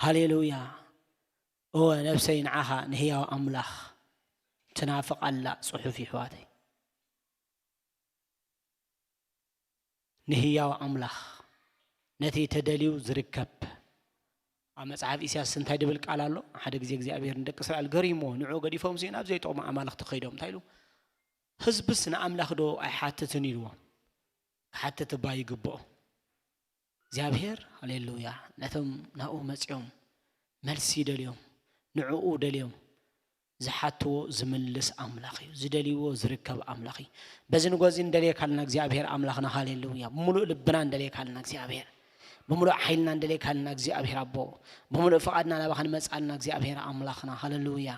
ሃሌሉያ። እወ ነፍሰይ ንዓኻ ንህያው ኣምላኽ ትናፍቕ ኣላ ጽሑፍ ይሕዋተይ። ንህያው ኣምላኽ ነቲ ተደልዩ ዝርከብ ኣብ መጽሓፍ ኢሳያስ እንታይ ድብል ቃል ኣሎ? ሓደ ግዜ እግዚኣብሔር ንደቂ እስራኤል ገሪሞ ንዑ ገዲፎም ሲ ናብ ዘይጠቕሙ ኣማልኽቲ ከይዶም እንታይ ኢሉ? ህዝብስ ንኣምላኽ ዶ ኣይሓትትን ኢልዎም? ክሓትት እባ ይግብኦ። እግዚኣብሔር ሃሌሉያ ነቶም ናብኡ መጺኦም መልሲ ደልዮም ንዕኡ ደልዮም ዝሓትዎ ዝምልስ ኣምላኽ እዩ። ዝደልይዎ ዝርከብ ኣምላኽ እዩ። በዚ ንጎዚ እንደልየካ ኣለና እግዚኣብሔር ኣምላኽና ሃሌሉያ። ብምሉእ ልብና እንደልየካ ኣለና እግዚኣብሔር። ብምሉእ ሓይልና እንደልየካ ኣለና እግዚኣብሔር ኣቦ። ብምሉእ ፍቓድና ናባኻ ንመጽእ ኣለና እግዚኣብሔር ኣምላኽና ሃሌሉያ።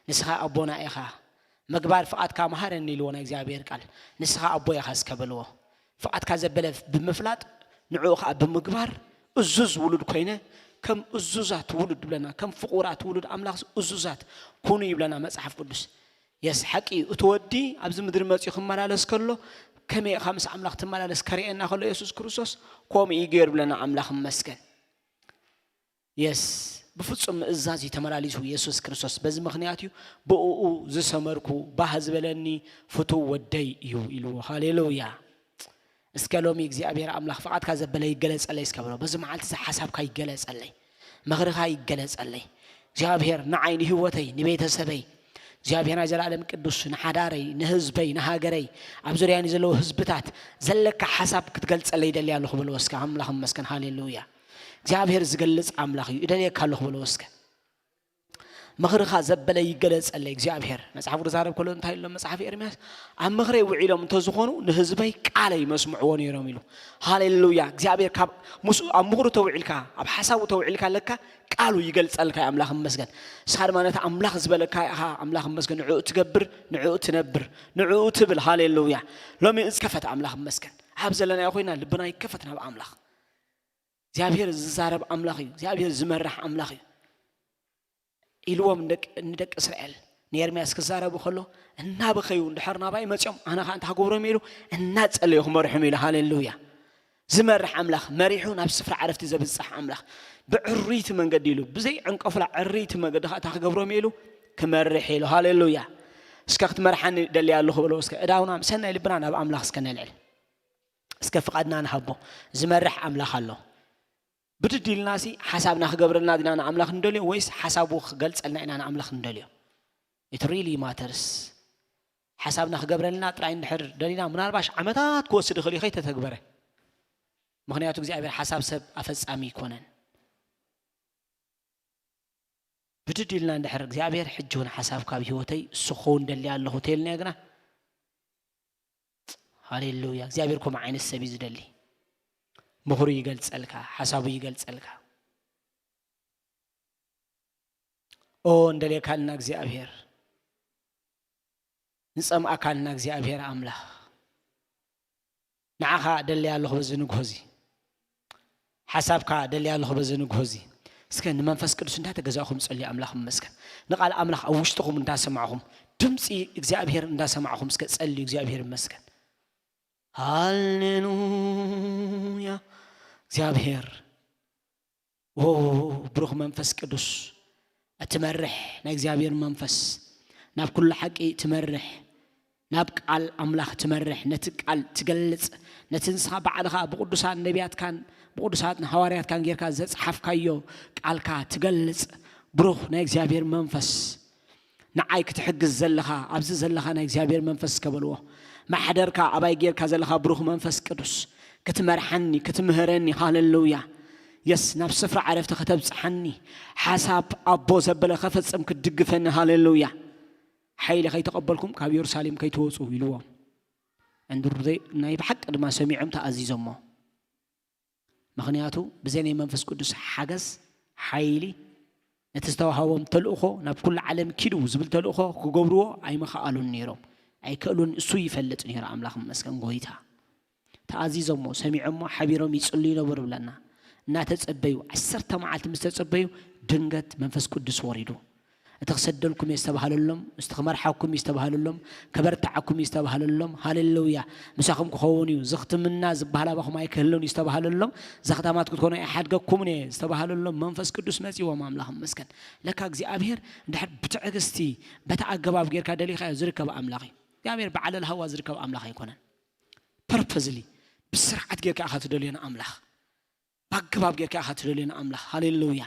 ንስኻ ኣቦና ኢኻ። ምግባር ፍቓድካ መሃረኒ ኢልዎ ናይ እግዚኣብሔር ቃል። ንስኻ ኣቦ ኢኻ እስከ በልዎ። ፍቓድካ ዘበለ ብምፍላጥ ንዕኡ ኸዓ ብምግባር እዙዝ ውሉድ ኮይነ ከም እዙዛት ውሉድ ይብለና። ከም ፍቑራት ውሉድ ኣምላኽ እዙዛት ኩኑ ይብለና መጽሓፍ ቅዱስ። የስ ሓቂ እዩ። እቲ ወዲ ኣብዚ ምድሪ መጺኡ ክመላለስ ከሎ ከመይ ኢኻ ምስ ኣምላኽ ትመላለስ ከርእየና ከሎ የሱስ ክርስቶስ ከምኡ እዩ ገይሩ ይብለና። ኣምላኽ ይመስገን። የስ ብፍጹም ምእዛዝ እዩ ተመላሊሱ የሱስ ክርስቶስ። በዚ ምኽንያት እዩ ብእኡ ዝሰመርኩ ባህ ዝበለኒ ፍቱው ወደይ እዩ ኢልዎ። ሃሌሉያ። እስከ ሎሚ እግዚኣብሔር ኣምላኽ ፍቓድካ ዘበለ ይገለጸለይ እስከ በሎ። በዚ መዓልቲ እዚ ሓሳብካ ይገለጸለይ፣ ምኽርኻ ይገለጸለይ። እግዚኣብሔር ንዓይ ንህይወተይ ንቤተሰበይ እግዚኣብሔር ናይ ዘላለም ቅዱስ ንሓዳረይ ንህዝበይ ንሃገረይ ኣብ ዙርያኒ ዘለዉ ህዝብታት ዘለካ ሓሳብ ክትገልጸለይ ይደሊ ኣለኹ በልዎ እስከ። ኣምላኽ ይመስገን። ሃሌሉያ። እግዚኣብሔር ዝገልጽ ኣምላኽ እዩ። እደልየካ ኣለኹ በልዎ እስከ። ምኽርኻ ዘበለ ይገለጸለይ እግዚኣብሔር። መጽሓፍ ቅዱስ ዛረብ ከሎ እንታይ ኢሎ መጽሓፍ ኤርምያስ? ኣብ ምኽረይ ውዒሎም እንተዝኾኑ ንህዝበይ ቃለይ መስምዕዎ ነይሮም ኢሉ። ሃሌሉያ። እግዚኣብሔር ካብ ምስኡ ኣብ ምኽሩ ተውዒልካ ኣብ ሓሳቡ ተውዒልካ ኣለካ ቃሉ ይገልጸልካ እዩ። ኣምላኽ ይመስገን። ንስኻ ድማ ነቲ ኣምላኽ ዝበለካ ኢኻ ኣምላኽ ይመስገን ንዕኡ ትገብር ንዕኡ ትነብር ንዕኡ ትብል። ሃሌሉያ። ሎሚ እዚ ከፈት ኣምላኽ ይመስገን። ኣብ ዘለናዮ ኮይና ልብና ይከፈት ናብ ኣምላኽ። እግዚኣብሔር ዝዛረብ ኣምላኽ እዩ። እግዚኣብሔር ዝመርሕ ኣምላኽ እዩ ኢልዎም ንደቂ እስራኤል ንኤርምያስ ክዛረቡ ከሎ እናበኸዩ እንድሕር ናባይ መፅኦም ኣነ ከዓ እንታይ ክገብሮም ኢሉ እናፀለዩ ክመርሖም ኢሉ። ሃሌሉያ። ዝመርሕ ኣምላኽ መሪሑ ናብ ስፍራ ዕረፍቲ ዘብፅሕ ኣምላኽ ብዕርይቲ መንገዲ ኢሉ ብዘይ ዕንቀፍላ ዕርይቲ መንገዲ ከዓ እንታይ ክገብሮም ኢሉ ክመርሕ ኢሉ። ሃሌሉያ። እስከ ክትመርሓኒ ደልያ ኣለኹ በሎ እስከ እዳውና ምሰናይ ልብና ናብ ኣምላኽ እስከ ነልዕል። እስከ ፍቓድና ንሃቦ። ዝመርሕ ኣምላኽ ኣሎ። ብድድ ኢልና ሲ ሓሳብና ክገብረልና ዲና ንኣምላኽ ንደልዮ ወይስ ሓሳቡ ክገልጸልና ኢና ንኣምላኽ ንደልዮ? It really matters። ሓሳብና ክገብረልና ጥራይ እንድሕር ደሊና ምናልባሽ ዓመታት ክወስድ ይኽእል እዩ ከይተተግበረ። ምኽንያቱ እግዚኣብሔር ሓሳብ ሰብ ኣፈጻሚ ኣይኮነን። ብድድ ኢልና እንድሕር እግዚኣብሔር ሕጂ እውን ሓሳብ ካብ ህይወተይ እሱ ክኸውን ደልያ ኣለኹ ተይልና ግና ሃሌሉያ እግዚኣብሔር ከምኡ ዓይነት ሰብ እዩ ዝደሊ። ምኽሩ ይገልጸልካ፣ ሓሳቡ ይገልጸልካ። ኦ እንደልየካልና እግዚኣብሔር፣ ንጸምኣካልና እግዚኣብሔር ኣምላኽ። ንዓኻ ደልያ ኣለኹ በዚ ንግሆ እዚ። ሓሳብካ ደልያ ኣለኹ በዚ ንግሆ እዚ። እስከ ንመንፈስ ቅዱስ እንዳተገዛእኹም ጸልዩ ኣምላኽ ይመስገን። ንቓል ኣምላኽ ኣብ ውሽጥኹም እንዳሰማዕኹም ድምፂ እግዚኣብሔር እንዳሰማዕኹም እስከ ጸልዩ እግዚኣብሔር ይመስገን። ሃሌሉያ እግዚኣብሔር ዎ ብሩኽ መንፈስ ቅዱስ እትመርሕ ናይ እግዚኣብሔር መንፈስ ናብ ኩሉ ሓቂ ትመርሕ ናብ ቃል ኣምላኽ ትመርሕ ነቲ ቃል ትገልጽ ነቲ ንስኻ ባዕልኻ ብቅዱሳን ነቢያትካን ብቅዱሳት ሃዋርያትካን ጌርካ ዘጽሓፍካዮ ቃልካ ትገልጽ ብሩኽ ናይ እግዚኣብሔር መንፈስ ንዓይ ክትሕግዝ ዘለኻ ኣብዚ ዘለኻ ናይ እግዚኣብሔር መንፈስ እስከ በልዎ። ማሕደርካ ኣባይ ጌርካ ዘለኻ ብሩኽ መንፈስ ቅዱስ ክትመርሓኒ ክትምህረኒ ሃለሉያ። የስ ናብ ስፍራ ዓረፍቲ ከተብፅሓኒ ሓሳብ ኣቦ ዘበለ ከፈፅም ክትድግፈኒ ሃለሉያ። ሓይሊ ከይተቐበልኩም ካብ የሩሳሌም ከይትወፁ ኢልዎም። እንድሩ ናይ ብሓቂ ድማ ሰሚዖም ተኣዚዞሞ። ምኽንያቱ ብዘይ ናይ መንፈስ ቅዱስ ሓገዝ ሓይሊ ነቲ ዝተዋሃቦም ተልእኾ ናብ ኩሉ ዓለም ኪዱ ዝብል ተልእኾ ክገብርዎ ኣይምኸኣሉን ነይሮም። ኣይክእሉን እሱ ይፈልጥ ነይሩ ኣምላኽ መስገን ጎይታ። ተኣዚዞሞ ሰሚዖሞ ሓቢሮም ይጽልዩ ነበሩ ብለና። እናተጸበዩ ዓሰርተ መዓልቲ ምስ ተጸበዩ ድንገት መንፈስ ቅዱስ ወሪዱ። እቲ ክሰደልኩም እየ ዝተባህለሎም፣ እቲ ክመርሓኩም እዩ ዝተባህለሎም፣ ከበርትዓኩም እዩ ዝተባህለሎም። ሃሌሉያ! ምሳኹም ክኸውን እዩ፣ እዚ ክትምና ዝበሃል ኣባኹም ኣይክህልን እዩ ዝተባህለሎም፣ እዚ ኸታማት ክትኮኑ ኣይሓድገኩምን እየ ዝተባህለሎም መንፈስ ቅዱስ መጺዎም። ኣምላኽ ይመስገን። ለካ እግዚኣብሔር እንድሕር ብትዕግስቲ በቲ ኣገባብ ጌርካ ደሊኻዮ ዝርከብ ኣምላኽ እዩ። እግዚኣብሔር ብዓለል ሃዋ ዝርከብ ኣምላኽ ኣይኮነን። ፐርፐዝሊ ብስርዓት ጌርካ ኢኻ ትደልዮና ኣምላኽ። ብኣገባብ ጌርካ ኢኻ ትደልዮና ኣምላኽ። ሃሌሉያ!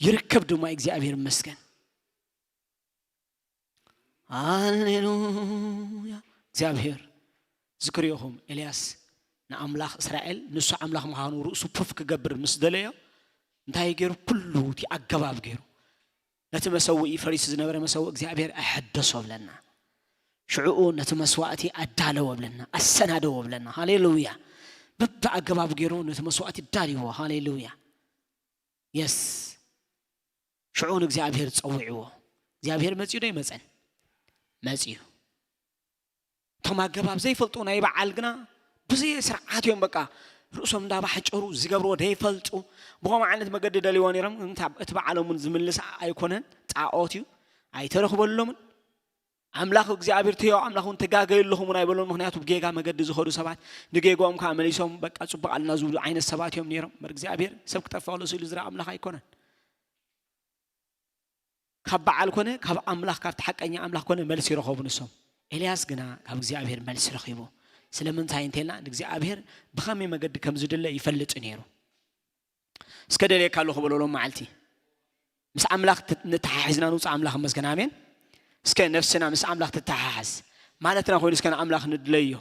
ይርከብ ድማ እግዚኣብሔር ይመስገን። ሃሌሉያ! እግዚኣብሔር ዝክርዮኹም ኤልያስ ንኣምላኽ እስራኤል ንሱ ኣምላኽ ምዃኑ ርእሱ ፕሩፍ ክገብር ምስ ደለዮ እንታይ ገይሩ? ኩሉ እቲ ኣገባብ ገይሩ ነቲ መሰውኢ ፈሪሱ ዝነበረ መሰውኢ እግዚኣብሔር ኣሐደሶ ብለና። ሽዕኡ ነቲ መስዋእቲ ኣዳለወ ብለና፣ ኣሰናደወ ብለና። ሃሌሉያ! በብኣገባቡ ገይሩ ነቲ መስዋእቲ ኣዳልዎ። ሃሌሉያ! የስ ሽዑ ንእግዚኣብሔር ጸዊዕዎ። እግዚኣብሔር መጺኡ ዶ ይመጸን? መጺኡ። እቶም ኣገባብ ዘይፈልጡ ናይ በዓል ግና ብዙይ ስርዓት እዮም። በቃ ርእሶም እንዳባሕጨሩ ዝገብርዎ ደይፈልጡ ብኸምኡ ዓይነት መገዲ ደልይዎ ነይሮም። እንታ እቲ በዓሎም እውን ዝምልስ ኣይኮነን፣ ጣዖት እዩ፣ ኣይተረኽበሎምን። ኣምላኽ እግዚኣብሔር እቲ ህያው ኣምላኽ እውን ተጋገዩ ኣለኹም እውን ኣይበሎን። ምኽንያቱ ብጌጋ መገዲ ዝኸዱ ሰባት ንጌጋኦም ከዓ መሊሶም በቃ ጽቡቕ ኣለና ዝብሉ ዓይነት ሰባት እዮም ነይሮም። እምበር እግዚኣብሔር ሰብ ክጠፍኣሉ ስኢሉ ዝረኣ ኣምላኽ ኣይኮነን። ካብ በዓል ኮነ ካብ ኣምላኽ፣ ካብቲ ሓቀኛ ኣምላኽ ኮነ መልሲ ይረኸቡ ንሶም። ኤልያስ ግና ካብ እግዚኣብሔር መልሲ ረኺቡ። ስለምንታይ እንተልና ንእግዚኣብሔር ብኸመይ መገዲ ከም ዝድለ ይፈልጥ ነይሩ። እስከ ደልየካ ኣለኹ በሎ ሎም መዓልቲ። ምስ ኣምላኽ ት- ንተሓሒዝና ንውፃእ ኣምላኽ መስገን ኣሜን። እስከ ነፍስና ምስ ኣምላኽ ትተሓሓዝ ማለትና ኮይኑ እስከ ንኣምላኽ ንድለዮ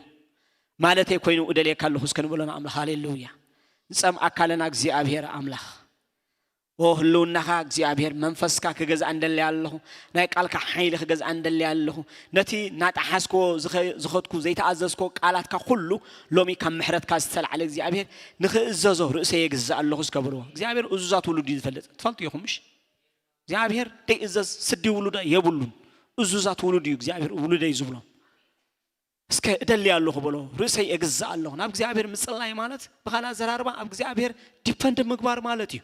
ማለተይ ኮይኑ እደልየካ ኣለኹ እስከ ንበሎ ንኣምላኽ። ሃሌሉያ። ዝጸምኣካ ኣለና እግዚኣብሔር ኣምላኽ። ኦ ህልውናኻ እግዚኣብሔር መንፈስካ ክገዝኣ እንደለየ ኣለኹ። ናይ ቃልካ ሓይሊ ክገዝኣ እንደለየ ኣለኹ። ነቲ ናጣሓስኮ ዝኸ- ዝኸድኩ ዘይተኣዘዝኮ ቃላትካ ኩሉ ሎሚ ካብ ምሕረትካ ዝተላዕለ እግዚኣብሔር ንኽእዘዞ ርእሰ የግዝእ ኣለኹ እስከ በልዎ። እግዚኣብሔር እዙዛት ውሉድ እዩ ዝፈልጥ። ትፈልጡ ኢኹም ምሽ? እግዚኣብሔር ደይእዘዝ ስዲ ውሉደ የብሉን። እዙዛት ውሉድ እዩ እግዚኣብሔር ውሉደይ ዝብሎም። እስከ እደሊ ኣለኹ በሎ። ርእሰይ እግዛእ ኣለኹ። ናብ እግዚኣብሔር ምጽላይ ማለት ብኻልእ ኣዘራርባ ኣብ እግዚኣብሔር ዲፐንድ ምግባር ማለት እዩ።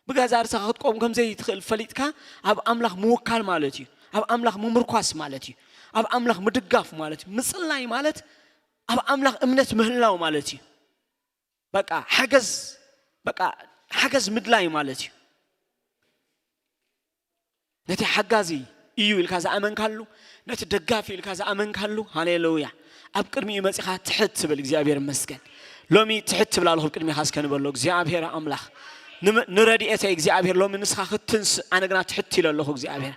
ብገዛ ርእስኻ ክትቆም ከም ዘይትኽእል ፈሊጥካ ኣብ ኣምላኽ ምውካል ማለት እዩ። ኣብ ኣምላኽ ምምርኳስ ማለት እዩ። ኣብ ኣምላኽ ምድጋፍ ማለት እዩ። ምጽላይ ማለት ኣብ ኣምላኽ እምነት ምህላው ማለት እዩ። በቃ ሓገዝ በቃ ሓገዝ ምድላይ ማለት እዩ። ነቲ ሓጋዚ እዩ ኢልካ ዝኣመንካሉ፣ ነቲ ደጋፊ ኢልካ ዝኣመንካሉ፣ ሃሌሉያ፣ ኣብ ቅድሚኡ መጺኻ ትሕት ትብል። እግዚኣብሔር ይመስገን። ሎሚ ትሕት ትብል ኣለኹ ኣብ ቅድሚኻ እስከ ንበሎ። እግዚኣብሔር ኣምላኽ፣ ንም- ንረድኤተይ እግዚኣብሔር፣ ሎሚ ንስኻ ክትንስእ፣ ኣነ ግና ትሕት ኢለ ኣለኹ እግዚኣብሔር።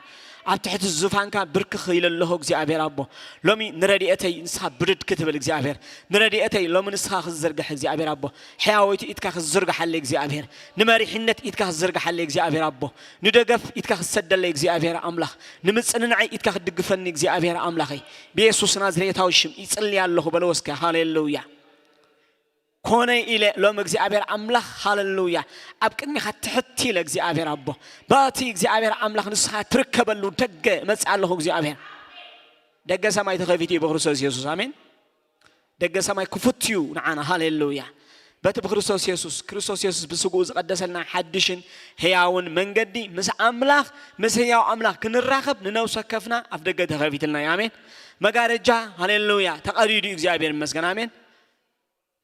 ኣብ ትሕቲ ዙፋንካ ብርክኽ ኢለ ኣለኹ እግዚኣብሔር ኣቦ። ሎሚ ንረድኤተይ ንስኻ ብድድ ክትብል እግዚኣብሔር፣ ንረድኤተይ ሎሚ ንስኻ ክትዝርግሕ እግዚኣብሔር ኣቦ። ሕያወይቲ ኢድካ ክትዝርግሓለይ እግዚኣብሔር፣ ንመሪሕነት ኢድካ ክትዝርግሓለይ እግዚኣብሔር ኣቦ። ንደገፍ ኢድካ ክትሰደለይ እግዚኣብሔር ኣምላኽ፣ ንምጽንናዓይ ኢድካ ክትድግፈኒ እግዚኣብሔር ኣምላኸይ። ብየሱስ ናዝሬታዊ ሽም ይጽሊ ኣለኹ በለዎ እስከ። ሃሌሉያ። ኮነ ኢለ ሎም እግዚኣብሔር ኣምላኽ፣ ሃሌሉያ፣ ኣብ ቅድሚኻ ትሕት ኢለ እግዚኣብሔር ኣቦ፣ በቲ እግዚኣብሔር ኣምላኽ ንስኻ ትርከበሉ ደገ እመጽእ ኣለኹ እግዚኣብሔር። ደገ ሰማይ ተኸፊቱ እዩ ብክርስቶስ የሱስ። ኣሜን። ደገ ሰማይ ክፉት እዩ ንዓና። ሃሌሉያ። በቲ ብክርስቶስ የሱስ፣ ክርስቶስ የሱስ ብስግኡ ዝቐደሰልና ሓድሽን ህያውን መንገዲ ምስ ኣምላኽ፣ ምስ ህያው ኣምላኽ ክንራኸብ ንነብሲ ወከፍና ኣፍ ደገ ተኸፊትልና እዩ። ኣሜን። መጋረጃ፣ ሃሌሉያ፣ ተቐዲዱ እዩ። እግዚኣብሔር ይመስገን። ኣሜን።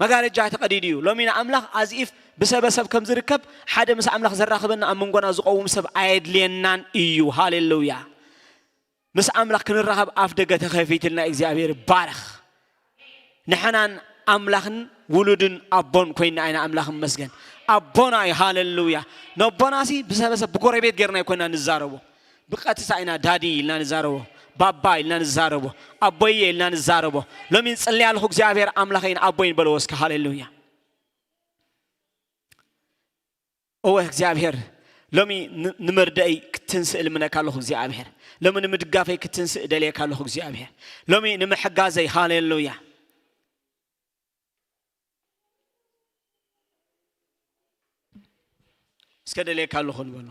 መጋረጃ ተቐዲዱ እዩ። ሎሚ ንኣምላኽ ኣዚፍ ብሰበሰብ ከም ዝርከብ ሓደ ምስ ኣምላኽ ዘራኽበና ኣብ መንጎና ዝቐውም ሰብ ኣየድልየናን እዩ። ሃሌሉያ። ምስ ኣምላኽ ክንራኸብ ኣፍ ደገ ተኸፊትልና እግዚኣብሔር ይባረኽ። ንሕናን ኣምላኽን ውሉድን ኣቦን ኮይና ኢና ኣምላኽ ይመስገን። ኣቦና እዩ። ሃሌሉያ። ነቦናሲ ብሰበሰብ ብጎረቤት ጌርና ኣይኮና ንዛረቦ። ብቐጥታ ኢና ዳዲ ኢልና ንዛረቦ። ባባ ኢልና ንዛረቦ። ኣቦየ ኢልና ንዛረቦ። ሎሚ ንጽሊ ኣለኹ እግዚኣብሔር ኣምላኸይን ኣቦይን በለዎ እስከ። ሃሌሉያ። እወ እግዚኣብሔር ሎሚ ን- ንመርደእይ ክትንስእ እልምነካ ኣለኹ እግዚኣብሔር። ሎሚ ንምድጋፈይ ክትንስእ እደልየካ ኣለኹ እግዚኣብሔር። ሎሚ ንምሕጋዘይ። ሃሌሉያ። እስከ ደልየካ ኣለኹ ንበሎ።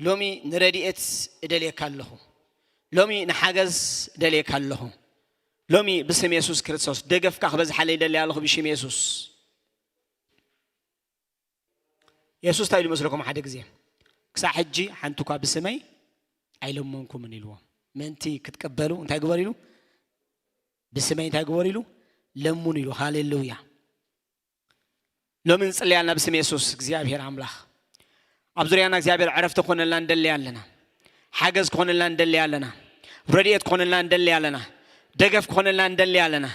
ሎሚ ንረድኤት እደልየካ ኣለኹ። ሎሚ ንሓገዝ እደልየካ ኣለኹ። ሎሚ ብስም የሱስ ክርስቶስ ደገፍካ ክበዝሓለይ ይደሊ ኣለኹ ብሽም የሱስ። የሱስ እንታይ ኢሉ መስለኩም? ሓደ ግዜ ክሳዕ ሕጂ ሓንቲ እኳ ብስመይ ኣይለመንኩምን ኢልዎም። ምእንቲ ክትቀበሉ እንታይ ግበሩ ኢሉ? ብስመይ እንታይ ግበሩ ኢሉ? ለምኑ ኢሉ። ሃሌሉያ። ሎሚ ንጽለያልና ብስም የሱስ እግዚኣብሔር ኣምላኽ ኣብ ዙርያና እግዚኣብሔር ዕረፍቲ ክኾነልና እንደሊ ኣለና። ሓገዝ ክኾነልና እንደሊ ኣለና። ረድኤት ክኾነልና እንደሊ ኣለና። ደገፍ ክኾነልና እንደሊ ኣለና።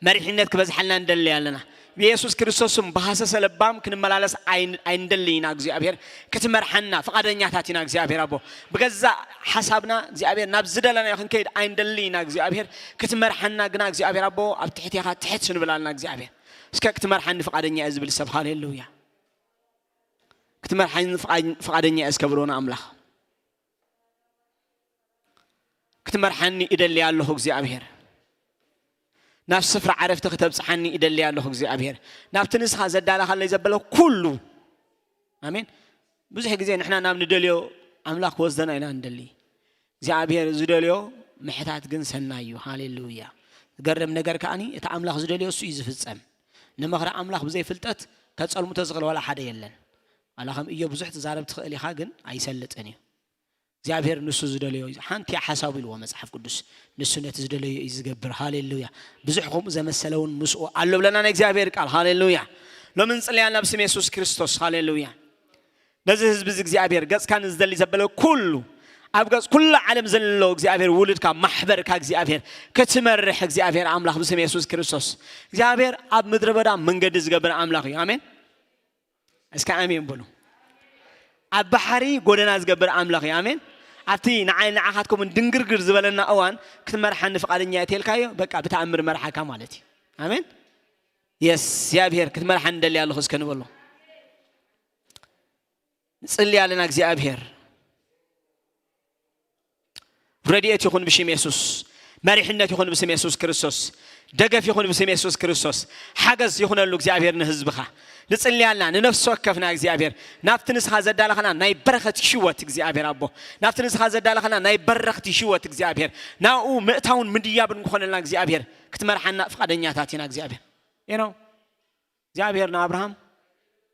መሪሕነት ክበዝሓልና እንደሊ ኣለና። ብየሱስ ክርስቶስ ስም ብሃሰሰ ለባም ክንመላለስ ኣይን- ኣይንደሊ ኢና እግዚኣብሔር። ክትመርሓና ፍቓደኛታት ኢና እግዚኣብሔር ኣቦ። ብገዛእ ሓሳብና እግዚኣብሔር ናብ ዝደለናዮ ክንከይድ ኣይንደሊ ኢና እግዚኣብሔር። ክትመርሓና ግና እግዚኣብሔር ኣቦ ኣብ ትሕቴኻ ትሕት ስንብላልና እግዚኣብሔር። እስከ ክትመርሓኒ ፍቓደኛ እየ ዝብል ሰብ ሃሌሉያ። ክትመርሓኒ ፍቓ- ፍቓደኛ እየ እስከ ብሎ ንኣምላኽ። ክትመርሓኒ እደሊ ኣለኹ እግዚኣብሔር። ናብ ስፍራ ዓረፍቲ ክተብፅሓኒ እደሊ ኣለኹ እግዚኣብሔር። ናብቲ ንስኻ ዘዳለኻለይ ዘበለ ኩሉ ኣሜን። ብዙሕ ግዜ ንሕና ናብ ንደልዮ ኣምላኽ ክወስደና ኢና ንደሊ። እግዚኣብሔር ዝደልዮ ምሕታት ግን ሰናይ እዩ። ሃሌሉያ። ዝገርም ነገር ከኣኒ እቲ ኣምላኽ ዝደልዮ እሱ እዩ ዝፍጸም። ንመኽሪ ኣምላኽ ብዘይፍልጠት ከጸልሙ ተዝኽእል ዋላ ሓደ የለን። ዋላ ከም እዮ ብዙሕ ትዛረብ ትኽእል ኢኻ ግን ኣይሰልጥን እዩ። እግዚኣብሔር ንሱ ዝደለዮ እዩ። ሓንቲ እያ ሓሳቡ ኢልዎ መጽሓፍ ቅዱስ። ንሱ ነቲ ዝደለዮ እዩ ዝገብር። ሃሌሉያ። ብዙሕ ከምኡ ዘመሰለ እውን ምስኡ ኣሎ ብለና ናይ እግዚኣብሔር ቃል። ሃሌሉያ። ሎሚ ንጽለያ ናብ ስም የሱስ ክርስቶስ። ሃሌሉያ። ነዚ ህዝቢ እዚ እግዚኣብሔር ገጽካ ንዝደሊ ዘበለ ኩሉ ኣብ ገጽ ኩሉ ዓለም ዘሎ እግዚኣብሔር ውሉድካ ማሕበርካ እግዚኣብሔር ክትመርሕ እግዚኣብሔር ኣምላኽ ብስም የሱስ ክርስቶስ እግዚኣብሔር ኣብ ምድረ በዳ መንገዲ ዝገብር ኣምላኽ እዩ። ኣሜን። እስከ ኣሜን በሉ። ኣብ ባሕሪ ጎደና ዝገብር ኣምላኽ እዩ። ኣሜን። ኣብቲ ንዓይ ንዓኻትኩም ድንግርግር ዝበለና እዋን ክትመርሓኒ ፍቓደኛ እየ ተልካዮ በቃ ብተኣምር መርሓካ ማለት እዩ። ኣሜን። የስ እግዚኣብሔር ክትመርሓኒ ደሊ ኣለኹ እስከ ንበሎ። ንጽሊ ኣለና እግዚኣብሔር ረድኤት ይኹን ብሽም የሱስ። መሪሕነት ይኹን ብስም የሱስ ክርስቶስ። ደገፍ ይኹን ብስም የሱስ ክርስቶስ። ሓገዝ ይኹነሉ እግዚኣብሔር ንህዝብኻ። ንጽልያልና ንነፍሲ ወከፍና እግዚኣብሔር ናብቲ ንስኻ ዘዳለኸና ናይ በረኸት ሽወት እግዚኣብሔር ኣቦ ናብቲ ንስኻ ዘዳለኸና ናይ በረኽቲ ሽወት እግዚኣብሔር ናብኡ ምእታውን ምድያብን ክኾነልና እግዚኣብሔር ክትመርሓና ፍቓደኛታት ኢና እግዚኣብሔር you know እግዚኣብሔር ንኣብርሃም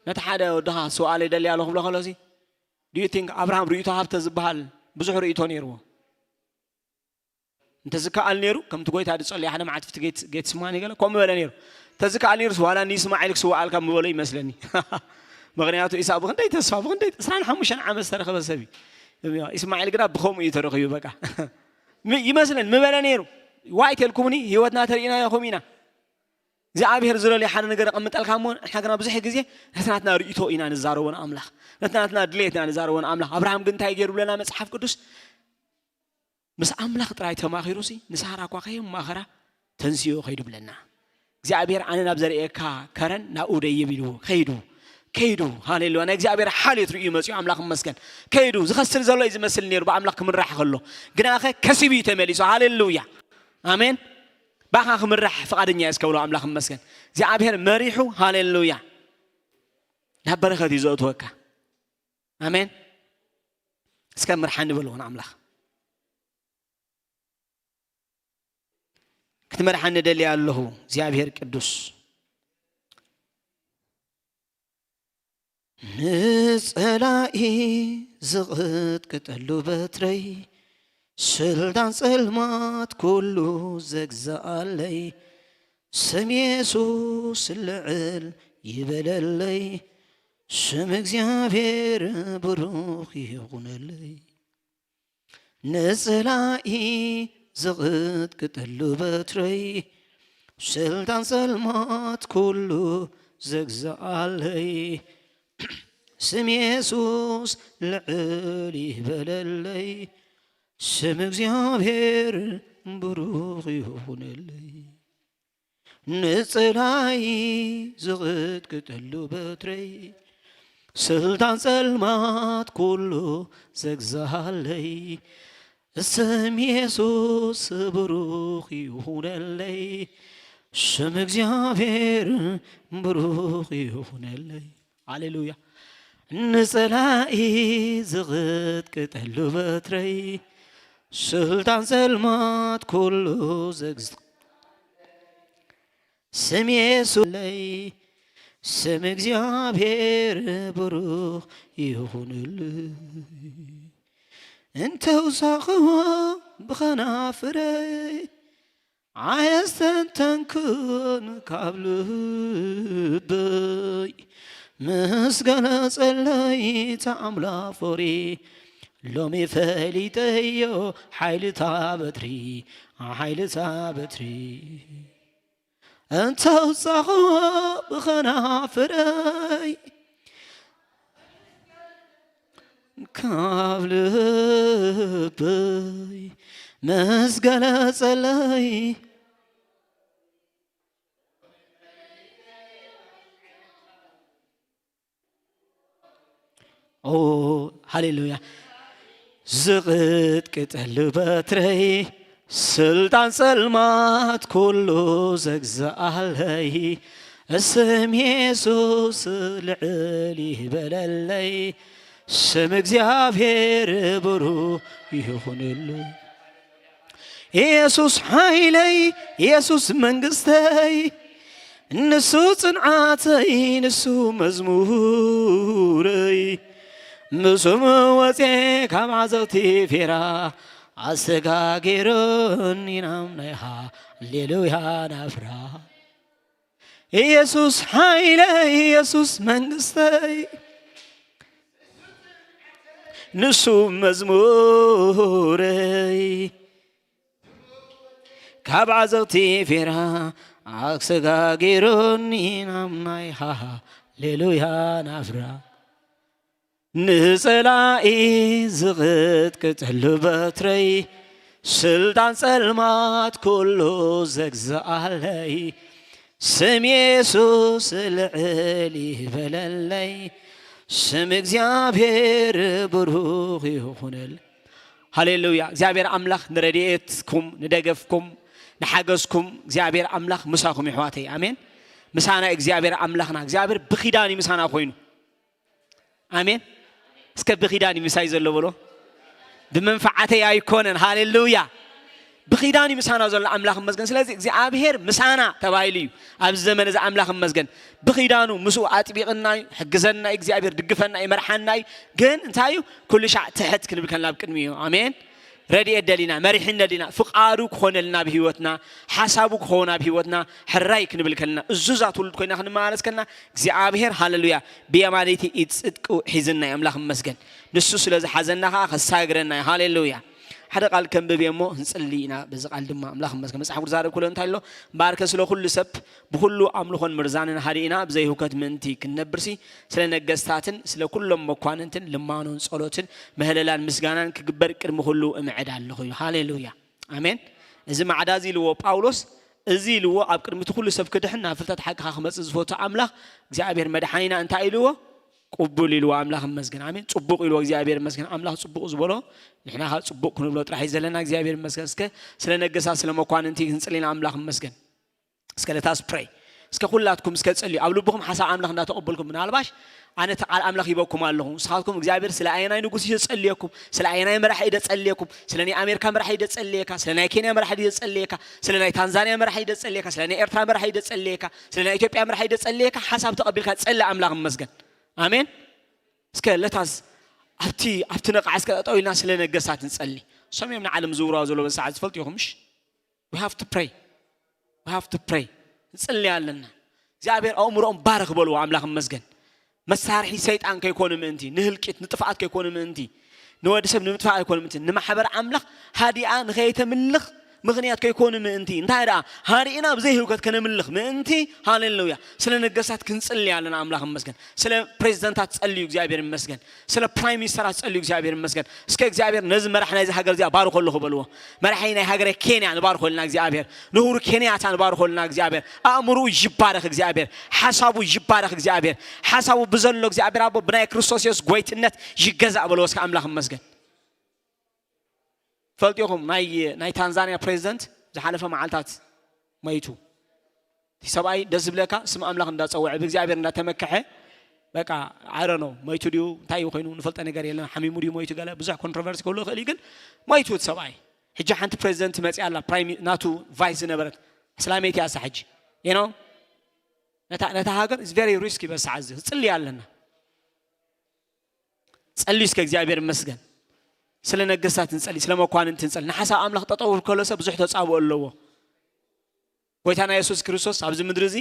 ነቲ ሓደ ወድኻ ስውኣለይ ደልያ ኣለኹ ብሎ ከሎሲ do you think ኣብርሃም ርእይቶ ሃብተ ዝበሃል ብዙሕ ርእይቶ ነይርዎ እንተዝከኣል ነይሩ ከምቲ ጎይታ ዝጸልዮ ሓደ መዓልቲ ፍቲ ጌትስማኒ ገለ ከምኡ በለ ነይሩ እንተዝከኣል ነይሩ ዋላ ንይስማዒል ክስውኣልካ ምበሎ ይመስለኒ ምክንያቱ ኢሳቅ ብክንደይ ተስፋ ብክንደይ ዕስራን ሓሙሽተን ዓመት ዝተረኸበ ሰብ እዩ ኢስማዒል ግና ብከምኡ እዩ ተረኺቡ በቃ ይመስለን ምበለ ነይሩ ዋይ ተልኩምኒ ህይወትና ተርእናዮ ከምኡ ኢና እግዚኣብሔር ዝደልዮ ሓደ ነገር የቐምጠልካ እሞ ንሕና ግና ብዙሕ ግዜ ነቲ ናትና ርእይቶ ኢና ንዛረቦ ንኣምላኽ ነቲ ናትና ድሌት ኢና ንዛረቦ ንኣምላኽ ኣብርሃም ግን እንታይ ገይሩ ብለና መፅሓፍ ቅዱስ ምስ ኣምላኽ ጥራይ ተማኺሩ ሲ ንሳራ እኳ ከየማኸራ ተንስዮ ከይዱ ብለና እግዚኣብሔር ኣነ ናብ ዘርእየካ ከረን ናብኡ ደይብ ኢልዎ ከይዱ ከይዱ ሃሌሉያ ናይ እግዚኣብሔር ሓልዮት ርእዩ መፅኡ ኣምላኽ መስገን ከይዱ ዝኸስር ዘሎ እዩ ዝመስል ነይሩ ብኣምላኽ ክምራሕ ከሎ ግናኸ ከሲቡ እዩ ተመሊሱ ሃሌሉያ ኣሜን ባኻ ክምራሕ ፍቓደኛ እየ እስከብሎ ኣምላኽ መስገን እግዚኣብሔር መሪሑ ሃሌሉያ ናብ በረኸት እዩ ዘእትወካ ኣሜን እስከ ምርሓኒ በልዎ ንኣምላኽ ክትመርሓኒ ደልየ ኣለኹ እግዚኣብሔር ቅዱስ ንጸላኢ ዝቕጥቅጠሉ በትረይ ስልጣን ጸልማት ኩሉ ዘግዛኣለይ ስም የሱስ ልዕል ይበለለይ ስም እግዚኣብሔር ብሩኽ ይኹነለይ ንጸላኢ ዝቕጥቅጠሉ በትረይ ስልጣን ጸልማት ኩሉ ዘግዛኣለይ ስም የሱስ ልዕል ይበለለይ ስም እግዚኣብሔር ብሩኽ ይኹነለይ ንጸላኢ ዝቕጥቅጠሉ በትረይ ስልጣን ጸልማት ኩሉ ዘግዛሃለይ ስም የሱስ ብሩኽ ይኹነለይ ስም እግዚኣብሔር ብሩኽ ይኹነለይ ሃሌሉያ ንጸላኢ ዝቕጥቅጠሉ በትረይ ስልጣን ጸልማት ኩሉ ዘግዝ ስም የሱለይ፣ ስም እግዚኣብሔር ብሩኽ ይኹንልይ። እንተውሳኽዎ ብኸናፍረይ ኣየስተንተንኩን ካብ ልበይ ምስ ገለጸለይ ተኣምላ ፍቕሪ ሎሚ ፈሊጠዮ ሓይልታ በትሪ ሓይልታ በትሪ እንተውጻኹ ብኸናፍረይ ካብ ልበይ ምስ ገለጸለይ ኦ ሃሌሉያ። ዝቕጥቅጠሉ በትረይ ስልጣን ጸልማት ኩሉ ዘግዝኣለይ ስም የሱስ ልዕል ይበለለይ ስም እግዚኣብሔር ብሩኽ ይኹንሉ። ኢየሱስ ሓይለይ ኢየሱስ መንግስተይ ንሱ ጽንዓተይ ንሱ መዝሙረይ ምስኡ ወጼ ካብ ዓዘቕቲ ፌራ ኣሰጋጊሩኒ ናብ ናይ ሃሌሉያ ናፍራ ኢየሱስ ሓይለይ ኢየሱስ መንግስተይ ንሱ መዝሙረይ ካብ ዓዘቕቲ ፌራ ኣሰጋጊሩኒ ናብ ናይ ሃሌሉያ ናፍራ ንጸላኢ ዝቕጥቅጠሉ በትረይ ስልጣን ጸልማት ኩሉ ዘግዝኣለይ ስም የሱስ ልዕል ይበለለይ ስም እግዚኣብሔር ብሩኽ ይኹነል። ሃሌሉያ። እግዚኣብሔር ኣምላኽ ንረድኤትኩም ንደገፍኩም ንሓገዝኩም እግዚኣብሔር ኣምላኽ ምሳኹም ይሕዋተይ። ኣሜን። ምሳና እግዚኣብሔር ኣምላኽና እግዚኣብሔር ብኺዳን እዩ ምሳና ኮይኑ። ኣሜን። እስከ ብኺዳን እዩ ምሳይ ዘሎ በሎ። ብመንፈዓተይ ኣይኮነን። ሃሌሉያ። ብኺዳን እዩ ምሳና ዘሎ ኣምላኽ መስገን። ስለዚ እግዚኣብሔር ምሳና ተባሂሉ እዩ ኣብዚ ዘመን እዚ ኣምላኽ መስገን። ብኺዳኑ ምስኡ ኣጥቢቕና እዩ፣ ሕግዘና እዩ እግዚኣብሔር፣ ድግፈና እዩ፣ መርሓና እዩ። ግን እንታይ እዩ? ኩሉ ሻዕ ትሕት ክንብል ከለና ኣብ ቅድሚ እዩ። ኣሜን። ረድኤት ደሊና፣ መሪሕነት ደሊና፣ ፍቓዱ ክኾነልና ኣብ ህይወትና፣ ሓሳቡ ክኸውን ኣብ ህይወትና ሕራይ ክንብል ከለና፣ እዙዛት ውሉድ ኮይና ክንመላለስ ከለና እግዚኣብሔር ሃሌሉያ ብየማነይቲ ኢድ ጽድቁ ሒዝና እዩ። ኣምላኽ ይመስገን። ንሱ ስለ ዝሓዘና ኸዓ ከሳግረና እዩ። ሃሌሉያ። ሓደ ቃል ከንብብ እየ እሞ ክንጽሊ ኢና። በዚ ቃል ድማ ኣምላኽ ይመስገን። መጽሓፍ ቅዱስ ዛረብ ክብሎ እንታይ ኣሎ? እምበኣርከ ስለ ኩሉ ሰብ ብኹሉ ኣምልኾን ምርዛንን ሃዲእና ብዘይ ህውከት ምእንቲ ክንነብርሲ ስለ ነገስታትን ስለ ኩሎም መኳንንትን ልማኖን ጸሎትን ምህለላን ምስጋናን ክግበር ቅድሚ ኩሉ እምዕድ ኣለኹ እዩ። ሃሌሉያ ኣሜን። እዚ ማዕዳ እዚ ኢልዎ ጳውሎስ፣ እዚ ኢልዎ ኣብ ቅድሚ እቲ ኩሉ ሰብ ክድሕን ናብ ፍልጠት ሓቅኻ ክመጽእ ዝፈቱ ኣምላኽ እግዚኣብሔር መድሓኒና እንታይ ኢልዎ? ቅቡል ኢልዎ ኣምላኽ ይመስገን። ኣሜን። ጽቡቕ ኢልዎ እግዚኣብሔር ይመስገን። ኣምላኽ ጽቡቕ ዝበሎ ንሕና ካብ ጽቡቕ ክንብሎ ጥራሕ እዩ ዘለና። እግዚኣብሔር ይመስገን። እስከ ስለ ነገሳ ስለ መኳንንቲ ክንጽል ኢና። ኣምላኽ ይመስገን። እስከ let us pray። እስከ ኩላትኩም እስከ ጸልዩ ኣብ ልብኹም ሓሳብ ኣምላኽ እንዳተቐበልኩም ምናልባሽ ኣነ እቲ ቃል ኣምላኽ ሂበኩም ኣለኹ። ንስኻትኩም እግዚኣብሔር ስለ ኣየናይ ንጉስ እዩ ጸልየኩም፣ ስለ ኣየናይ መራሒ እዩ ጸልየኩም፣ ስለ ናይ ኣሜሪካ መራሒ እዩ ጸልየካ፣ ስለ ናይ ኬንያ መራሒ እዩ ጸልየካ፣ ስለ ናይ ታንዛንያ መራሒ እዩ ጸልየካ፣ ስለ ናይ ኤርትራ መራሒ እዩ ጸልየካ፣ ስለ ናይ ኢትዮጵያ መራሒ እዩ ጸልየካ፣ ሓሳብ ተቐቢልካ ጸሊ ኣምላኽ ይመስገን። ኣሜን። እስከ let us ኣብቲ ኣብቲ ነቓዕ እስከ ጠጠው ኢልና ስለ ነገስታት ንጸሊ። እሶም እዮም ንዓለም ዝውራው ዘሎ በዚ ሰዓት ዝፈልጡ ኢኹም ምሽ? We have to pray. We have to pray. ንጽሊ ኣለና። እግዚኣብሔር ኣእምሮኦም ባርኽ በልዎ ኣምላኽ መስገን። መሳርሒ ሰይጣን ከይኮኑ ምእንቲ፣ ንህልቂት ንጥፍኣት ከይኮኑ ምእንቲ፣ ንወዲ ሰብ ንምጥፋእ ኣይኮኑ ምእንቲ፣ ንማሕበር ኣምላኽ ሃዲኣ ንኸይተምልኽ ምኽንያት ከይኮኑ ምእንቲ፣ እንታይ ደኣ ሃዲእና ብዘይ ህውከት ከነምልኽ ምእንቲ። ሃሌሉያ። ስለ ነገስታት ክንጽሊ ኣለና ኣምላኽ መስገን። ስለ ፕሬዚደንታት ጸልዩ እግዚኣብሔር ይመስገን። ስለ ፕራይም ሚኒስተራት ጸልዩ እግዚኣብሔር ይመስገን። እስከ እግዚኣብሔር ነዚ መራሕ ናይዚ ሃገር እዚኣ ባርኮ ኣለኹ በልዎ። መራሒ ናይ ሃገረ ኬንያ ንባርኮልና እግዚኣብሔር፣ ንሁሩ ኬንያታ ንባርኮልና እግዚኣብሔር፣ ኣእምርኡ ይባረኽ እግዚኣብሔር፣ ሓሳቡ ይባረኽ እግዚኣብሔር፣ ሓሳቡ ብዘሎ እግዚኣብሔር ኣቦ ብናይ ክርስቶስ የሱስ ጎይትነት ይገዛእ በልዎ። እስከ ኣምላኽ ይመስገን። ፈልጢኹም ናይ ናይ ታንዛንያ ፕሬዚደንት ዝሓለፈ መዓልታት መይቱ። እቲ ሰብኣይ ደስ ዝብለካ ስም ኣምላኽ እንዳጸውዐ ብእግዚኣብሔር እንዳተመከሐ በቃ ኣረኖ መይቱ ድዩ እንታይ እዩ ኮይኑ ንፈልጠ ነገር የለን። ሓሚሙ ድዩ መይቱ ገለ ብዙሕ ኮንትሮቨርሲ ክህሉ ይኽእል እዩ፣ ግን መይቱ እቲ ሰብኣይ። ሕጂ ሓንቲ ፕሬዚደንት መፅያ ኣላ ፕራይም ናቱ ቫይስ ዝነበረት ኣስላመይቲ እያ እሳ ሕጂ። You know? ነታ ነታ ሃገር is very risky በዚ ሰዓት እዚ ክጽልይ ኣለና። ጸልዩ እስከ እግዚኣብሔር ይመስገን። ስለ ነገስታት ንጸሊ፣ ስለ መኳንንቲ ንጸሊ። ንሓሳብ ኣምላኽ ጠጠው ከሎ ሰብ ብዙሕ ተጻብኦ ኣለዎ። ጎይታና የሱስ ክርስቶስ ኣብዚ ምድሪ እዚ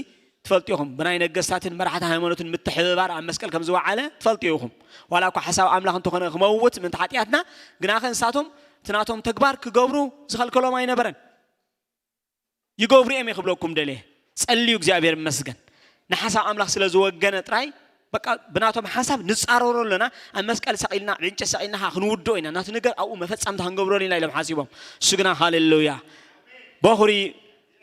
ትፈልጡ ኢኹም። ብናይ ነገስታትን መራሕቲ ሃይማኖትን ምትሕብባር ኣብ መስቀል ከም ዝወዓለ ትፈልጡ ኢኹም። ዋላ እኳ ሓሳብ ኣምላኽ እንተኾነ ክመውት ምእንቲ ሓጢኣትና፣ ግናኸ ንሳቶም እቲ ናቶም ተግባር ክገብሩ ዝኸልከሎም ኣይነበረን። ይገብሩ እዮም ክብለኩም ደልየ። ጸልዩ እግዚኣብሔር ይመስገን። ንሓሳብ ኣምላኽ ስለ ዝወገነ ጥራይ በቃ ብናቶም ሓሳብ ንጻረሮ ኣለና። ኣብ መስቀል ሰቒልና፣ ኣብ ዕንጨት ሰቒልና ኸዓ ክንውድኦ ኢና። ናቱ ነገር ኣብኡ መፈጸምታ ክንገብረሉ ኢና ኢሎም ሓሲቦም። እሱ ግና ሃሌሉያ። በኹሪ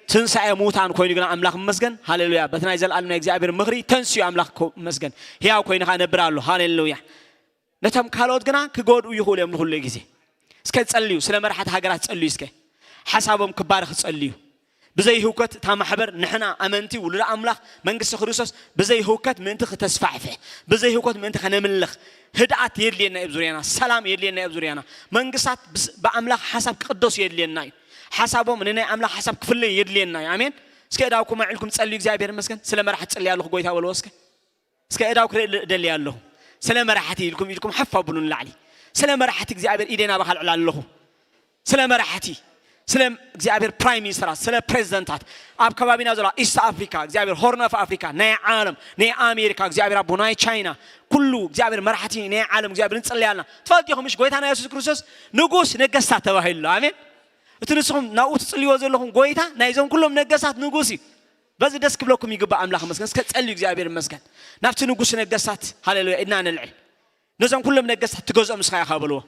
ትንሳኤ ሙታን ኮይኑ ግና ኣምላኽ ይመስገን። ሃሌሉያ። በቲ ናይ ዘለኣለም ናይ እግዚኣብሔር ምኽሪ ተንስዩ ኣምላኽ ኮ-፣ ይመስገን። ህያው ኮይኑ ኸዓ ነብር ኣሎ። ሃሌሉያ። ነቶም ካልኦት ግና ክጎድኡ ይኽእሉ እዮም ንኹሉ ግዜ። እስከ ጸልዩ፣ ስለ መራሕቲ ሃገራት ጸልዩ እስከ። ሓሳቦም ክባረኽ ጸልዩ። ብዘይ ህውከት እታ ማሕበር ንሕና ኣመንቲ ውሉደ ኣምላኽ መንግስቲ ክርስቶስ ብዘይ ህውከት ምእንቲ ክተስፋሕፍሕ፣ ብዘይ ህውከት ምእንቲ ከነምልኽ፣ ህድኣት የድልየና እዩ ኣብ ዙርያና፣ ሰላም የድልየና እዩ ኣብ ዙርያና። መንግስታት ብስ-፣ ብኣምላኽ ሓሳብ ክቕደሱ የድልየና እዩ። ሓሳቦም ንናይ ኣምላኽ ሓሳብ ክፍለዩ የድልየና እዩ። ኣሜን። እስከ እዳውኩም ኣዕልኩም ጸልዩ፣ እግዚኣብሔር ይመስገን። ስለ መራሕቲ ጸልየ ኣለኹ ጎይታ በልዎ እስከ። እስከ እዳው ክርኢ ደልየ ኣለኹ። ስለ መራሕቲ ኢልኩም ኢድኩም ሓፍ ኣብሉ ንላዕሊ። ስለ መራሕቲ እግዚኣብሔር ኢደይ ናባኻ ኣልዕል ኣለኹ። ስለ መራሕቲ፣ ስለ እግዚኣብሔር ፕራይም ሚኒስተራት፣ ስለ ፕሬዚደንታት፣ ኣብ ከባቢና ዘሎ ኢስት ኣፍሪካ እግዚኣብሔር፣ ሆርን ኦፍ ኣፍሪካ፣ ናይ ዓለም፣ ናይ ኣሜሪካ እግዚኣብሔር ኣቦ፣ ናይ ቻይና፣ ኩሉ እግዚኣብሔር መራሕቲ ናይ ዓለም እግዚኣብሔር ንጽለያልና። ትፈልጡ ኢኹም ምሽ ጎይታና የሱስ ክርስቶስ ንጉስ ነገስታት ተባሂሉ ኣሎ። ኣሜን። እቲ ንስኹም ናብኡ ትጽልይዎ ዘለኹም ጎይታ ናይዞም ኩሎም ነገስታት ንጉስ እዩ። በዚ ደስ ክብለኩም ይግባእ። ኣምላኽ ይመስገን። እስከ ጸልዩ። እግዚኣብሔር ይመስገን። ናብቲ ንጉስ ነገስታት ሃሌሉያ ኢድና ነልዕል። ነዞም ኩሎም ነገስታት ትገዝኦም ንስኻ ኢኻ በልዎ።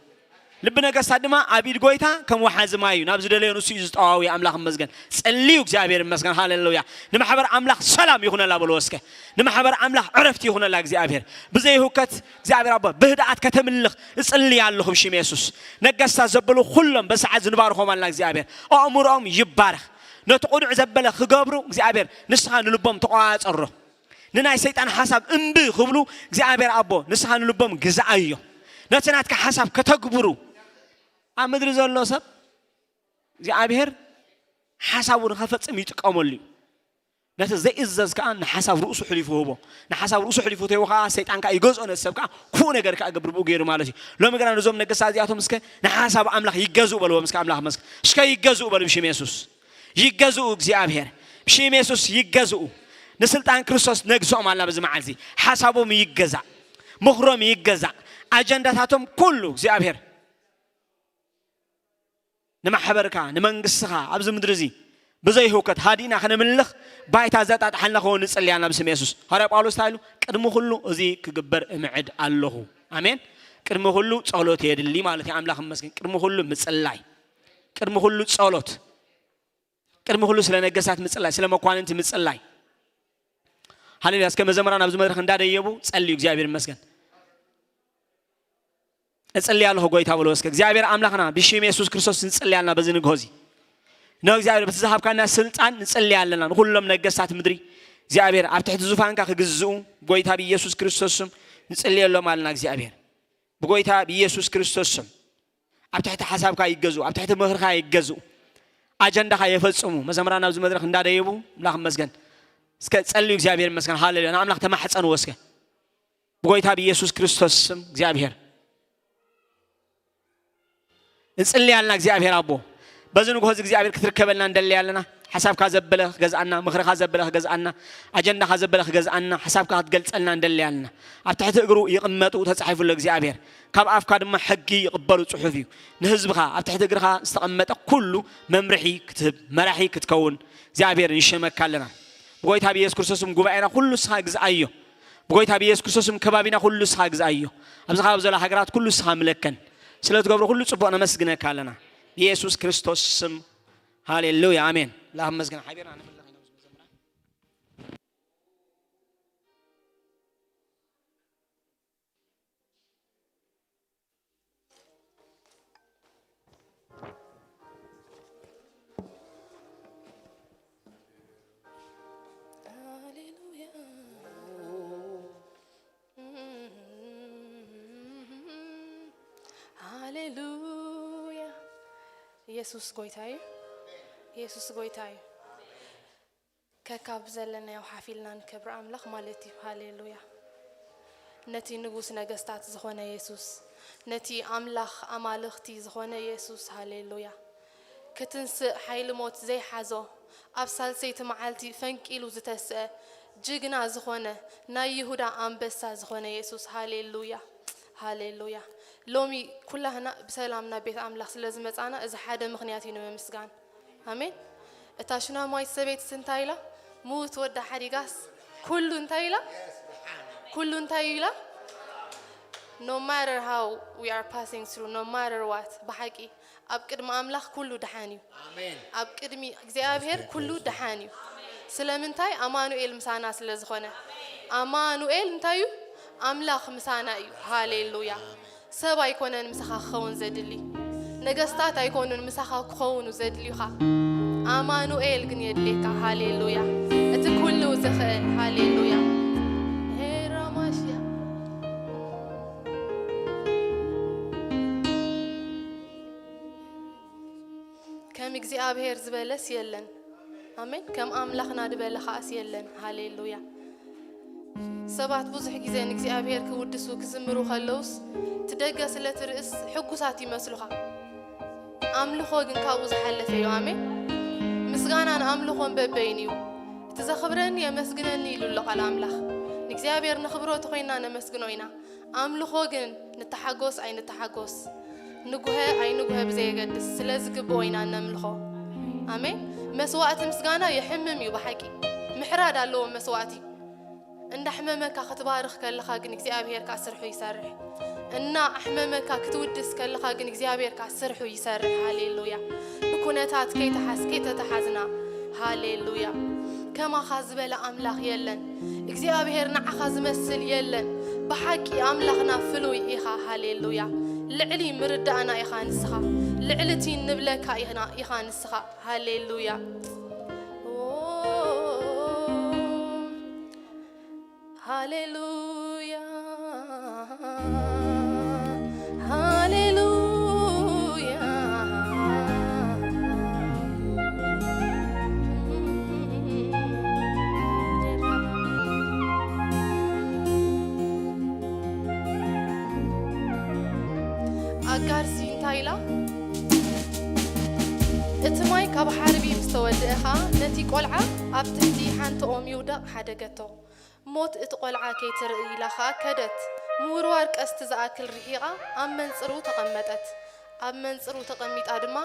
ልቢ ነገስታት ድማ ኣብ ኢድ ጎይታ ከም ወሓዚ ማይ እዩ። ናብ ዝደለዮ ንሱ እዩ ዝጠዋዊ። ኣምላኽ ይመስገን። ጸልዩ። እግዚኣብሔር ይመስገን። ሃሌሉያ። ንማሕበር ኣምላኽ ሰላም ይኹነላ በልዎ እስከ። ንማሕበር ኣምላኽ ዕረፍቲ ይኹነላ እግዚኣብሔር። ብዘይ ህውከት እግዚኣብሔር ኣቦ ብህድኣት ከተምልኽ እጽልይ ኣለኹ ብሽም የሱስ። ነገስታት ዘበሉ ኩሎም በሰዓት ዝንባርኾም ኣልና እግዚኣብሔር። ኣእምሮኦም ይባረኽ። ነቲ ቅኑዕ ዘበለ ክገብሩ እግዚኣብሔር ንስኻ ንልቦም ተቆጻጸሮ። ንናይ ሰይጣን ሓሳብ እምቢ ክብሉ እግዚኣብሔር ኣቦ ንስኻ ንልቦም ግዝኣዮ። ነቲ ናትካ ሓሳብ ከተግብሩ ኣብ ምድሪ ዘሎ ሰብ እግዚኣብሔር ሓሳቡ ንኸፈጽም ይጥቀመሉ እዩ። ነቲ ዘይእዘዝ ከኣ ንሓሳብ ርእሱ ሕሊፉ ህቦ። ንሓሳብ ርእሱ ሕሊፉ ተይቡ ከኣ ሰይጣን ከኣ ይገዝኦ ነቲ ሰብ ከኣ ክፉእ ነገር ከኣ ገብር ብኡ ገይሩ ማለት እዩ። ሎሚ ግና ነዞም ነገስታት እዚኣቶም እስከ ንሓሳብ ኣምላኽ ይገዝኡ በልዎም እስከ ኣምላኽ መስክ-፣ እስከ ይገዝኡ በሉ ብሽም የሱስ። ይገዝኡ እግዚኣብሔር። ብሽም የሱስ ይገዝኡ። ንስልጣን ክርስቶስ ነግዝኦም ኣላ በዚ መዓልቲ። ሓሳቦም ይገዛእ። ምኽሮም ይገዛእ። ኣጀንዳታቶም ኩሉ እግዚኣብሔር ንማሕበርካ፣ ንመንግስትኻ ኣብዚ ምድሪ እዚ ብዘይ ህውከት ሃዲእና ከነምልኽ ባይታ ዘጣጥሓልና ክኸውን ንጽሊ ኢና ብስም የሱስ። ሃዋርያ ጳውሎስ እንታይ ኢሉ? ቅድሚ ኩሉ እዚ ክግበር እምዕድ ኣለኹ። ኣሜን። ቅድሚ ኩሉ ጸሎት የድሊ ማለት እዩ። ኣምላኽ ይመስገን። ቅድሚ ኩሉ ምጽላይ፣ ቅድሚ ኩሉ ጸሎት፣ ቅድሚ ኩሉ ስለ ነገስታት ምጽላይ፣ ስለ መኳንንቲ ምጽላይ። ሃሌሉያ። እስከ መዘምራን ኣብዚ መድረኽ እንዳደየቡ ጸልዩ። እግዚኣብሔር ይመስገን። እጽሊ ኣለኹ ጎይታ በሎ እስከ። እግዚኣብሔር ኣምላኽና ብሽም የሱስ ክርስቶስ ንጽሊ ኣለና በዚ ንግሆ እዚ። ኖ እግዚኣብሔር በቲ ዝሃብካና ስልጣን ንጽሊ ኣለና። ንኹሎም ነገስታት ምድሪ እግዚኣብሔር ኣብ ትሕቲ ዙፋንካ ክግዝኡ ጎይታ ብኢየሱስ ክርስቶስ ስም ንጽልየሎም ኣለና እግዚኣብሔር። ብጎይታ ብኢየሱስ ክርስቶስ ስም ኣብ ትሕቲ ሓሳብካ ይገዝኡ፣ ኣብ ትሕቲ ምኽርካ ይገዝኡ። ኣጀንዳኻ የፈጽሙ። መዘምራን ኣብዚ መድረኽ እንዳደየቡ ኣምላኽ ይመስገን። እስከ ጸልዩ። እግዚኣብሔር ይመስገን። ሃሌሉያ። ንኣምላኽ ተማሕጸንዎ እስከ። ብጎይታ ብኢየሱስ ክርስቶስ ስም እግዚኣብሔር ንጽሊ ኣለና። እግዚኣብሔር ኣቦ በዚ ንግሆ እዚ እግዚኣብሔር ክትርከበልና ንደሊ ኣለና። ሓሳብካ ዘበለ ክገዝኣና፣ ምኽርኻ ዘበለ ክገዝኣና፣ ኣጀንዳኻ ዘበለ ክገዝኣና፣ ሓሳብካ ክትገልጸልና ንደሊ ኣለና። ኣብ ትሕቲ እግሩ ይቕመጡ ተጻሒፉ ኣሎ እግዚኣብሔር። ካብ ኣፍካ ድማ ሕጊ ይቕበሉ ጽሑፍ እዩ። ንህዝብኻ ኣብ ትሕቲ እግርኻ ዝተቐመጠ ኩሉ መምርሒ ክትህብ፣ መራሒ ክትከውን እግዚኣብሔር ንሸመካ ኣለና። ብጎይታ ብኢየሱስ ክርስቶስም ጉባኤና ኩሉ ንስኻ ግዝኣዮ። ብጎይታ ብኢየሱስ ክርስቶስም ከባቢና ኩሉ ንስኻ ግዝኣዮ። ኣብዚ ከባቢ ዘሎ ሃገራት ኩሉ ንስኻ ምለከን። ስለ ትገብሮ ኩሉ ጽቡቕ ነመስግነካ ኣለና። ብኢየሱስ ክርስቶስ ስም። ሃሌሉያ። ኣሜን። ላብ መስገን ሓቢርና ንምለኽ ኢና። ሃሌሉያ። ሃሌሉያ። ኢየሱስ ጎይታ እዩ። ኢየሱስ ጎይታ እዩ። ከካብ ዘለናዮ ሓፊልና ንከብሪ ኣምላኽ ማለት እዩ። ሃሌሉያ። ነቲ ንጉስ ነገስታት ዝኾነ የሱስ፣ ነቲ ኣምላኽ ኣማልኽቲ ዝኾነ የሱስ፣ ሃሌሉያ። ክትንስእ ሓይሊ ሞት ዘይሓዞ፣ ኣብ ሳልሰይቲ መዓልቲ ፈንቂሉ ዝተስአ፣ ጅግና ዝኾነ፣ ናይ ይሁዳ ኣንበሳ ዝኾነ የሱስ፣ ሃሌሉያ፣ ሃሌሉያ። ሎሚ ኩላህና ብሰላም ናብ ቤት ኣምላኽ ስለ ዝመጻና፣ እዚ ሓደ ምኽንያት እዩ ንምምስጋን። ኣሜን። እታ ሹናማዊት ሰበይትስ እንታይ ኢላ? ምዉት ወዳ ሓዲጋስ ኩሉ እንታይ ኢላ? ኩሉ እንታይ ኢላ? No matter how we are passing through, no matter what፣ ብሓቂ ኣብ ቅድሚ ኣምላኽ ኩሉ ደሓን እዩ። ኣሜን። ኣብ ቅድሚ እግዚኣብሔር ኩሉ ደሓን እዩ። ስለምንታይ? ኣማኑኤል ምሳና ስለ ዝኾነ። ኣማኑኤል እንታይ እዩ? ኣምላኽ ምሳና እዩ። ሃሌሉያ። ሰብ ኣይኮነን ምሳኻ ክኸውን ዘድሊ። ነገስታት ኣይኮኑን ምሳኻ ክኸውኑ ዘድልዩኻ። ኣማኑኤል ግን የድልየካ። ሃሌሉያ። እቲ ኩሉ ዝኽእል። ሃሌሉያ። ሄራማሽያ። ከም እግዚኣብሔር ዝበለስ የለን። ኣሜን። ከም ኣምላኽና ዝበለ ኸኣስ የለን። ሃሌሉያ። ሰባት ብዙሕ ግዜ ንእግዚኣብሔር ክውድሱ ክዝምሩ ከለውስ፣ እቲ ደገ ስለ ትርእስ ሕጉሳት ይመስሉኻ። ኣምልኾ ግን ካብኡ ዝሓለፈ እዩ። ኣሜን። ምስጋናን ኣምልኾን በበይኑ እዩ። እቲ ዘኽብረኒ የመስግነኒ ኢሉ ኣሎ ቃል ኣምላኽ። ንእግዚኣብሔር ነኽብሮ ተኾይንና ነመስግኖ ኢና። ኣምልኾ ግን ንተሓጎስ ኣይንተሓጎስ፣ ንጉሀ ኣይንጉሀ ብዘየገድስ ስለ ዝግብኦ ኢና ነምልኾ። ኣሜን። መስዋእቲ ምስጋና የሕምም እዩ ብሓቂ። ምሕራድ ኣለዎ መስዋእቲ። እንዳሕመመካ ክትባርኽ ከለኻ ግን እግዚኣብሔር ከኣ ስርሑ ይሰርሕ። እና ኣሕመመካ ክትውድስ ከለኻ ግን እግዚኣብሔር ከኣ ስርሑ ይሰርሕ። ሃሌሉያ። ብኩነታት ከይተሓዝ-፣ ከይተተሓዝና። ሃሌሉያ። ከማኻ ዝበለ ኣምላኽ የለን። እግዚኣብሔር ንዓኻ ዝመስል የለን። ብሓቂ ኣምላኽና ፍሉይ ኢኻ። ሃሌሉያ። ልዕሊ ምርዳእና ኢኻ ንስኻ። ልዕሊ እቲ ንብለካ ኢና-፣ ኢኻ ንስኻ። ሃሌሉያ። ኦ፣ ሃሌሉያ፣ ሃሌሉያ። ኣጋርሲ እንታይ ኢላ? እቲ ማይ ካብ ሓርቢ ምስ ተወድአ ኸኣ፣ ነቲ ቈልዓ ኣብ ትሕቲ ሓንቲ ኦም ይውደቕ ሓደገቶ። ሞት እቲ ቈልዓ ከይትርኢ ኢላ ኸኣ ከደት። ምውርዋር ቀስቲ ዝኣክል ርሒቓ ኣብ መንጽሩ ተቐመጠት። ኣብ መንጽሩ ተቐሚጣ ድማ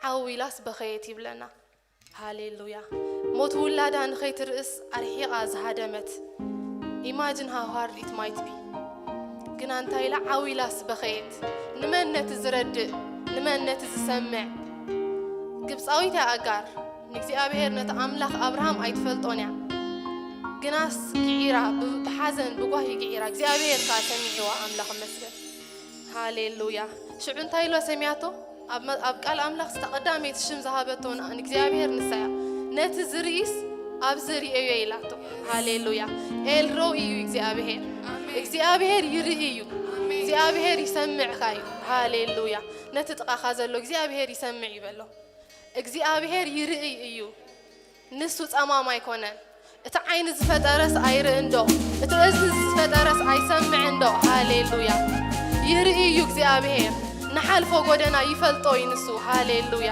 ዓው ኢላስ በኸየት ይብለና። ሃሌሉያ። ሞት ውላዳ ንኸይትርእስ ኣርሒቓ ዝሃደመት። Imagine how hard it might be። ግና እንታይ ኢላ? ዓው ኢላስ በኸየት። ንመን ነቲ ዝረድእ? ንመን ነቲ ዝሰምዕ? ግብጻዊት እያ ኣጋር። ንእግዚኣብሔር ነቲ ኣምላኽ ኣብርሃም ኣይትፈልጦን እያ። ግናስ ግዒራ፣ ብ-፣ ብሓዘን፣ ብጓሂ ግዒራ። እግዚኣብሔር ከኣ ሰሚዕዋ፣ ኣምላኽ ይመስገን። ሃሌሉያ። ሽዑ እንታይ ኢሎ ሰሚያቶ? ኣብ መ-፣ ኣብ ቃል ኣምላኽ ዝታ ቀዳመይቲ ሽም ዝሃበቶ ን-፣ ንእግዚኣብሔር ንሳ እያ። ነቲ ዝርኢስ ኣብዚ ርእዮ ኢላቶ። ሃሌሉያ። ኤልሮኢ እዩ እግዚኣብሔር። ኣሜን። እግዚኣብሔር ይርኢ እዩ። ኣሜን። እግዚኣብሔር ይሰምዕካ እዩ። ሃሌሉያ። ነቲ ጥቓኻ ዘሎ እግዚኣብሔር ይሰምዕ እዩ በሎ። እግዚኣብሔር ይርኢ እዩ። ንሱ ጸማም ኣይኮነን። እቲ ዓይኒ ዝፈጠረስ ኣይርእን ዶ? እቲ እዝኒ ዝፈጠረስ ኣይሰምዕን ዶ? ሃሌሉያ። ይርኢ እዩ እግዚኣብሔር። ንሓልፎ ጎደና ይፈልጦ እዩ ንሱ። ሃሌሉያ።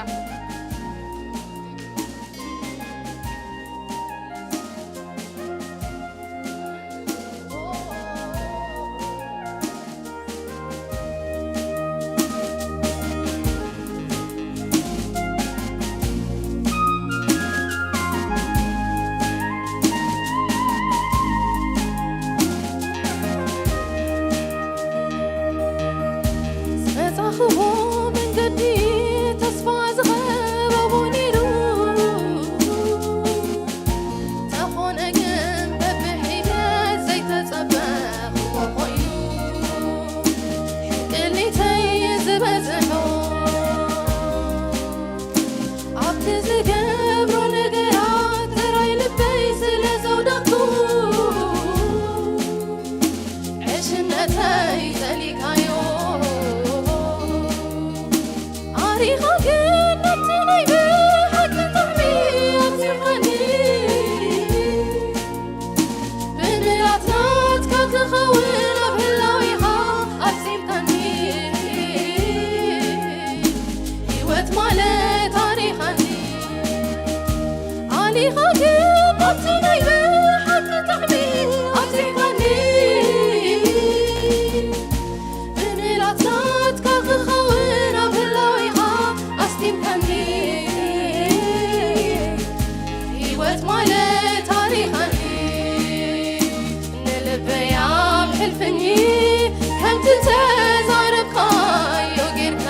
ዝመጻኽዎ መንገዲ ተስፋ ዝኸ ዲኻ ግን ኣብቲ ናይ ብሓቂ ጣዕሚ ኣብዚሕካኒ። ብሜላትካ ክኸውን ኣብ ህላዌኻ ኣስቲምካኒ። ህይወት ማለት ታሪኻኒ። ንልበይ ኣብ ሕልፍኒ ከምቲ ተዛረብካዮ ጌርካ።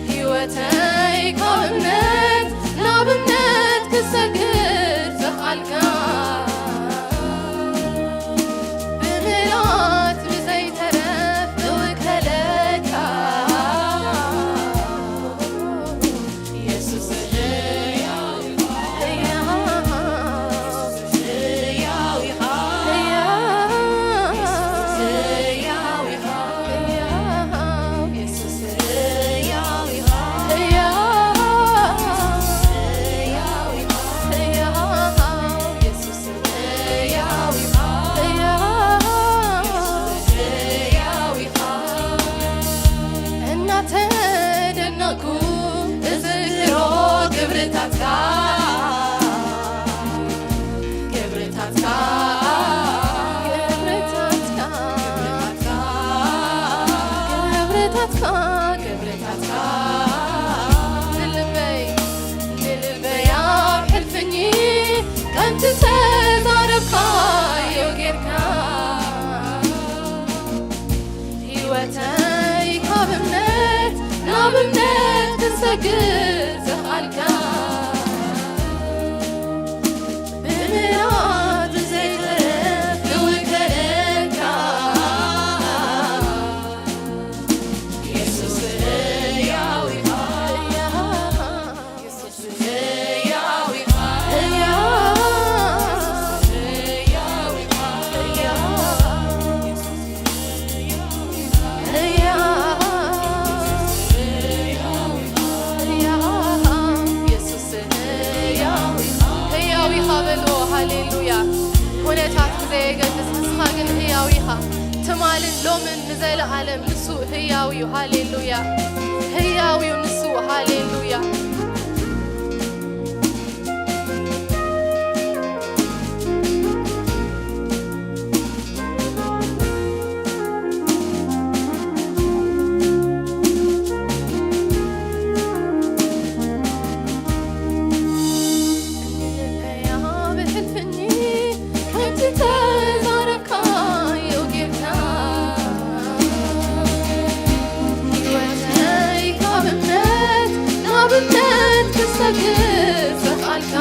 ህይወተይ ካብ እምነት ናብ እምነት ክሰግር ዘኽኣልካ። ብምልኣት ብዘይተረፍ እውከለካ። የሱስ ህያው ኢኻ። ህያው ኢኻ። የሱስ ህያው ኢኻ። እናተደነቕኩ እዝክሮ ግብርታትካ፣ ግብርታትካ፣ ግብርታትካ፣ ግብርታትካ፣ ግብርታትካ፣ ግብርታትካ። ንልበይ፣ ንልበይ ኣብ ሕልፍኒ ከምቲ ተዛረብካዮ ጌርካ። ህይወተይ ካብ እምነት ናብ እምነት ክሰግር ዘኽኣልካ። ብምልኣት ዘይተረፍ እውከለካ። የሱስ ህያው ኢኻ። የሱስ ህያው ኢኻ። ህያው፣ ህያው ኢኻ። ህያው፣ ህያው፣ ህያው ኢኻ። የሱስ ህያው ኢኻ። ህያው ኢኻ በልዎ። ሃሌሉያ። ኩነታት ብዘየገድስ ንስኻ ግን ህያው ኢኻ። ትማልን ሎምን ንዘለኣለም ንሱ ህያው እዩ። ሃሌሉያ። ህያው እዩ ንሱ። ሃሌሉያ። ከምቲ ተዛረብካዮ ጌርካ፣ ህይወተይ ካብ እምነት ናብ እምነት ክሰግር ዘኽኣልካ፣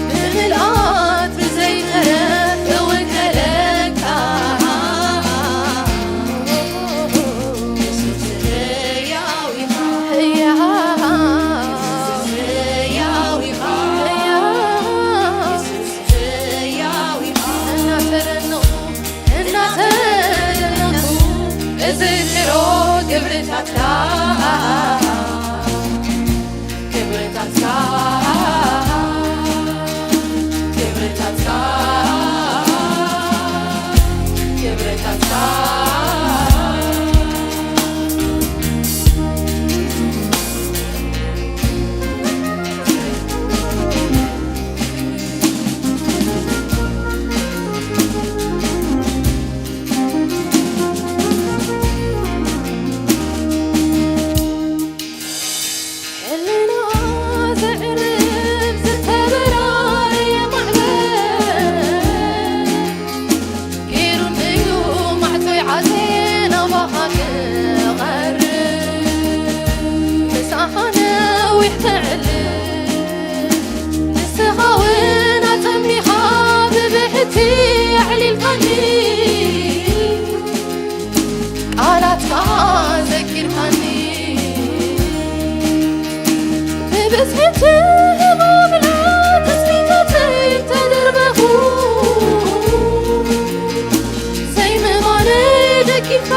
ብምልኣት ብዘይተረፍ እውከለካ። የሱስ ህያው ኢኻ። ህያው። የሱስ ህያው ኢኻ። ህያው። የሱስ ህያው ኢኻ። እናተደነቕኩ፣ እናተደነቕኩ እዝክሮ ግብርታትካ፣ ግብርታትካ፣ ግብርታትካ፣ ግብርታትካ። ሕልና ዘዕርፍ ዝተበራረየ ማዕበል ገይሩኒ እዩ ማዕጾይ ዓጽየ ናባኻ ክቐርብ። ምሳኻ ነዊሕ ከዕልል ንስኻ እውን ኣጸሚኻ ብብሕቲ ኣዕሊልካኒ። ቃላትካ ዘኪርካኒ ብብዝሒ ትህቦ ምልኣት ትጽቢታተይ ተደርበኹ። ዘይምእማነይ ደቂቕካ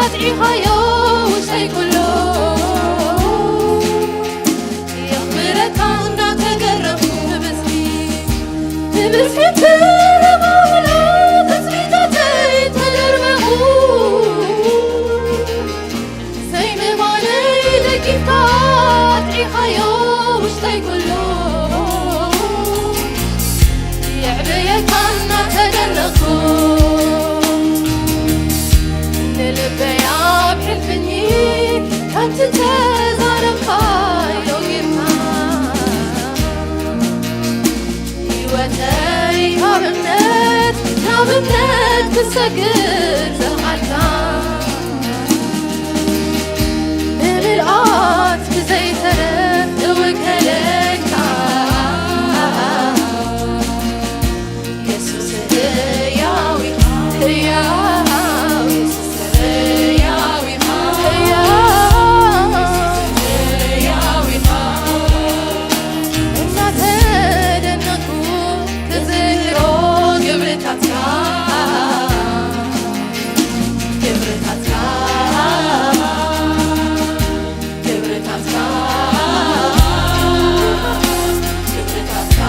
ኣጥዒኻዮ ውሽጠይ ኩሉ። የኽብረካ እንዳተገረምኩ ብብዝሒ፣ ብብዝሒ ትህቦ ምልኣት ትጽቢታተይ ተደርበኹ። ኢኻ ኣጥዒኻዮ ውሽጠይ ኩሉ የዕብየካ እናተደነቕኩ ንልበይ ኣብ ሕልፍኒ ከምቲ ተዛረብካዮ ጌርካ ህይወተይ ካብ እምነት ናብ እምነት ክሰግር ዘኽኣልካ ብምልኣት ብዘይተረፍ እውከለካ የሱስ ህያው ኢኻ፣ ህያው የሱስ ህያው ኢኻ፣ ህያው የሱስ ህያው ኢኻ። እናተደነኩ ክዝክሮ ግብርታትካ፣ ግብርታትካ፣ ግብርታትካ፣ ግብርታትካ።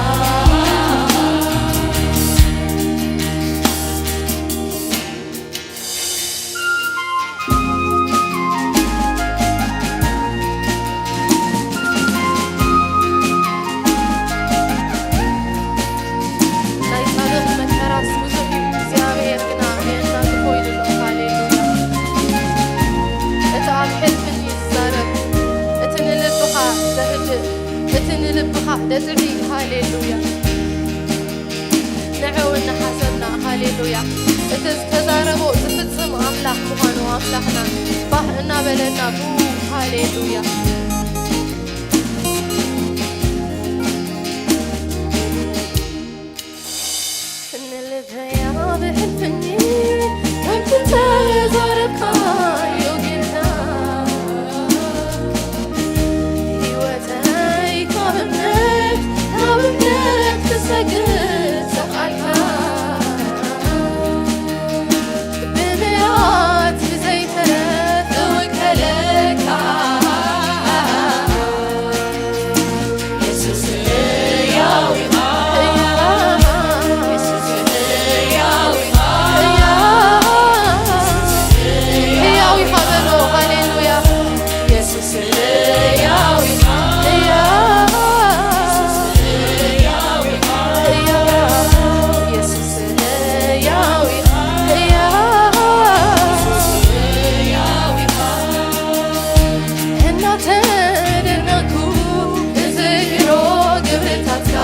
ናይ ጻድቕ መከራስ ብዙሕ እዩ፣ እግዚኣብሔር ግና የእናግፎ ኢሉ ኣሎ። ሃሌሉያ። እቲ ኣብ ሕልፍኒ ዝዛረብ፣ እቲ ንልብኻ ዘህድእ፣ እቲ ንልብኻ ደጽዒ። ሃሌሉያ። ንዕኡ እናሓሰብና፣ ሃሌሉያ፣ እቲ ዝተዛረቦ ዝፍጽም ኣምላኽ ምዃኑ ኣምላኽና ባህ እናበለና ብኡ፣ ሃሌሉያ። ንልበይ ኣብ ሕልፍኒ ከምቲ ተዛረብካዮ ጌርካ ህይወተይ ካብ እምነት ናብ እምነት ክሰግር ዘኽኣልካ ብምልኣት ብዘይተረፍ እውከለካ። የሱስ ህያው ኢኻ። የሱስ ህያው ኢኻ። ህያው ኢኻ በሎ። ሃሌሉያ። የሱስ ህያው ኢኻ። ህያው። የሱስ ህያው ኢኻ። ህያው። እናተደነኩ እዝክሮ ግብርታትካ፣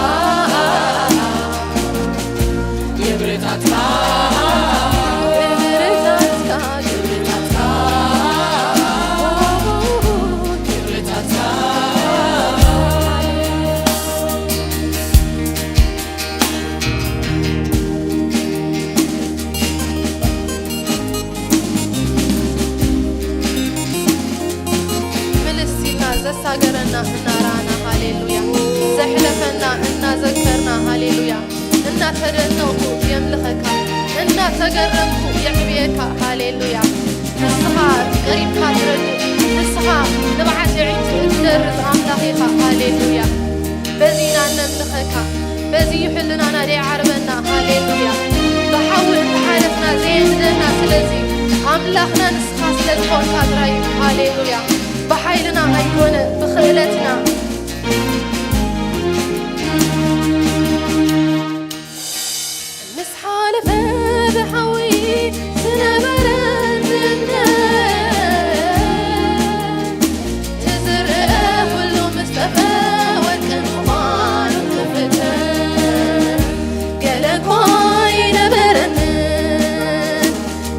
ግብርታትካ፣ ግብርታትካ፣ ግብርታትካ፣ ግብርታትካ። ምልስ ኢልና ዘሳገረና እናረኣና፣ ሃሌሉያ፣ ዘሕለፈና እናዘከርና፣ ሃሌሉያ፣ እናተደነቕኩ የምልኸካ፣ እናተገረምኩ የዕብየካ። ሃሌሉያ። ንስኻ ቀሪብካ ትረድእ፣ ንስኻ ንብዓት የዒንቱ እትደርዝ ኣምላኽ ኢኻ። ሃሌሉያ። በዚ ኢና እነምልኸካ፣ በዚ እዩ ሕልናና ደይዓርበና። ሃሌሉያ። ብሓዊ እንተሓለፍና ዘየንድደና፣ ስለዚ ኣምላኽና ንስኻ ስለ ዝኾንካ ጥራይ እዩ። ሃሌሉያ። ብሓይልና ኣይኮነ፣ ብኽእለትና። ምስ ሓለፈ ብሓዊ ዝነበረ እምነት፣ ዝዝርእ ኩሉ ምስ ጠፍአ ወርቂ ምዃኑ ክፍተ ገለ እኳ ኣይነበረንን።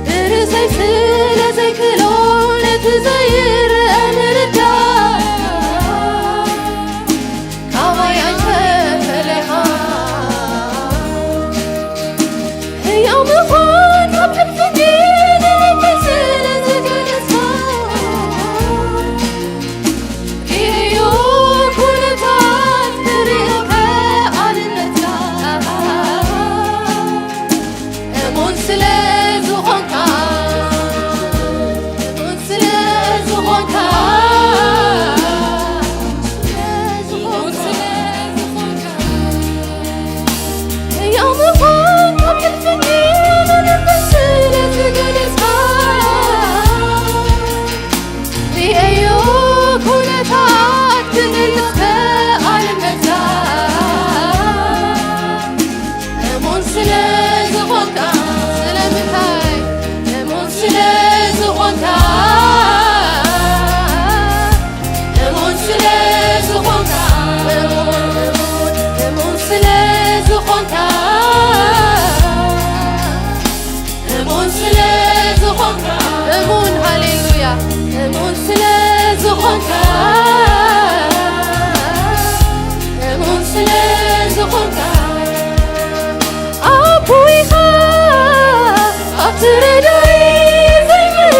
ብርእሰይ ስለ ዘይክእሎ ነቲ ዘይረአ ምርዳእ ካባይ ኣይተፈለኻ። ህያው ምዃን ካብ ሕልፍኒ ንልበይ ስለ ዝገለጽካ፣ ርእዮ ኩነታት ክርእዮ ከኣልነትካ። እሙን ስለ ዝኾንካ፣ እሙን ስለ ዝኾንካ፣ እሙን ስለ ዝኾንካ፣ ህያው ምዃን ካብ ሕልፍኒ ንልበይ ስለ ዝገለጽካ፣ ርእዮ ረዳኢ ዘይብሉ፣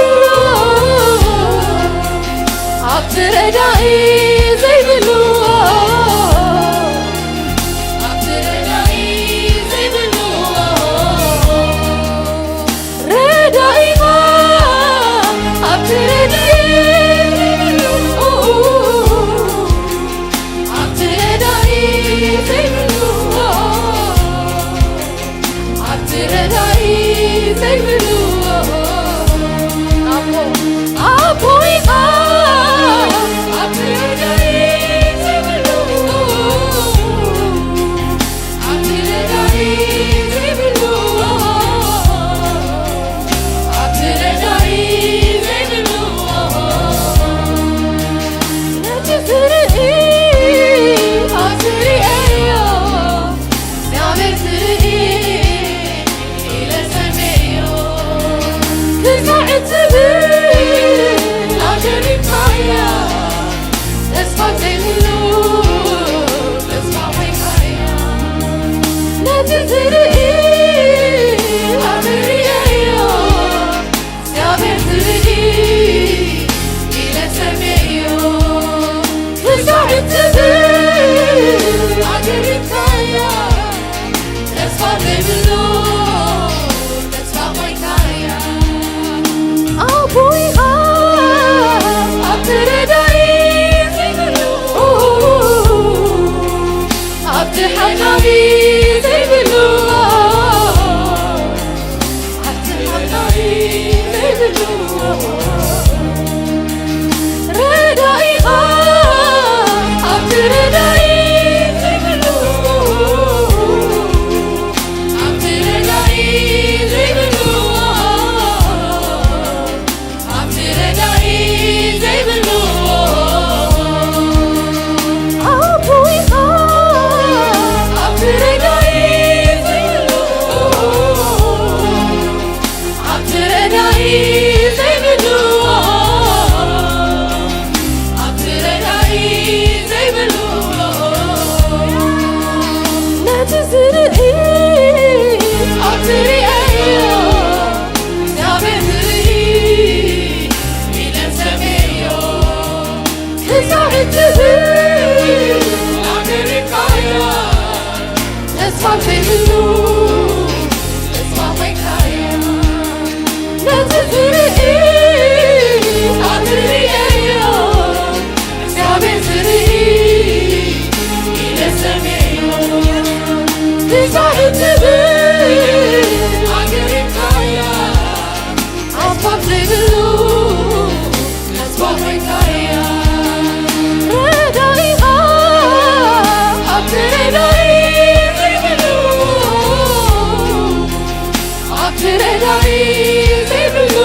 ኣብቲ ረዳኢ ዘይብሉ፣ ኣብቲ ረዳኢ ዘይብሉ፣ ረዳኢኻ ኣብቲ ረዳኢ ዘይብሉ፣ ኣብቲ ረዳኢ ዘይብሉ፣ ኣብቲ ረዳኢ ዘይብሉ፣ ኣቦ፣ ኣቦ ኢኻ ኣብቲ ረዳኢ ዘይብሉ፣ ኣብቲ ረዳኢ ዘይብሉ፣ ኣብቲ ረዳኢ ዘይብሉ፣ ነቲ ዝርኢ ኣዝርእዮ፣ እግዚኣብሔር ዝርኢ ኢለ ሰምየዮ። ክሳዕ እትብል ኣገሪምካያ፣ ተስፋ ዘይብሉ ተስፋ ኮይንካያ። ነቲ ዝርኢ ኣዝርእዮ፣ እግዚኣብሔር ዝርኢ ኢለ ሰምየዮ። ክሳዕ እትብል ኣገሪምካያ፣ ተስፋ ዘይብሉ ተስፋ ኮይንካያ። ኣቦ ኢኻ ኣብቲ ረዳኢ ዘይብሉ፣ ኣብቲ ሓላዊ ዘይብሉ፣ ኣብቲ ሓላዊ ዘይብሉ፣ ረዳኢኻ ኣብቲ ረዳኢ ዘይብሉ፣ ኣብቲ ረዳኢ ዘይብሉ፣ ኣብቲ ረዳኢ ዘይብሉ፣ ኣቦ ኢኻ ኣብቲ ረዳኢ ዘይብሉ፣ ኣብቲ ረዳኢ ዘይብሉ፣ ኣብቲ ረዳኢ ዘይብሉ፣ ነቲ ዝርኢ ኣብቲ ርእዮ፣ እግዚኣብሔር ዝርኢ ኢለ ሰምየዮ። ክሳዕ እትብል ኣገሪምካያ፣ ተስፋ ዘይብሉ ተስፋ ኮይንካያ። ነቲ ዝርኢ ኣዝርእየዮ፣ እግዚኣብሔር ዝርኢ ኢለ ሰምየዮ። ክሳዕ እትብል ኣገሪምካያ፣ ኣስፋልት ዘይብሉ ተስፋ ኮይንካያ። ረዳኢኻ ኣብቲ ረዳኢ ዘይብሉ፣ ኣብቲ ረዳኢ ዘይብሉ፣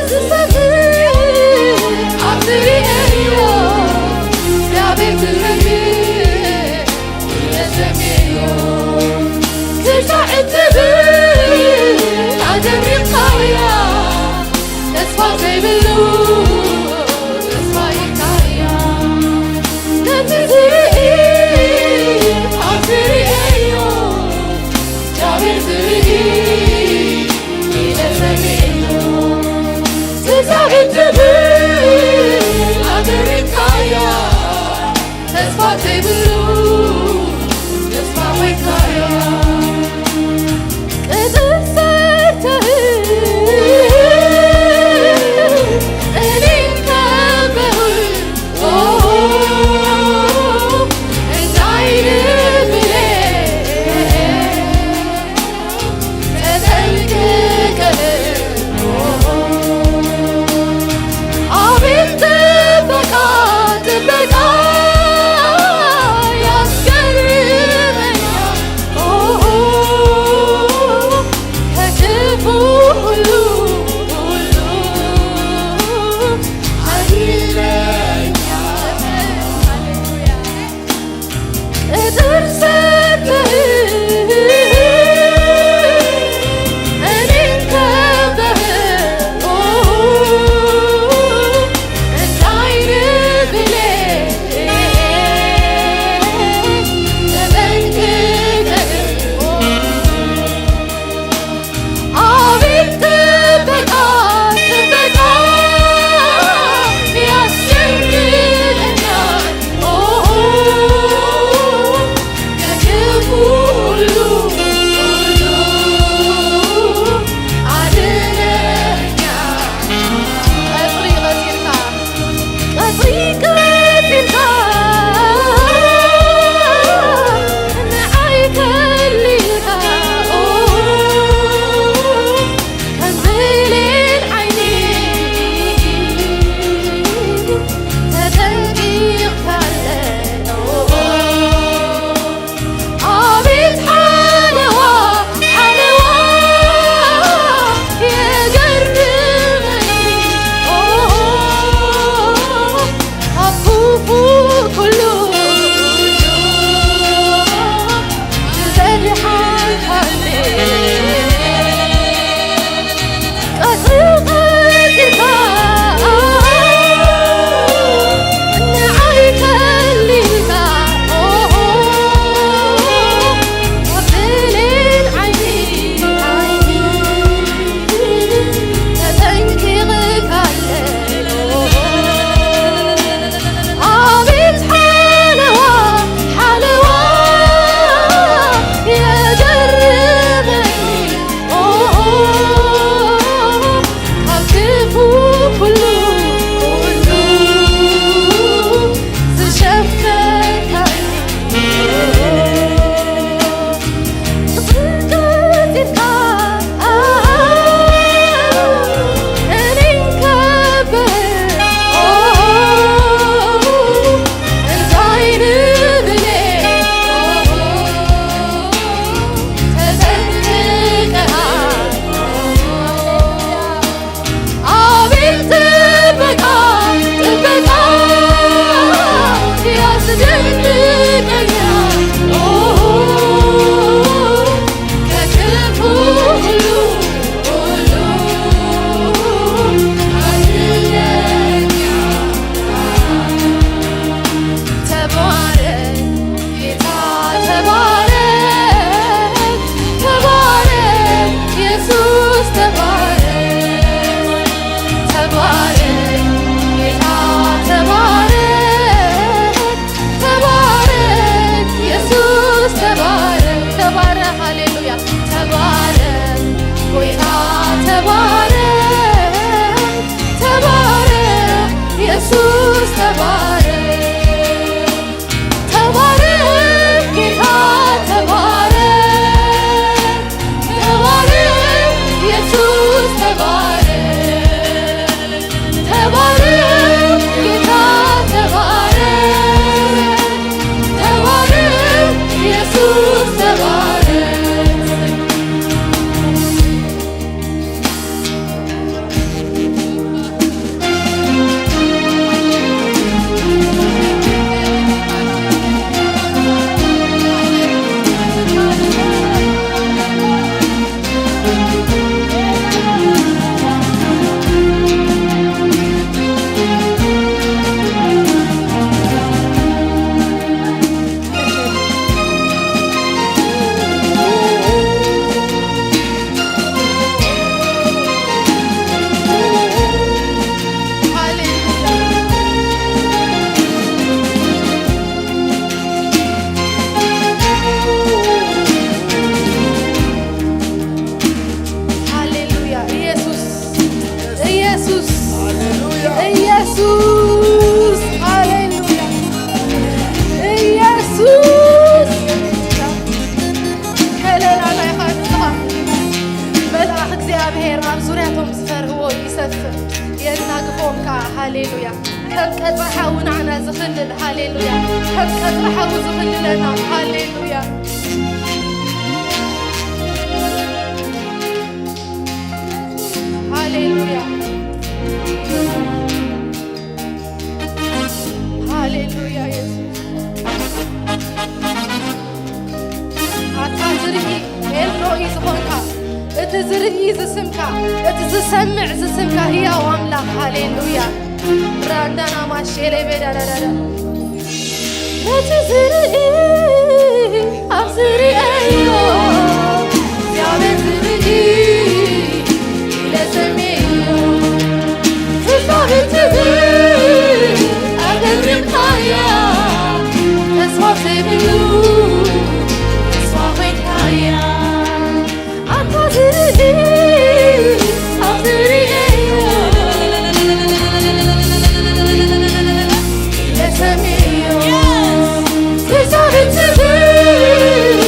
ዝሰፍር ኣብ ዝርእዮ እግዚኣብሔር ክብሪ እየሰምዮ። ትሻዕ እትብል ኣደሪቕካያ ተስፋ ዘይብሉ ተስፋ ኢልካያ። ነቲ ዝርኢ ኣብ ዝርእዮ እግዚኣብሔር ዝርኢ ኢለ ሰሚዕዮ። ትሻዕ እትብል ኣደሪቕካያ ተስፋ ዘይብሉ ተስፋ ወይካያ። ቅጽር ሰርተህ እኔን ከበህ፣ ኦ፣ እንዳይል ብሌን ተጠንቅቀህ፣ ኦ፣ አቤት ጥበቃ፣ ጥበቃ ኢየሱስ፣ ሃሌሉያ። ኢየሱስ፣ ከለላና ኢኻ ንስኻ። መልኣኽ እግዚኣብሔር ኣብ ዙርያቶም ዝፈርህዎ ይሰፍር፣ የናግፎም ከኣ። ሃሌሉያ። ከም ቀጽሪ ሓዊ ንዓና ዝኽልል፣ ሃሌሉያ። ከም ቀጽሪ ሓዊ ዝኽልለና፣ ሃሌሉያ። ሃሌሉያ። ሃሌሉያ የሱስ። ኣታ ዝርኢ ኤልሮኢ ዝኾንካ፣ እቲ ዝርኢ ዝስምካ፣ እቲ ዝሰምዕ ዝስምካ ህያው ኣምላኽ። ሃሌሉያ። ራንዳና ማሼሌ ቤዳዳዳዳ። ነቲ ዝርኢ ኣብ ዝርእዮ እግዚኣብሔር ዝርኢ ኢለ ሰምየዮ። እግዚኣብሔር ትብል ኣገሪምካያ፣ ተስፋ ዘይብሉ ተስፋ ኮይንካያ። ኣታ ዝርኢ ኣብ ዝርእዮ ኢለ ሰምየዮ። እግዚኣብሔር ትብል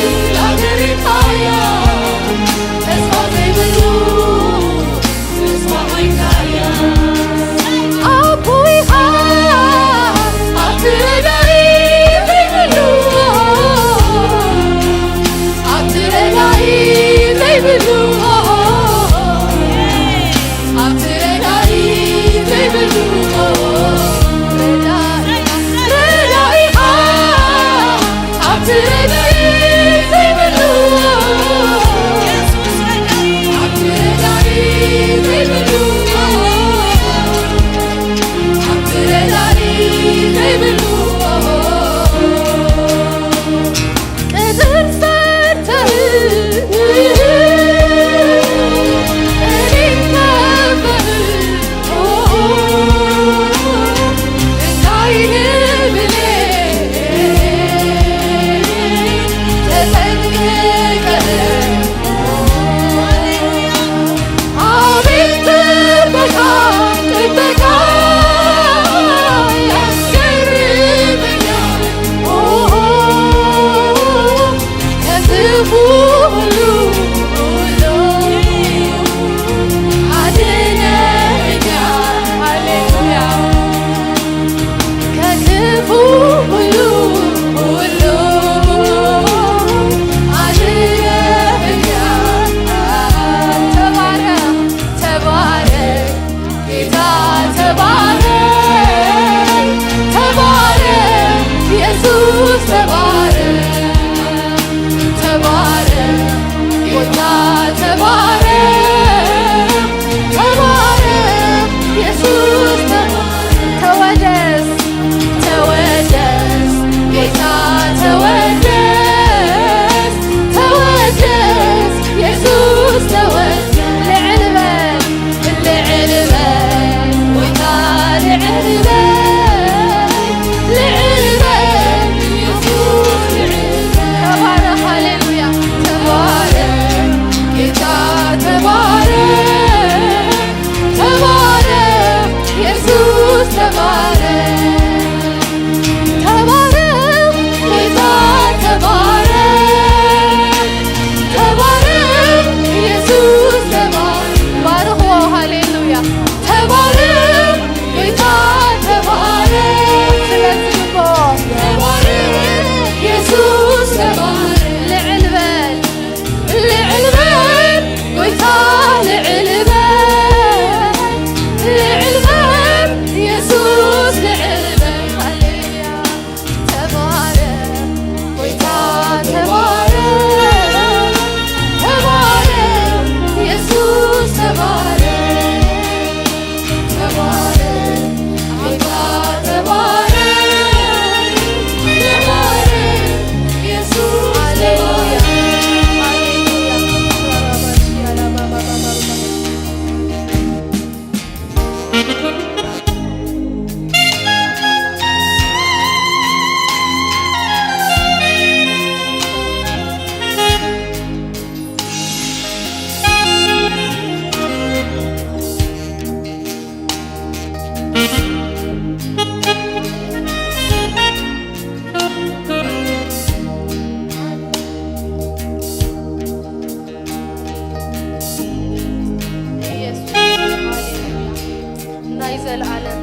ናይ ዘለኣለም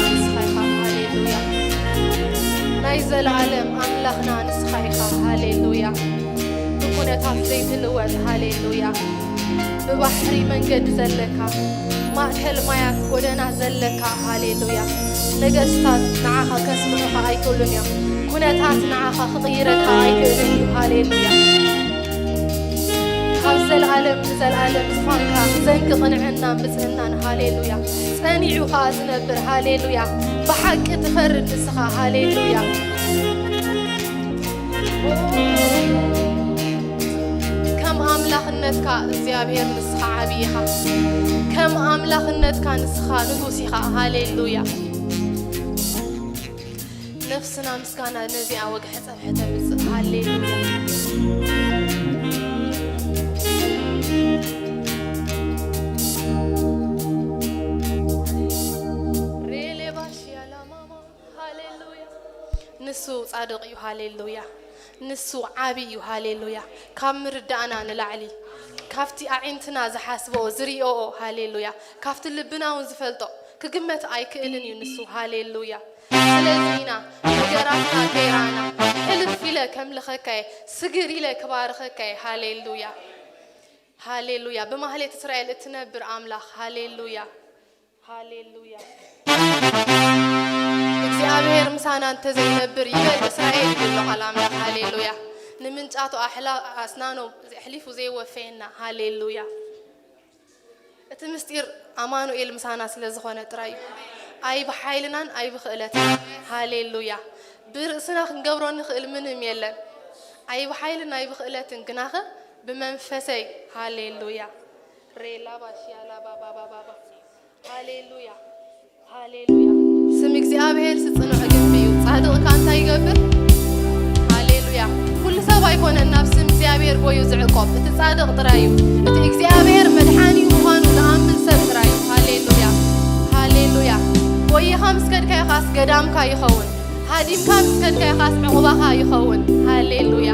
ንጉስና ንስኻ ኢኻ። ሃሌሉያ። ናይ ዘለኣለም ኣምላኽና ንስኻ ኢኻ። ሃሌሉያ። ብኩነታት ዘይትልወጥ። ሃሌሉያ። ብባሕሪ መንገዲ ዘለካ፣ ማእከል ማያት ጎደና ዘለካ። ሃሌሉያ። ነገስታት ንዓኻ ከስምዑኻ ኣይክእሉን እዮም። ኩነታት ንዓኻ ክቕይረካ ኣይክእልን እዩ። ሃሌሉያ። ካብ ዘለኣለም ንዘለኣለም ዝፋንካ ዘንጊ ቅንዕናን ብጽህናን። ሃሌሉያ። ጸኒዑ ኸኣ ዝነብር። ሃሌሉያ። ብሓቂ ትፈርድ ንስኻ። ሃሌሉያ። ከም ኣምላኽነትካ እግዚኣብሔር ንስኻ ዓብዪ ኢኻ። ከም ኣምላኽነትካ ንስኻ ንጉስ ኢኻ። ሃሌሉያ። ነፍስና ምስጋና ነዚኣ ወግሐ ጸብሐ ተምጽእ። ሃሌሉያ። ሬሌባሽ ያላማማ። ሃሌሉያ። ንሱ ጻድቕ እዩ። ሃሌሉያ። ንሱ ዓቢ እዩ። ሃሌሉያ። ካብ ምርዳእና ንላዕሊ፣ ካብቲ ኣዒንትና ዝሓስብኦ ዝሪኦኦ፣ ሃሌሉያ፣ ካብቲ ልብና እውን ዝፈልጦ ክግመት ኣይክእልን እዩ ንሱ። ሃሌሉያ። ስለዚ ኢና ነገራትና ከይረኣና፣ ሕልፍ ኢለ ከምልኸካየ፣ ስግር ኢለ ክባርኸካየ። ሃሌሉያ። ሃሌሉያ። ብማህሌት እስራኤል እትነብር ኣምላኽ። ሃሌሉያ። ሃሌሉያ። እግዚኣብሔር ምሳና እንተዘይነብር ይበል እስራኤል ይብሎ ቃል ኣምላኽ። ሃሌሉያ። ንምንጫቱ ኣሕላ-፣ ኣስናኖ ኣሕሊፉ ዘይወፈየና። ሃሌሉያ። እቲ ምስጢር ኣማኑኤል ምሳና ስለ ዝኾነ ጥራይ እዩ። ኣይ ብሓይልናን ኣይ ብኽእለትናን። ሃሌሉያ። ብርእስና ክንገብሮ ንኽእል ምንም የለን። ኣይ ብሓይልን ኣይ ብኽእለትን ግናኸ ብመንፈሰይ። ሃሌሉያ። ሬላ ባሽያ ላባ ባባ ባባ። ሃሌሉያ፣ ሃሌሉያ። ስም እግዚኣብሔር ጽኑዕ ግንቢ እዩ። ጻድቕ ከኣ እንታይ ይገብር? ሃሌሉያ። ኩሉ ሰብ ኣይኮነን ናብ ስም እግዚኣብሔር ጎዩ ዝዕቆብ፣ እቲ ጻድቕ ጥራይ እዩ። እቲ እግዚኣብሔር መድሓኒ ምዃኑ ዝኣምን ሰብ ጥራይ እዩ። ሃሌሉያ፣ ሃሌሉያ። ጎይኻ ምስ ከድካዮ ኻስ ገዳምካ ይኸውን። ሃዲምካ ምስ ከድካዮ ኻስ ዕቑባኻ ይኸውን። ሃሌሉያ።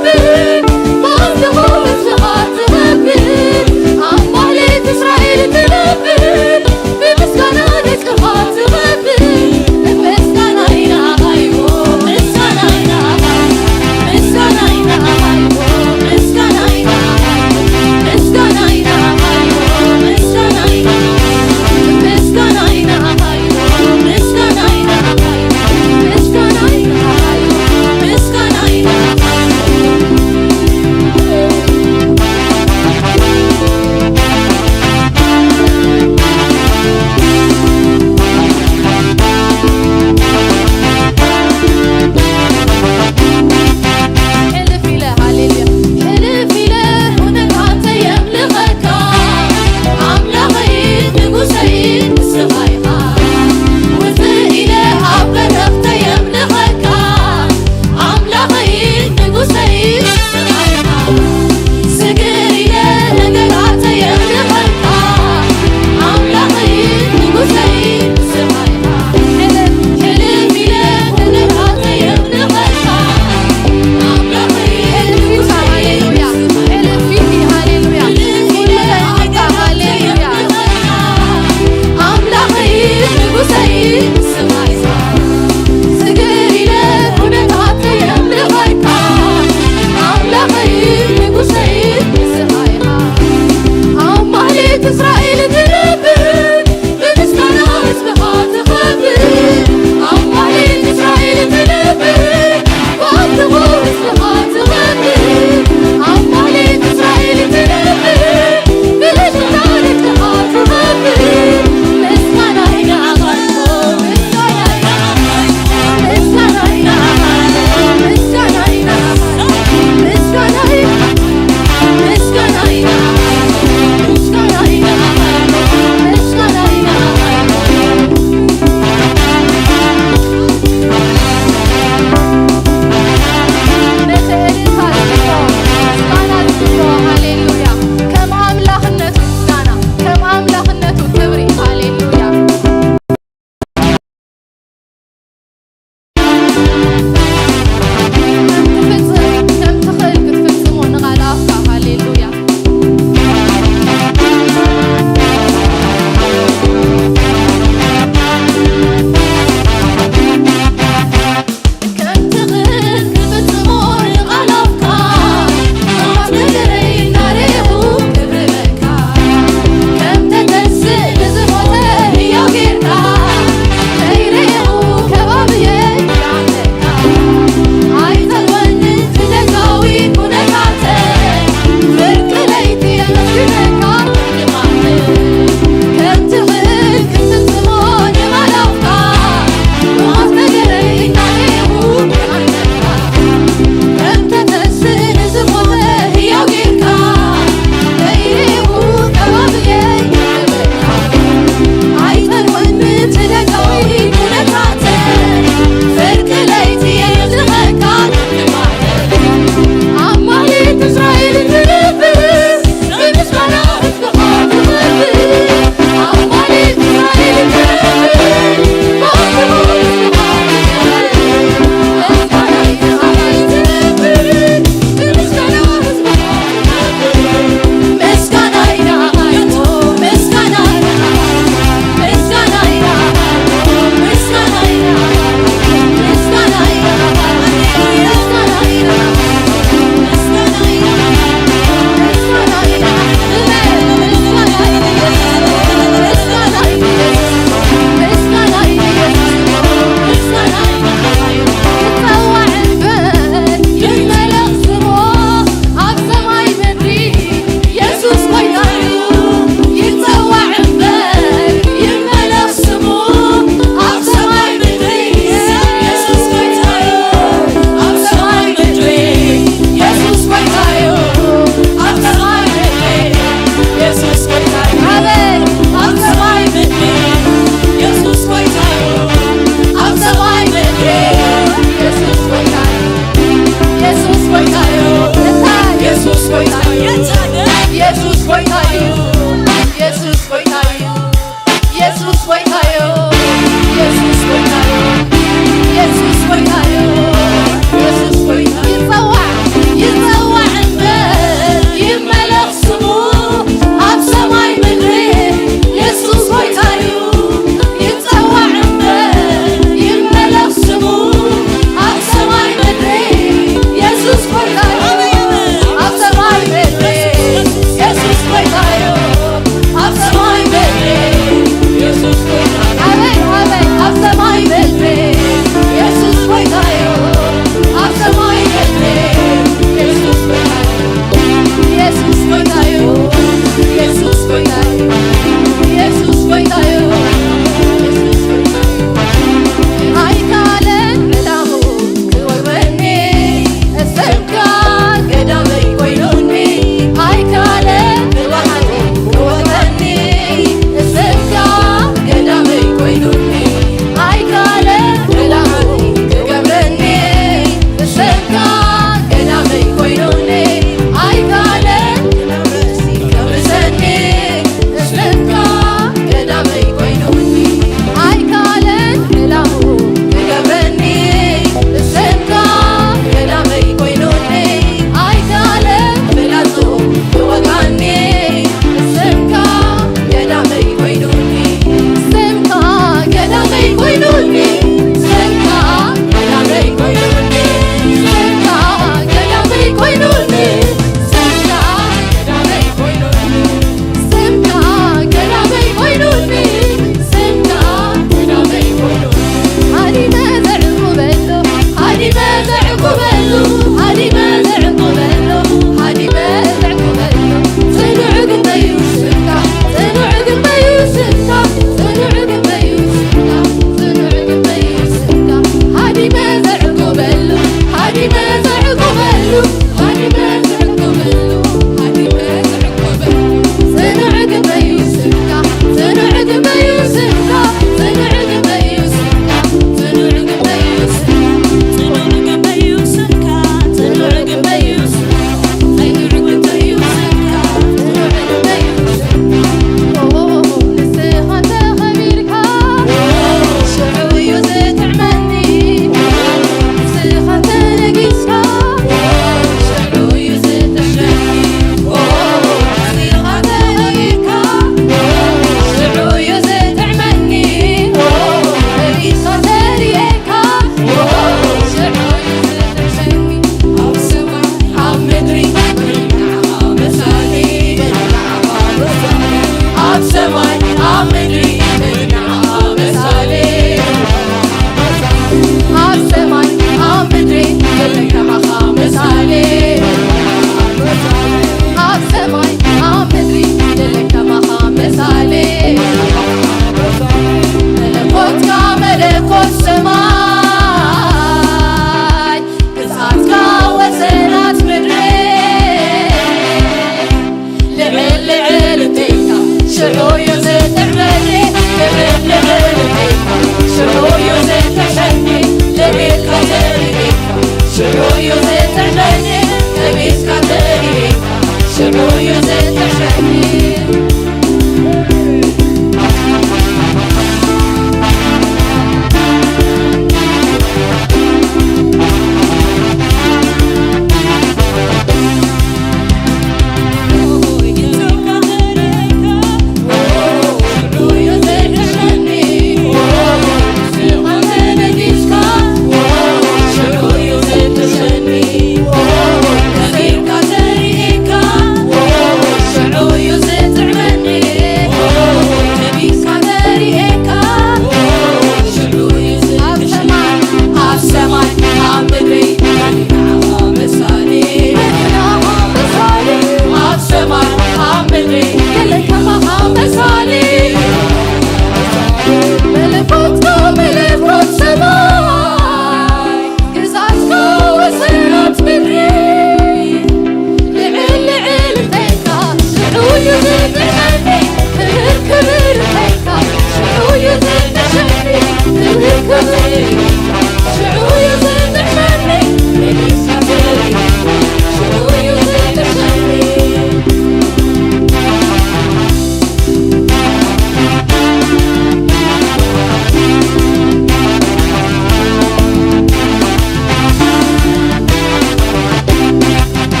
ኣብ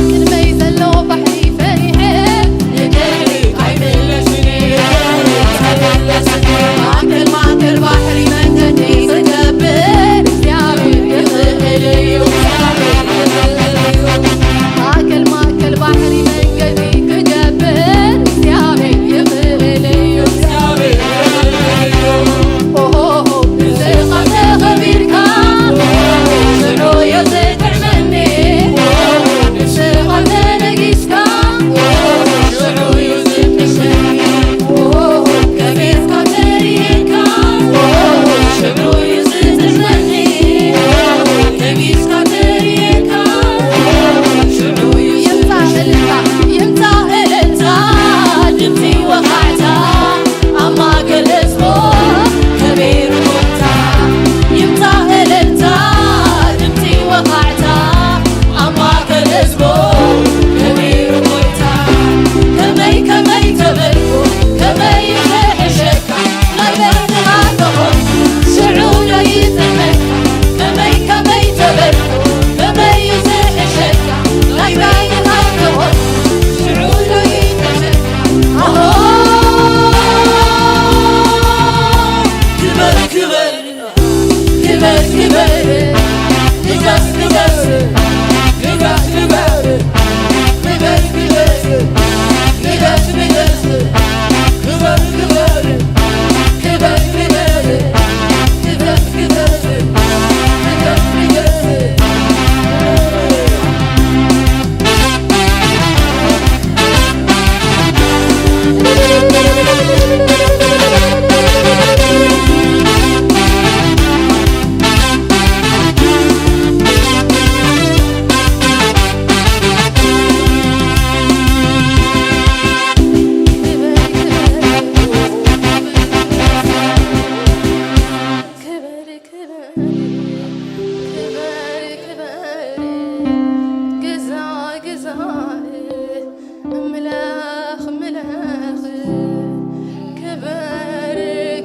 ቅድመይ ዘሎ ባሕሪ ፈሪሐ ንድሕሪት ኣይምለስን እየ። ማእከል ማእከል ባሕሪ መንገዲ ክገብር እግዚኣብሔር ይኽእል እዩ። ማእከል ማእከል ባሕሪ መንገዲ ክገብር እግዚኣብሔር ይኽእል እዩ። ኦሆሆ፣ ንስኻ ተኸቢርካ፣ ሽዑ እዩ ዝጥዕመኒ። ንስኻ ተነጊስካ፣ ሽዑ እዩ ዝጥዕመኒ። ከቢርካ ተርእየካ፣ ሽዑ እዩ ዝጥዕመኒ። ነጊስካ ተርእየካ፣ ሽዑ እዩ ይምጻእ እልልታ፣ ይምጻእ እልልታ፣ ድምጺ ወኻዕታ። ኣብ ማእከል ህዝቡ ከቢሩ ጎይታ፣ ይምጻእ እልልታ፣ ድምጺ ወኻዕታ። ኣብ ማእከል ህዝቡ ከቢሩ ጎይታ፣ ከመይ፣ ከመይ ተበልኩ፣ ከመይ ክሕሸካ፣ ናይ በይንኻ ተኾንኩ፣ ሽዑ ዶ ይጥዕመካ፣ ከመይ፣ ከመይ ተበልኩ፣ ከመይ እዩ ዝሕሸካ፣ ናይ በይንኻ ተኾንኩ፣ ሽዑ ዶ ይሕሸካ። ኣሆ፣ ክበር፣ ክበር፣ ክበር፣ ክበር፣ ንገስ፣ ንገስ፣ ንገስ፣ ንገስ፣ ንገስ፣ ንገስ፣ ንገስ፣ ንገስ፣ ክበር፣ ክበር፣ ክበር፣ ክበር፣ ክበር፣ ክበር፣ ንገስ፣ ንገስ። ክበር፣ ክበር፣ ክበር፣ ክበር፣ ግዛእ፣ ግዛእ፣ እምለኽ፣ እምለኽ፣ ክበር፣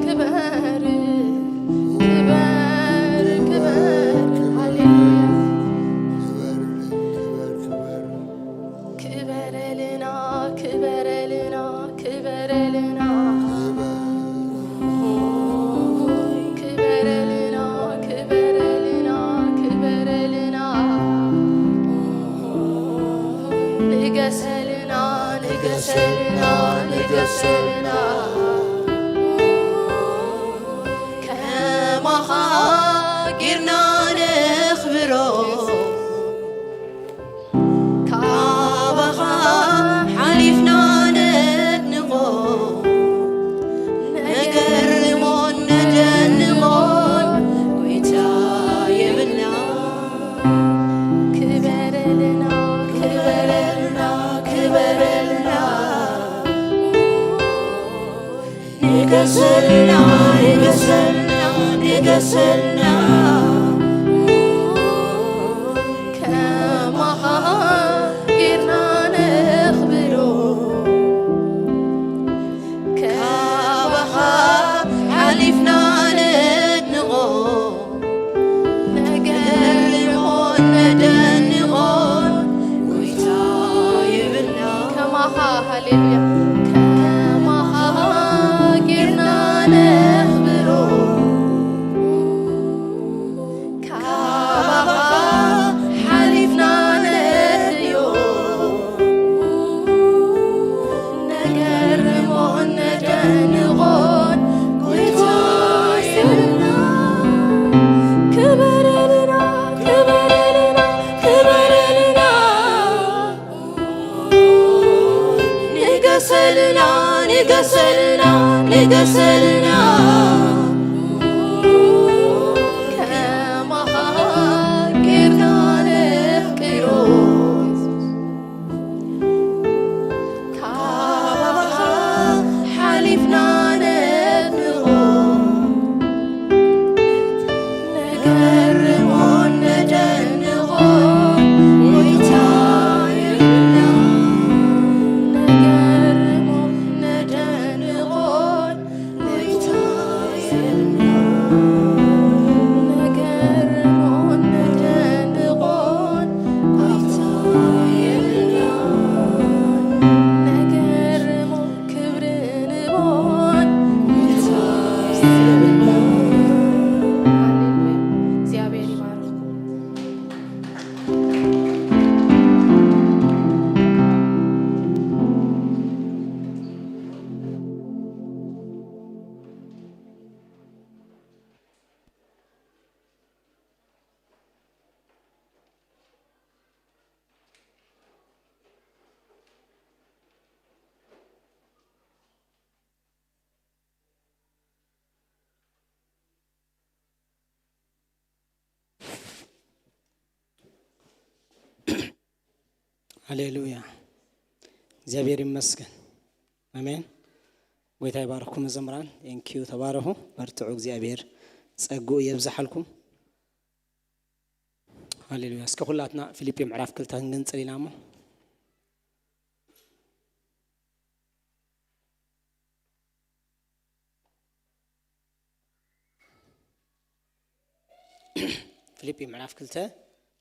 ክበር፣ ክበር፣ ክበር፣ ሃሌሉያ። ክበረልና፣ ክበረልና፣ ክበረልና። ክበረልና፣ ክበረልና፣ ክበረልና። ንገሰልና፣ ንገሰልና፣ ንገሰልና። ከማኻ ጌርና ነኽብሮ። ካባኻ ሓሊፍና ነድንቖ፣ ነገርሞን ነደንቖን ጎይታ የብልና። ክበረልና፣ ክበረልና፣ ክበረልና። ንገሰልና፣ ንገሰልና፣ ንገሰልና። ከማኻ ጌርና ነኽብሮ፣ ካባኻ ሓሊፍና ነድንቖ። ነገርሞን ነደንቖን ጎይታ የብልና። ከማኻ፣ ሃሌሉያ፣ ከማኻ ጌርና ነኽብሮ። ሃሌሉያ። እግዚኣብሔር ይመስገን። ኣሜን። ጎይታ ይባርኩም መዘምራን። Thank you። ተባረኹ። በርትዑ። እግዚኣብሔር ጸግኡ የብዝሓልኩም። ሃሌሉያ። እስከ ኩላትና ፊልጲ ምዕራፍ ክልተ ክንገንጽል ኢና እሞ። ፊልጲ ምዕራፍ ክልተ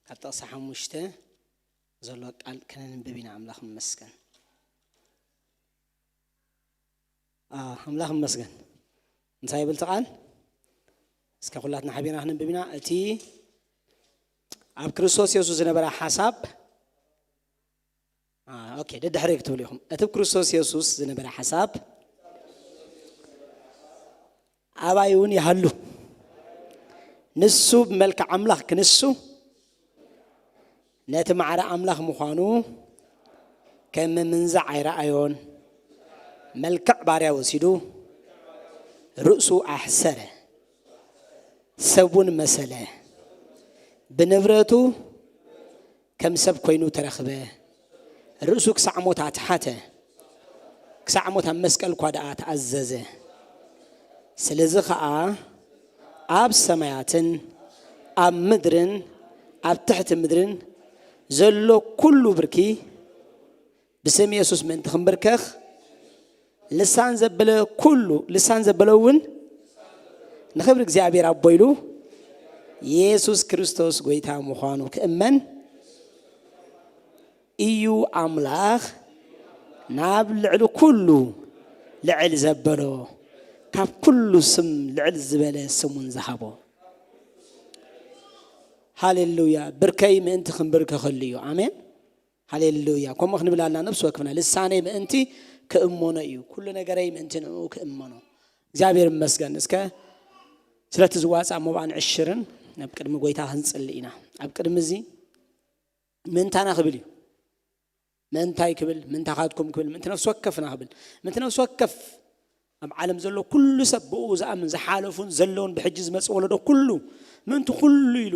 ካብ ጥቕሲ ሓሙሽተ ዘሎ ቃል ከነንብብ ኢና። ኣምላኽ ይመስገን። ኣ፣ ኣምላኽ ይመስገን። እንታይ ይብል እቲ ቃል? እስከ ኩላትና ሓቢርና ክንንብብ ኢና። እቲ ኣብ ክርስቶስ የሱስ ዝነበረ ሓሳብ፣ ኣ፣ ኦኬ፣ ደድሕረይ ክትብሉ ኢኹም። እቲ ኣብ ክርስቶስ የሱስ ዝነበረ ሓሳብ ኣባይ እውን ይሃሉ። ንሱ ብመልክዕ ኣምላኽ ክንሱ ነቲ ማዕረ ኣምላኽ ምዃኑ ከም ምምንዛዕ ኣይረኣዮን። መልክዕ ባርያ ወሲዱ ርእሱ ኣሕሰረ፣ ሰብ እውን መሰለ። ብንብረቱ ከም ሰብ ኮይኑ ተረኽበ። ርእሱ ክሳዕ ሞት ኣትሓተ፣ ክሳዕ ሞት ኣብ መስቀል እኳ ደኣ ተኣዘዘ። ስለዚ ኸኣ ኣብ ሰማያትን ኣብ ምድርን ኣብ ትሕቲ ምድርን ዘሎ ኩሉ ብርኪ ብስም የሱስ ምእንቲ ክንብርከኽ፣ ልሳን ዘበለ ኩሉ፣ ልሳን ዘበለ እውን ንኽብሪ እግዚኣብሔር ኣቦ ኢሉ የሱስ ክርስቶስ ጐይታ ምዃኑ ክእመን እዩ። ኣምላኽ ናብ ልዕሊ ኩሉ ልዕል ዘበሎ፣ ካብ ኩሉ ስም ልዕል ዝበለ ስሙን ዝሃቦ። ሃሌሉያ። ብርከይ ምእንቲ ክንብርከኸሉ እዩ። ኣሜን። ሃሌሉያ። ከምኡ ክንብል ኣለና። ነፍሲ ወከፍና ልሳነይ ምእንቲ ክእመኖ እዩ፣ ኩሉ ነገረይ ምእንቲ ንዕኡ ክእመኖ። እግዚኣብሔር ይመስገን። እስከ ስለቲ ዝዋፃእ መባእን ዕሽርን ናብ ቅድሚ ጐይታ ክንጽሊ ኢና። ኣብ ቅድሚ እዚ ምእንታና ክብል እዩ። ምእንታይ ክብል? ምእንታኻትኩም ክብል? ምእንቲ ነፍሲ ወከፍና ክብል? ምእንቲ ነፍሲ ወከፍ ኣብ ዓለም ዘሎ ኩሉ ሰብ፣ ብኡ ዝኣምን፣ ዝሓለፉን ዘለውን ብሕጂ ዝመጽእ ወለዶ ኩሉ፣ ምእንቲ ኩሉ ኢሉ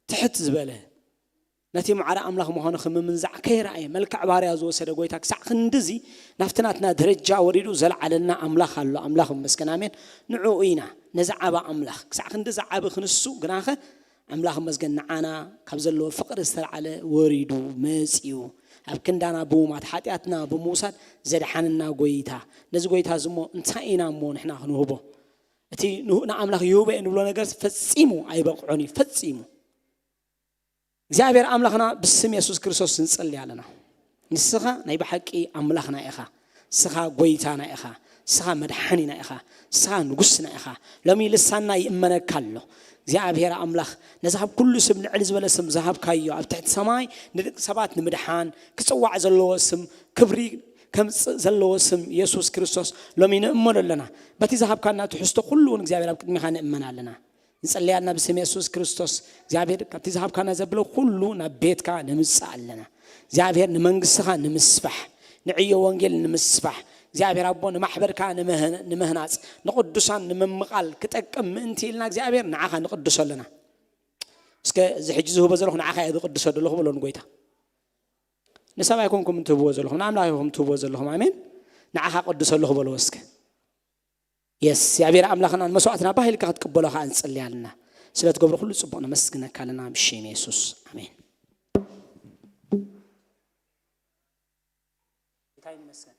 ትሕት ዝበለ፣ ነቲ ማዕረ ኣምላኽ ምዃኑ ከም ምምንዛዕ ከይረኣየ፣ መልክዕ ባርያ ዝወሰደ ጐይታ ክሳዕ ክንድዚ ናብቲ ናትና ደረጃ ወሪዱ ዘልዓለና ኣምላኽ ኣሎ። ኣምላኽ ይመስገን። ኣሜን። ንዕኡ ኢና፣ ነዚ ዓቢ ኣምላኽ፣ ክሳዕ ክንድዚ ዓቢ ክንሱ ግናኸ ኣምላኽ ይመስገን፣ ንዓና ካብ ዘለዎ ፍቕሪ ዝተልዓለ ወሪዱ መጺኡ፣ ኣብ ክንዳና ብምማት፣ ሓጢኣትና ብምውሳድ ዘድሓነና ጐይታ። ነዚ ጐይታ እዚ እሞ እንታይ ኢና እሞ ንሕና ክንህቦ? እቲ ንሁ-፣ ንኣምላኽ ይህቦ እየ ንብሎ ነገር ፈጺሙ ኣይበቕዖን እዩ፣ ፈጺሙ። እግዚኣብሔር ኣምላኽና ብስም የሱስ ክርስቶስ ንጸሊ ኣለና። ንስኻ ናይ ብሓቂ ኣምላኽና ኢኻ። ንስኻ ጐይታና ኢኻ። ንስኻ መድሓኒና ኢኻ። ንስኻ ንጉስና ኢኻ። ሎሚ ልሳንና ይእመነካ ኣሎ። እግዚኣብሔር ኣምላኽ ነዚ ካብ ኩሉ ስም ልዕል ዝበለ ስም ዝሃብካዮ፣ ኣብ ትሕቲ ሰማይ ንደቂ ሰባት ንምድሓን ክጽዋዕ ዘለዎ ስም፣ ክብሪ ከምጽእ ዘለዎ ስም የሱስ ክርስቶስ ሎሚ ንእመኖ ኣለና። በቲ ዝሃብካና ትሕዝቶ ኩሉ እውን እግዚኣብሔር ኣብ ቅድሚኻ ንእመን ኣለና። ንጸልያና ብስም የሱስ ክርስቶስ። እግዚኣብሔር ካብቲ ዝሃብካና ዘብሎ ኩሉ ናብ ቤትካ ንምጽእ ኣለና። እግዚኣብሔር ንመንግስትኻ ንምስፋሕ፣ ንዕዮ ወንጌል ንምስፋሕ፣ እግዚኣብሔር ኣቦ ንማሕበርካ ንምህን-፣ ንምህናጽ፣ ንቅዱሳን ንምምቓል ክጠቅም ምእንቲ ኢልና እግዚኣብሔር ንዓኻ ንቅድሶ ኣለና። እስከ እዚ ሕጂ ዝህቦ ዘለኹ ንዓኻ እየ ዝቅድሶ ዘለኹ በሎ ንጎይታ። ንሰብ ኣይኮንኩም ትህብዎ ዘለኹም፣ ንኣምላኽ ኢኹም ትህብዎ ዘለኹም። ኣሜን። ንዓኻ ቅድሶ ኣለኹ በሎ እስከ። የስ፣ እግዚኣብሔር ኣምላኽና ንመስዋዕትና ባህ ኢልካ ክትቅበሎ ኸዓ ንጽሊ ኣለና። ስለ ትገብሮ ኩሉ ጽቡቕ ነመስግነካ ኣለና ብሽም የሱስ። ኣሜን። ጌታ ይመስገን።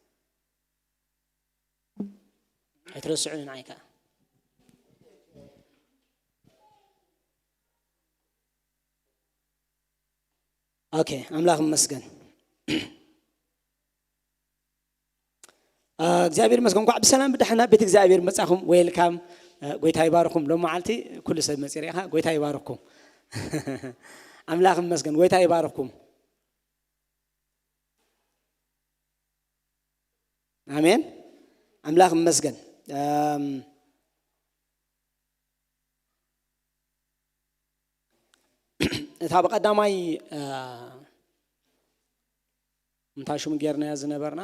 ኣይትረስዑኒ ንዓይ ከኣ። ኦኬ፣ ኣምላኽ ይመስገን። አ፣ እግዚኣብሔር ይመስገን። እንኳዕ ብሰላም ብድሕና ቤት እግዚኣብሔር መጻኹም። ዌልካም። አ፣ ጎይታ ይባርኩም። ሎም መዓልቲ ኩሉ ሰብ መጺ ርኢኻ። ጎይታ ይባርኩም። ኣምላኽ ይመስገን። ጎይታ ይባርኩም። ኣሜን። ኣምላኽ ይመስገን። ኣም፣ እታ ብቐዳማይ፣ አ፣ እንታይ ሽሙ ጌርናያ ዝነበርና?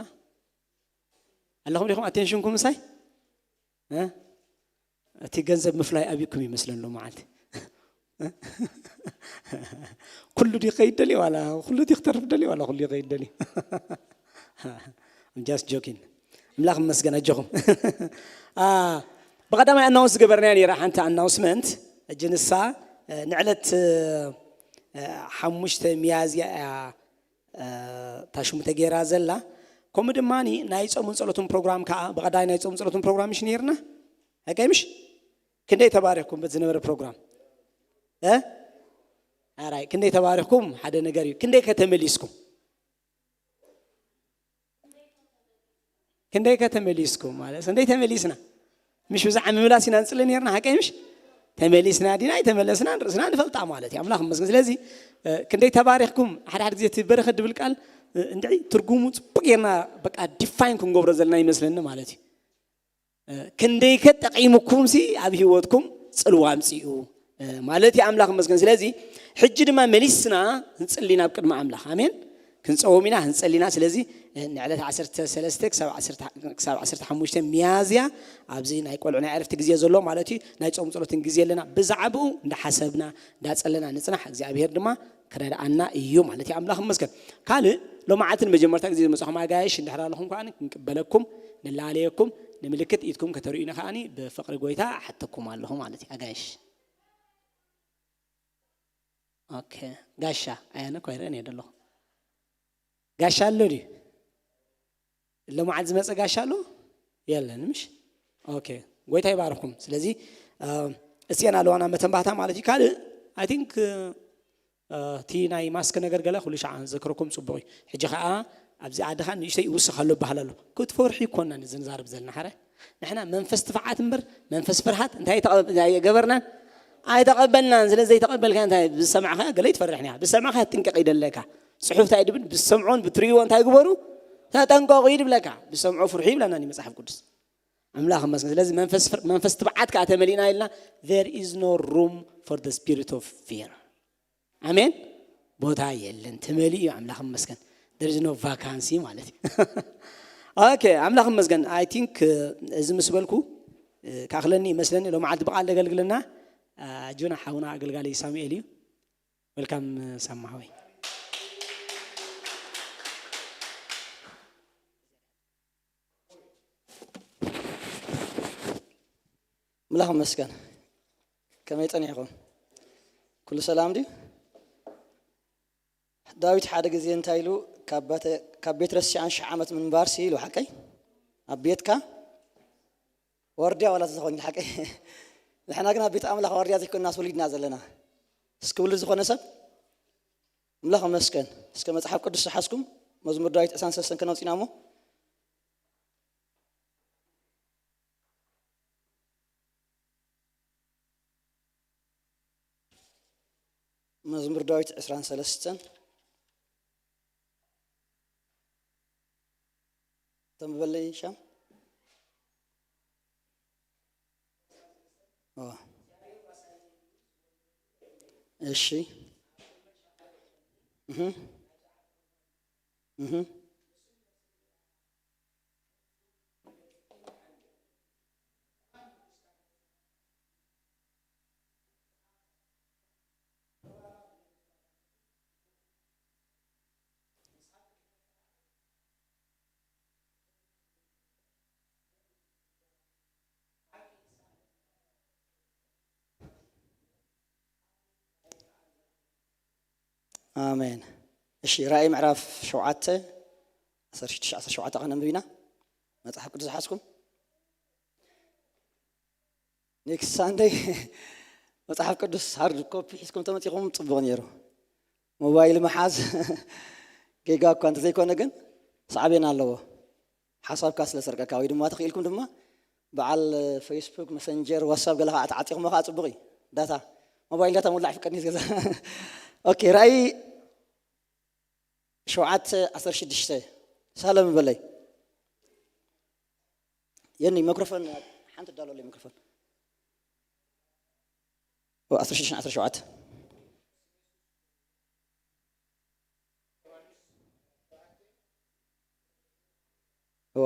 ኣለኹም ዲኹም? ኣቴንሽንኩም ምሳይ? እ? እቲ ገንዘብ ምፍላይ ኣብይኩም ይመስለኒ ሎም መዓልቲ። ኩሉ ድዩ ከይድ ደልዩ ዋላ ኩሉ ድዩ ክተርፍ ደልዩ ዋላ ኩሉ ድዩ ከይድ ደልዩ? I'm just joking. ኣምላኽ ይመስገን ኣጆኹም። ብቐዳማይ ኣናውንስ ዝገበርናያ ነይራ ሓንቲ ኣናውንስመንት። እጂ ንሳ ንዕለት ሓሙሽተ ሚያዝያ እያ ታሽሙ ተገይራ ዘላ። ከምኡ ድማ ናይ ጾምን ጸሎትን ፕሮግራም ከዓ ብቐዳይ ናይ ጾምን ጸሎትን ፕሮግራም ምሽ ነይርና። ኣቀይ ምሽ ክንደይ ተባሪኽኩም በቲ ዝነበረ ፕሮግራም? ኣራይ ክንደይ ተባሪኽኩም ሓደ ነገር እዩ። ክንደይ ከተመሊስኩም? ክንደይ ከተመሊስኩም ማለት እንዴት ተመሊስና? ምሽ ብዛዕ ምምላስ ኢና ንጽሊ ነርና ሓቀይ ምሽ? ተመሊስና ዲና ኣይተመለስና ርእስና ንፈልጣ ማለት እዩ። ኣምላኽ መስገን ስለዚ ክንደይ ተባሪኽኩም ሓደ ሓደ ግዜ እቲ በረኸት ድብል ቃል እንድዒ ትርጉሙ ጽቡቅ ጌርና በቃ ዲፋይን ክንገብሮ ዘለና ይመስለኒ ማለት እዩ። ክንደይከ ጠቒሙኩም ሲ ኣብ ህይወትኩም ጽልዋ ኣምጽኡ ማለት እዩ። ኣምላኽ መስገን ስለዚ ሕጂ ድማ መሊስና ንጽሊ ናብ ቅድሚ ኣምላኽ ኣሜን። ክንጸውም ኢና ክንጸሊ ኢና ስለዚ ንዕለት ዓሰርተ ሰለስተ ክሳብ ዓሰርተ ሚያዝያ ኣብዚ ናይ ቆልዑ ናይ ዕረፍቲ ግዜ ዘሎ ማለት እዩ። ናይ ጾም ጸሎትን ግዜ ኣለና። ብዛዕባኡ እንዳሓሰብና እንዳጸለና ንጽናሕ እግዚኣብሔር ድማ ክረድኣና እዩ ማለት እዩ። ኣምላኽ ይመስገን። ካልእ ሎማዓትን መጀመርታ ግዜ ዝመጻኹም ኣጋይሽ እንድሕር ኣለኹም ከዓኒ ክንቅበለኩም ንላለየኩም ንምልክት ኢድኩም ከተርእዩኒ ከዓኒ ብፍቕሪ ጎይታ ሓተኩም ኣለኹ ማለት እዩ ኣጋይሽ። ኦኬ ጋሻ ኣያነ እኮ ኣይርእን እየ ደለኹ። ጋሻ ኣሎ ድዩ? ሎማዓት ዝመፀ ጋሻ ኣሎ የለን ምሽ? ኦኬ ጎይታ ይባርኩም። ስለዚ እስየን ኣለዋና መተንባታ ማለት እዩ። ካልእ ኣይ ቲንክ እቲ ናይ ማስክ ነገር ገለ ኩሉ ሻዓ ዘክረኩም ጽቡቕ እዩ። ሕጂ ከኣ ኣብዚ ዓዲ ከኣ ንእሽተይ ይውስኽ ኣሎ ይበሃል ኣሎ። ክትፈርሑ ይኮና ንዝንዛረብ ዘለና ሓረ ንሕና መንፈስ ትፍዓት እምበር መንፈስ ፍርሃት እንታይ ገበርናን ኣይተቐበልናን። ስለ ዘይተቐበልካ እንታይ ብሰማዕካ ገለ ይትፈርሕ ኒያ ብሰማዕካ ጥንቀቕ ይደለካ። ጽሑፍ እንታይ ድብል ብሰምዖን ብትርእይዎ እንታይ ግበሩ ተጠንቀቑ ይድብለካ። ብሰምዖ ፍርሑ ይብለና ኒ መጽሓፍ ቅዱስ። ኣምላኽ ይመስገን። ስለዚ መንፈስ ትብዓት ከዓ ተመሊእና ኢልና there is no room for the spirit of fear። ኣሜን። ቦታ የለን ተመሊኡ እዩ። ኣምላኽ ይመስገን። There is no vacancy ማለት እዩ። ኦኬ ኣምላኽ ይመስገን። I think እዚ ምስ በልኩ ካኽለኒ ይመስለኒ ሎማዓልቲ ብቓል ዘገልግለና ጆና ሓውና ኣገልጋሊ ሳሙኤል እዩ። ወልካም ሳማ ሓወይ። ኣምላኽ ይመስገን። ከመይ ጸኒሕኩም? ኩሉ ሰላም ድዩ? ዳዊት ሓደ ግዜ እንታይ ኢሉ ካብ ቤት ረሲዓን ሽሕ ዓመት ምንባር ሲ ኢሉ ሓቀይ ኣብ ቤትካ ዋርድያ ዋላ ዝኾን ሓቀይ ንሕና ግን ኣብ ቤት ኣምላኽ ዋርድያ ዘይኮንና ስወሊድና ዘለና እስክብሉ ዝኾነ ሰብ ኣምላኽ መስከን እስከ መጽሓፍ ቅዱስ ዝሓዝኩም መዝሙር ዳዊት ዕስራን ሰለስተን ከነውፅና እሞ መዝሙር ዳዊት ዕስራን ሰለስተን ተንብበለይ ሻም እሺ ኣሜን። እሺ ራእይ ምዕራፍ ሸውዓተ ዓሰርተ ሽዱሽተ ዓሰርተ ሸውዓተ ከነንብብ ኢና። መጽሓፍ ቅዱስ ዝሓዝኩም ኔክስት ሳንደይ መጽሓፍ ቅዱስ ሃርድ ኮፒ ሒዝኩም ተመጺኹም ጽቡቕ ነይሩ። ሞባይል ምሓዝ ጌጋ እኳ እንተዘይኮነ ግን ሳዕቤን ኣለዎ። ሓሳብካ ስለ ሰርቀካ ወይ ድማ ተኽኢልኩም ድማ በዓል ፌስቡክ መሰንጀር ዋትሳፕ ገለ ከዓ ተዓጢኹሞ ከዓ ፅቡቕ እዩ። ዳታ ሞባይል ዳታ ምውላዕ ፍቀድኒ ገዛ ኦኬ ራእይ ሸውዓተ ዓሰርተ ሽዱሽተ ሳለም በለይ የኒ መክሮፎን ሓንቲ ዳሎለይ መክሮፎን ዓሰርተ ሽዱሽተ ዓሰርተ ሸውዓተ እዋ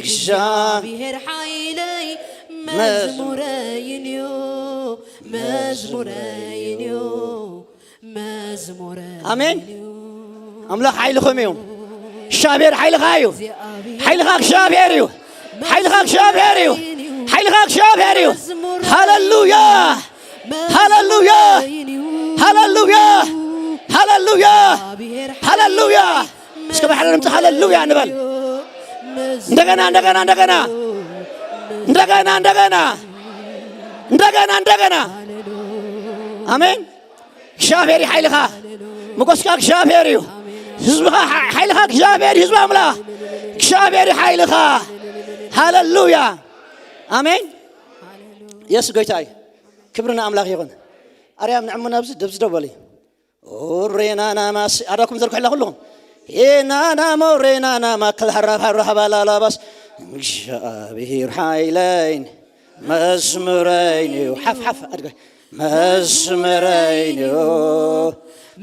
እግዚኣብሔር ሓይለይ መዝሙረይን እዩ፣ መዝሙረይን እዩ፣ መዝሙረይን ኣሜን። እዩ። ኣምላኽ ሓይልኹም እዩ። እግዚኣብሔር ሓይልኻ እዩ። እግዚኣብሔር ሓይልኻ እግዚኣብሔር እዩ። ሓይልኻ እግዚኣብሔር እዩ። ሓይልኻ እግዚኣብሔር እዩ። ሃሌሉያ፣ ሃሌሉያ፣ ሃሌሉያ፣ ሃሌሉያ፣ ሃሌሉያ። እስከ ባሕሪ ድምፂ ሃሌሉያ ንበል። እንደገና፣ እንደገና፣ እንደገና። እንደገና፣ እንደገና። እንደገና፣ እንደገና። ኣሜን። እግዚኣብሔር እዩ ሓይልኻ። ሞገስካ እግዚኣብሔር እዩ። ህዝብኻ ሓ-፣ ሓይልኻ እግዚኣብሔር እዩ። ህዝቢ ኣምላኽ እግዚኣብሔር እዩ ሓይልኻ። ሃሌሉያ። ኣሜን። የሱስ ጎይታ እዩ። ክብሪ ንኣምላኽ ይኹን። ኣርያም ንዕሙና ኣብዚ ደብዚ ደው በሉ። ኦሬናና ማስ ኣዳኩም ዘርግሑ ኣላ ኩልኹም። ኤናና ሞሬናና ማክል ሃራብ ሃራሃባ ላላባስ እግዚኣብሔር ሓይለይን መዝሙረይን እዩ። ሓፍ ሓፍ ኣድገ መዝሙረይን እዩ።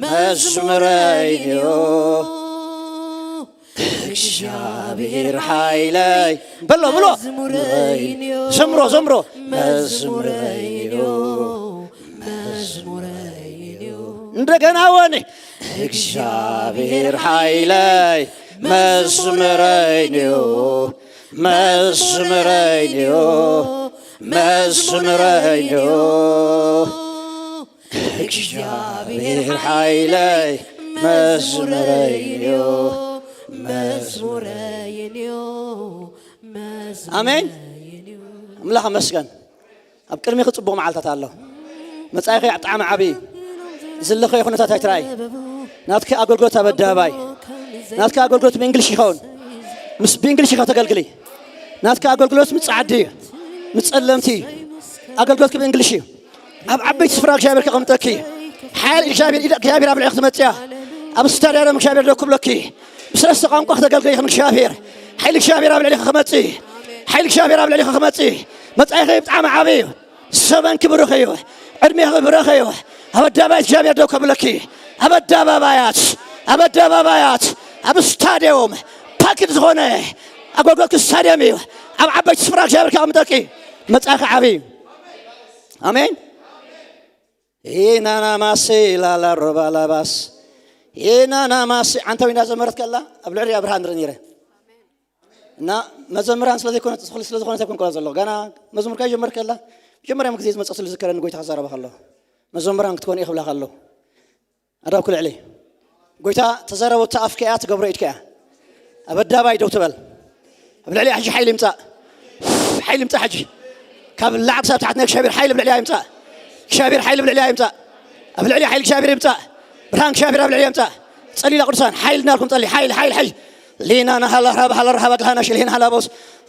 መዝሙረይን እዩ። እግዚኣብሔር ሓይለይ በሎ ብሎ። መዝሙረይን እዩ። ዘምሮ ዘምሮ። መዝሙረይን እዩ። መዝሙረይን እዩ። እንደገና ወኒ እግዚኣብሔር ሓይለይ መዝሙረይን እዩ። መዝሙረይን እዩ። መዝሙረይን እዩ። እግዚኣብሔር ሓይለይ መዝሙረይን እዩ። መዝሙረይን እዩ። ኣሜን። ኣምላኽ ኣመስገን። ኣብ ቅድሚኺ ጽቡቕ መዓልታት ኣሎ። መጻኢኺ ብጣዕሚ ዓቢ እዩ። ዘለኸዮ ኩነታት ኣይትረኣይ። ናትኪ ኣገልግሎት ኣብ ኣደባባይ፣ ናትኪ ኣገልግሎት ብእንግሊሽ ይኸውን። ምስ ብእንግሊሽ ኢኻ ተገልግሊ። ናትኪ ኣገልግሎት ምስ ጻዕዲ እዩ፣ ምስ ጸለምቲ እዩ። ኣገልግሎትኪ ብእንግሊሽ እዩ። ኣብ ዓበይቲ ስፍራ እግዚኣብሔር ከቐምጠኪ። ሓያል እግዚኣብሔር፣ ኢድ እግዚኣብሔር ኣብ ልዕሊ ክትመጽእ እያ። ኣብ ስታድያም እግዚኣብሔር ደው ክብለኪ። ብሰለስተ ቋንቋ ክተገልግሊ ኢኺ እግዚኣብሔር። ሓይሊ እግዚኣብሔር ኣብ ልዕሊኺ ክመጽእ። ሓይሊ እግዚኣብሔር ኣብ ልዕሊኺ ክመጽእ። መጻኢኺ ብጣዕሚ ዓቢ እዩ። ዘበንኪ ብሩኽ እዩ። ዕድሜኺ ብሩኽ እዩ። ኣብ ኣደባባያት እግዚኣብሔር ደው ከብለኪ። ኣብ ኣደባባያት፣ ኣብ ኣደባባያት፣ ኣብ ስታድዮም ፓክድ ዝኾነ ኣገልግሎትኪ ስታድዮም እዩ። ኣብ ዓበይቲ ስፍራ እግዚኣብሔር ከቐምጠኪ። መጻኢኺ ዓቢ እዩ። ኣሜን። ኢናና ማሴ ላላ ሮባ ላባስ ኢናና ማሴ ዓንታዊ እንዳዘመረት ከላ ኣብ ልዕሊ ኣብርሃ ንርኢ ነይረ። እና መዘምራን ስለ ዘይኮነ፣ ስለ ዝኾነ ኣይኮንኩ ዘሎ። ገና መዝሙር ካብ ጀመር ከላ መጀመርያ ግዜ ዝመጸ ስለ ዝዝከረኒ ጎይታ ክዛረባ ከሎ መዘምራን ክትኮን እየ ክብላ ከሎ ኣዳብ ክልዕሊ ጎይታ ተዛረበቶ ኣፍከያ ትገብሮ ኢድከያ ኣብ ኣዳባይ ደው ትበል። ኣብ ልዕሊያ ሕጂ ሓይሊ ይምጻእ። ሓይሊ ይምጻእ ሕጂ። ካብ ላዕሊ ክሳብ ታሕቲ ናይ እግዚኣብሔር ሓይሊ ኣብ ልዕሊያ ይምጻእ። እግዚኣብሔር ሓይሊ ኣብ ልዕሊያ ይምጻእ። ኣብ ልዕሊያ ሓይሊ እግዚኣብሔር ይምጻእ። ብርሃን እግዚኣብሔር ኣብ ልዕሊያ ይምጻእ። ጸሊላ ቅዱሳን ሓይሊ ናልኩም ጸሊ። ሓይሊ፣ ሓይሊ፣ ሓይሊ። ሊና ናሃላ ረሃብ ሃላ ረሃብ ኣግልሃና ሽሊና ሃላ ቦስ።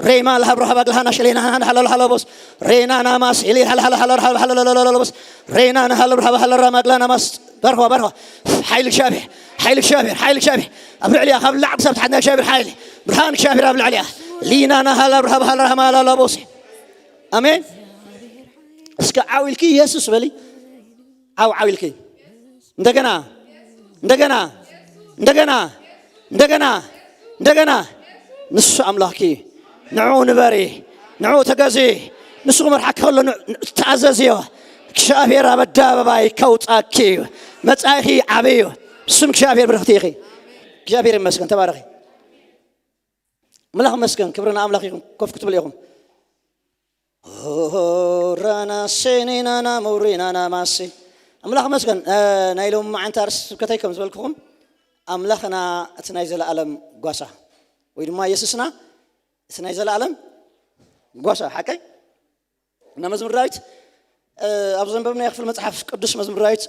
ሬማ ለሃብ ረሃብ ኣግልሃና ሽሊና ሃላ ሃላ ሃላ ቦስ። ሬና ናማስ ኢሊ ሃላ ሃላ ሃላ ረሃብ ሃላ ሃላ ሃላ ቦስ። ሬና ናሃላ ረሃብ ሃላ ረሃብ ኣግልሃና ማስ በርሆ በርሆ ሓይሊ እግዚኣብሔር ሓይሊ እግዚኣብሔር ሓይሊ እግዚኣብሔር ኣብ ልዕሊያ ካብ ላዕሊ ክሳብ ታሕቲ ናይ እግዚኣብሔር ሓይሊ ብርሃን እግዚኣብሔር ኣብ ልዕሊያ ሊና ናሃላ ብርሃብ ሃላ ሃማ ላላ ቦሲ ኣሜን። እስከ ዓው ኢልኪ ኢየሱስ በሊ። ዓው ዓው ኢልኪ እንደገና እንደገና እንደገና እንደገና እንደገና ንሱ ኣምላኽኪ ንዕኡ ንበሪ ንዕኡ ተገዚ ንሱ ክመርሓኪ ከሎ ንዕ- ተኣዘዝዮ። እግዚኣብሔር ኣብ ኣደባባይ ከውጻኪ እዩ። መጻኢኺ ዓብዪ እዩ። ስም እግዚኣብሔር ብርኽቲ ኢኺ። እግዚኣብሔር ይመስገን። ተባረኺ። ኣምላኽ ይመስገን። ክብሪ ንኣምላኽ ይኹን። ኮፍ ክትብሉ ኢኹም። ራና ሴኔናና ሞሬናና ማሴ ኣምላኽ ይመስገን። እ፣ ናይ ሎም መዓንታ ርስ ስብከተይ ከም ዝበልክኹም ኣምላኽና እቲ ናይ ዘለኣለም ጓሳ ወይ ድማ የሱስና እቲ ናይ ዘለኣለም ጓሳ ሓቀይ እና መዝሙር ዳዊት ኣብ ዘንበብናዮ ክፍል መጽሓፍ ቅዱስ መዝሙር ዳዊት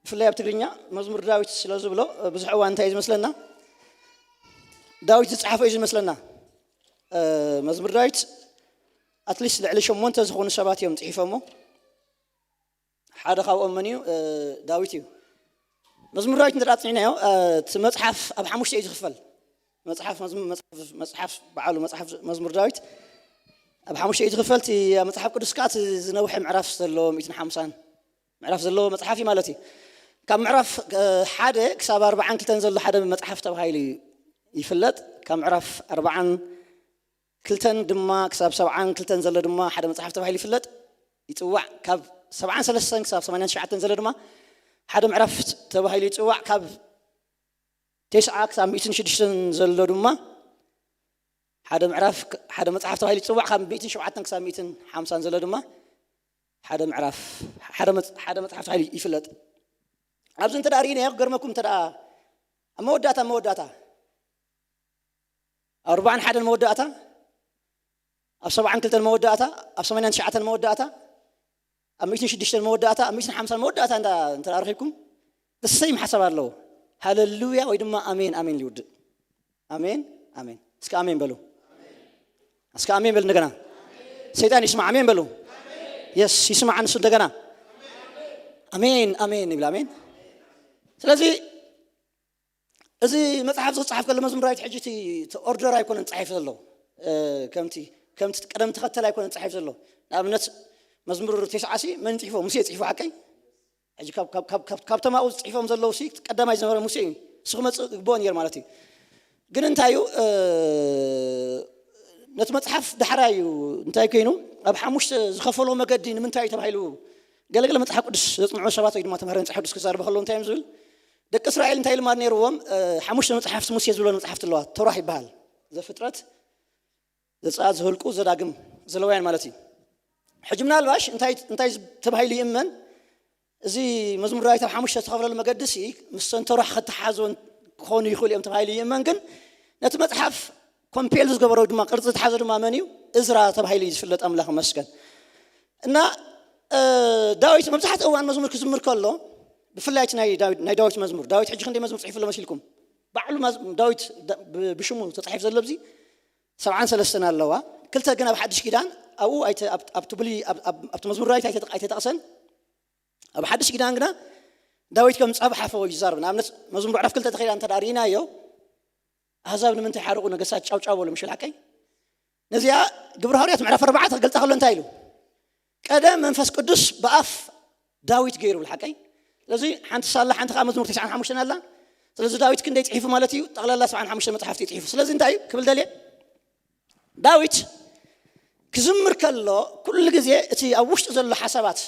ብፍላይ ኣብ ትግርኛ መዝሙር ዳዊት ስለ ዝብሎ ብዙሕ እዋን እንታይ እዩ ዝመስለና ዳዊት ዝፀሓፎ እዩ ዝመስለና። መዝሙር ዳዊት ኣትሊስት ልዕሊ ሸሞንተ ዝኾኑ ሰባት እዮም ፅሒፎሞ። ሓደ ካብኦም መን እዩ? ዳዊት እዩ። መዝሙር ዳዊት እንተ ፅዒናዮ እቲ መፅሓፍ ኣብ ሓሙሽተ እዩ ዝኽፈል። መፅሓፍ በዓሉ መፅሓፍ መዝሙር ዳዊት ኣብ ሓሙሽተ እዩ ዝኽፈል። እቲ መፅሓፍ ቅዱስ ከዓ እቲ ዝነውሐ ምዕራፍ ዘለዎ ሚእትን ሓምሳን ምዕራፍ ዘለዎ መፅሓፍ እዩ ማለት እዩ። ካብ ምዕራፍ ሓደ ክሳብ ኣርባዓን ክልተን ዘሎ ሓደ መፅሓፍ ተባሂሉ እዩ ይፍለጥ። ካብ ምዕራፍ ኣርባዓን ክልተን ድማ ክሳብ ሰብዓን ክልተን ዘሎ ድማ ሓደ መጽሓፍ ተባሂሉ ይፍለጥ፣ ይጽዋዕ። ካብ ሰብዓን ሰለስተን ክሳብ ሰማንያን ትሽዓተን ዘሎ ድማ ሓደ ምዕራፍ ተባሂሉ ይጽዋዕ። ካብ ተስዓ ክሳብ ሚእትን ሽዱሽተን ዘሎ ድማ ሓደ ምዕራፍ፣ ሓደ መጽሓፍ ተባሂሉ ይጽዋዕ። ካብ ሚእትን ሸውዓተን ክሳብ ሚእትን ሓምሳን ዘሎ ድማ ሓደ ምዕራፍ፣ ሓደ መጽ-፣ ሓደ መጽሓፍ ተባሂሉ ይፍለጥ። ኣብዚ እንተ ደኣ ርኢናዮ ክገርመኩም፣ እንተ ደኣ ኣብ መወዳእታ፣ መወዳእታ ኣብ ኣርባዓን ሓደን መወዳእታ፣ ኣብ ሰብዓን ክልተን መወዳእታ፣ ኣብ ሰማንያን ትሽዓተን መወዳእታ፣ ኣብ ሚእትን ሽዱሽተን መወዳእታ፣ ኣብ ሚእትን ሓምሳን መወዳእታ እንዳ፣ እንተ ደኣ ረኺብኩም፣ the same ሓሳብ ኣለዎ። ሃለሉያ ወይ ድማ ኣሜን፣ ኣሜን ይውድእ። ኣሜን፣ ኣሜን። እስከ ኣሜን በሉ። እስከ ኣሜን በሉ እንደገና። ሰይጣን ይስማዕ፣ ኣሜን በሉ። የስ፣ ይስማዕ ንሱ እንደገና። ኣሜን፣ ኣሜን ይብል፣ ኣሜን። ስለዚ እዚ መጽሓፍ ዝጸሓፍ ከሎ መዝሙር ዳዊት ሕጂ እቲ፣ እቲ ኦርደር ኣይኮነን ጻሒፍ ዘሎ። እ፣ ከምቲ፣ ከምቲ ቀደም ተኸተል ኣይኮነን ጻሒፍ ዘሎ። ንኣብነት መዝሙር ተስዓ ሲ መን ጽሒፎ? ሙሴ ጽሒፎ ሓቀይ? ሕጂ ካብ፣ ካብ፣ ካብ፣ ካብ፣ ካብቶም ኣብኡ ጽሒፎም ዘለዉ ሲ ቀዳማይ ዝነበረ ሙሴ እዩ። እሱ ክመጽእ ይግብኦ ነይሩ ማለት እዩ። ግን እንታይ እዩ፣ እ፣ ነቲ መጽሓፍ ዳሕራይ እዩ እንታይ ኮይኑ፣ ኣብ ሓሙሽተ ዝኸፈሎ መገዲ ንምንታይ እዩ ተባሂሉ፣ ገለገለ መጽሓፍ ቅዱስ ዘጽንዑ ሰባት ወይ ድማ ተምሃሮ መጽሓፍ ቅዱስ ክዛረቡ ከለዉ እንታይ እዮም ዝብል? ደቂ እስራኤል እንታይ ልማድ ነይርዎም? እ፣ ሓሙሽተ መጽሓፍቲ ሙሴ ዝብሎ መጽሓፍቲ ኣለዋ። ተውራት ይበሃል። ዘፍጥረት፣ ዘጸኣት፣ ዘኍልቁ፣ ዘዳግም፣ ዘለዋውያን ማለት እዩ። ሕጂ ምናልባሽ እንታይ፣ እንታይ ተባሂሉ ይእመን? እዚ መዝሙር ዳዊት ኣብ ሓሙሽተ ዝተኸፍለሉ መገዲ ሲ ምስ ሰንተሮ ከተሓዞ ክኾኑ ይኽእሉ እዮም ተባሂሉ ይእመን። ግን ነቲ መጽሓፍ ኮምፔል ዝገበሮ ድማ ቅርጺ ዝሓዘ ድማ መን እዩ? እዝራ ተባሂሉ እዩ ዝፍለጥ። ኣምላኽ ይመስገን። እና፣ እ፣ ዳዊት መብዛሕትኡ እዋን መዝሙር ክዝምር ከሎ፣ ብፍላይ እቲ ናይ ዳዊት፣ ናይ ዳዊት መዝሙር፣ ዳዊት ሕጂ ክንደይ መዝሙር ጽሒፉ ኣሎ መሲልኩም? ባዕሉ መዝ-፣ ዳዊት ዳ-፣ ብ-፣ ብሽሙ ተጻሒፉ ዘሎ ኣብዚ ሰብዓን ሰለስተን ኣለዋ። ክልተ ግን ኣብ ሓድሽ ኪዳን ኣብኡ ኣይተ-፣ ኣብ-፣ ኣብቲ ብሉይ፣ ኣብ-፣ ኣብ-፣ ኣብቲ መዝሙር ዳዊት ኣይተ-፣ ኣይተጠቕሰን። ኣብ ሓድሽ ኪዳን ግና ዳዊት ከም ጸብሓ ፈወዩ ይዛረብ። ንኣብነት መዝሙር ምዕራፍ ክልተ ተኸኢላ እንተ ደኣ ርኢናዮ፣ ኣህዛብ ንምንታይ ሓረቑ፣ ነገስታት ጫውጫው በሉ፣ ምሽ ሓቀይ? ነዚኣ ግብረ ሃዋርያት ምዕራፍ ኣርባዕተ ክገልጻ ከሎ እንታይ ኢሉ? ቀደም መንፈስ ቅዱስ ብኣፍ ዳዊት ገይሩ፣ ሓቀይ? ስለዚ ሓንቲ ሳላ ሓንቲ ከኣ መዝሙር ተስዓን ሓሙሽተን ኣላ። ስለዚ ዳዊት ክንደይ ጽሒፉ ማለት እዩ? ጠቕላላ ሰብዓን ሓሙሽተ መጽሓፍቲ እዩ ጽሒፉ። ስለዚ እንታይ እዩ ክብል ደልየ? ዳዊት ክዝምር ከሎ ኩሉ ግዜ እቲ ኣብ ውሽጡ ዘሎ ሓሳባት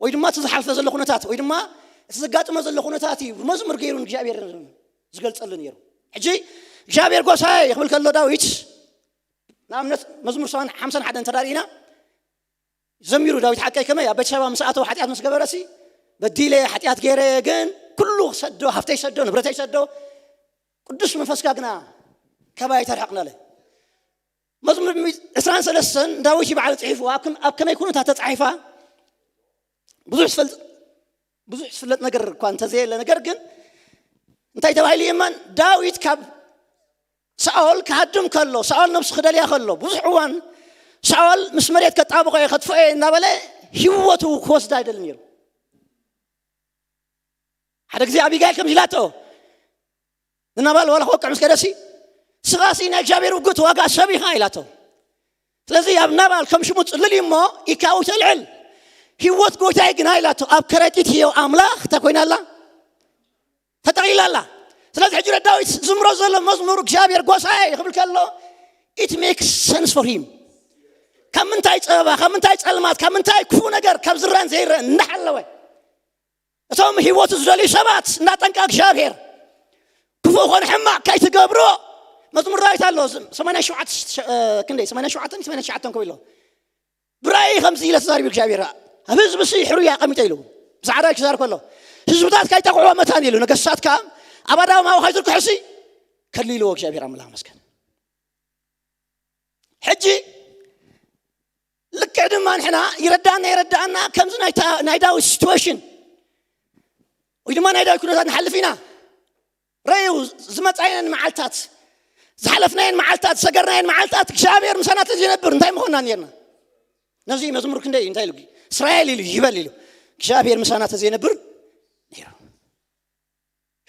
ወይ ድማ እቲ ዝሓልፈ ዘሎ ኩነታት ወይ ድማ እቲ ዘጋጥሞ ዘሎ ኩነታት እዩ ብመዝሙር ገይሩ ንእግዚኣብሔር ዝገልጸሉ ነይሩ። ሕጂ እግዚኣብሔር ጎሳየ ክብል ከሎ ዳዊት፣ ንኣብነት መዝሙር ሰብዓን ሓምሳን ሓደን እንተ ርኢና፣ ዘሚሩ ዳዊት ሓቀይ ከመይ ኣብ ቤተሰባ ምስ ኣተወ ሓጢኣት ምስ ገበረሲ፣ በዲለ ሓጢኣት ገይረ እየ፣ ግን ኩሉ ክሰዶ፣ ሃፍተይ ሰዶ፣ ንብረተይ ሰዶ፣ ቅዱስ መንፈስካ ግና ካባይ ኣይተርሕቕ እናለ። መዝሙር ዕስራን ሰለስተን ዳዊት እዩ ባዕሉ ጽሒፍዋ። ኣብ ከም-፣ ኣብ ከመይ ኩነታት ተጻሒፋ ብዙሕ ዝፈልጥ፣ ብዙሕ ዝፍለጥ ነገር እኳ እንተዘየለ፣ ነገር ግን እንታይ ተባሂሉ ይእመን? ዳዊት ካብ ሳኦል ክሃድም ከሎ፣ ሳኦል ነብሱ ክደልያ ከሎ፣ ብዙሕ እዋን ሳኦል ምስ መሬት ከጣብቆ እየ፣ ከጥፍኦ እየ እናበለ ህይወቱ ክወስዳ ይደሊ ነይሩ። ሓደ ግዜ ኣቢጋይል ከምዚ ኢላቶ፣ ንናባል ዋላ ክወቅዕ ምስ ከደሲ፣ "ስኻሲ ናይ እግዚኣብሔር ውግእ ተዋጋእ ሰብ ኢኻ" ኢላቶ። ስለዚ ኣብ ናባል ከም ሽሙ ጽልል እዩ እሞ፣ ኢካዊ ተልዕል። ህይወት ጎይታይ ግና ኢላቶ፣ ኣብ ከረጢት ህየው ኣምላኽ እንታይ ኮይና ኣላ? ተጠቕሊላ ኣላ። ስለዚ ሕጂ ዳዊት ዝምሮ ዘሎ መዝሙር እግዚኣብሔር ጎሳየ ክብል ከሎ፣ it makes sense for him። ካብ ምንታይ ጸበባ፣ ካብ ምንታይ ጸልማት፣ ካብ ምንታይ ክፉእ ነገር፣ ካብ ዝረአን ዘይረአን እናሓለወ፣ እቶም ህይወቱ ዝደልዩ ሰባት እናጠንቀቐ እግዚኣብሔር፣ ክፉእ ኾነ ሕማቕ ከይትገብሮ። መዝሙር ዳዊት ኣሎ፣ ሰማንያ ሸውዓተ፣ እ፣ ክንደይ? ሰማንያ ሸውዓተ፣ ሰማንያ ትሽዓተ ክብሎ። ብራእይ ከምዚ ኢለ ተዛሪቡ እግዚኣብሔር፣ ኣብ ህዝቢ ሲ ሕሩይ ኣቐሚጠ ኢሉ። ብዛዕባ ዳዊት ክዛረብ ከሎ፣ ህዝብታት ካይጠቕዕዎ መታን ኢሉ፣ ነገስታት ከኣ ኣብ ኣዳማዊ ካይዝርግሑ ሲ ከሊልዎ እግዚኣብሔር ኣምላኽ መስገን። ሕጂ ልክዕ ድማ ንሕና ይረዳና፣ ይረዳና ከምዚ ናይ ታ-፣ ናይ ዳዊት ሲትዌሽን ወይ ድማ ናይ ዳዊት ኩነታት ንሓልፍ ኢና። ረዩ ዝመጻየን መዓልታት፣ ዝሓለፍናየን መዓልታት፣ ዝሰገርናየን መዓልታት እግዚኣብሔር ምሳና ተዘይነብር እንታይ ምኾንና ነርና? ነዚ መዝሙር ክንደይ እንታይ ኢሉ? እስራኤል ኢሉ ይበል ኢሉ እግዚኣብሔር ምሳና ተዘይነብር ነይሩ።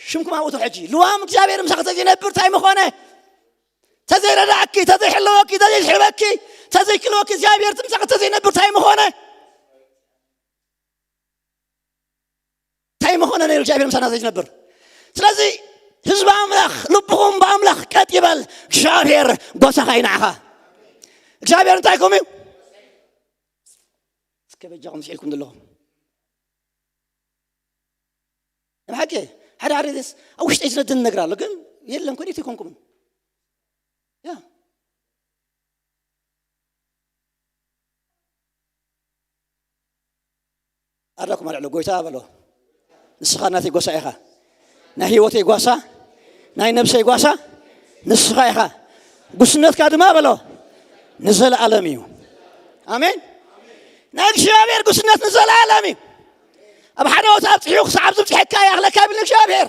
ሽምኩም ኣብኡ ሕጂ ልዋም እግዚኣብሔር ምሳኺ ተዘይነብር እንታይ ምኾነ? ተዘይረዳእኪ፣ ተዘይሕለወኪ፣ ተዘይስሕበኪ፣ ተዘይክልወኪ እግዚኣብሔር ምሳኺ ተዘይነብር እንታይ ምኾነ? እንታይ ምኾነ ነይሩ እግዚኣብሔር ምሳና ዘይነብር? ስለዚ ህዝቢ ኣምላኽ፣ ልብኹም ብኣምላኽ ቀጥ ይበል። እግዚኣብሔር ጓሳኻ እዩ ንዓኻ። እግዚኣብሔር እንታይ ኢልኩም እዩ? እስከ በጃኹም ስሒልኩም ዘለኹም። ንብሓቂ ሓደ ሓደ ደስ ኣብ ውሽጠይ ዝነድን ነገር ኣሎ፣ ግን የለን፣ ኮዲት ኣይኮንኩምን። ያ ኣዳኩም ኣልዕሎ፣ ጎይታ በሎ፣ ንስኻ ናተይ ጓሳ ኢኻ። ናይ ህይወተይ ጓሳ፣ ናይ ነብሰይ ጓሳ ንስኻ ኢኻ። ጉስነትካ ድማ በሎ ንዘለኣለም እዩ። ኣሜን። ናይ እግዚኣብሔር ጉስነት ንዘለኣለም እዩ። ኣብ ሓደ ቦታ ኣብፅሑ ክሳብ ዝብፅሐካ ይኣኽለካ ይብል እግዚኣብሔር።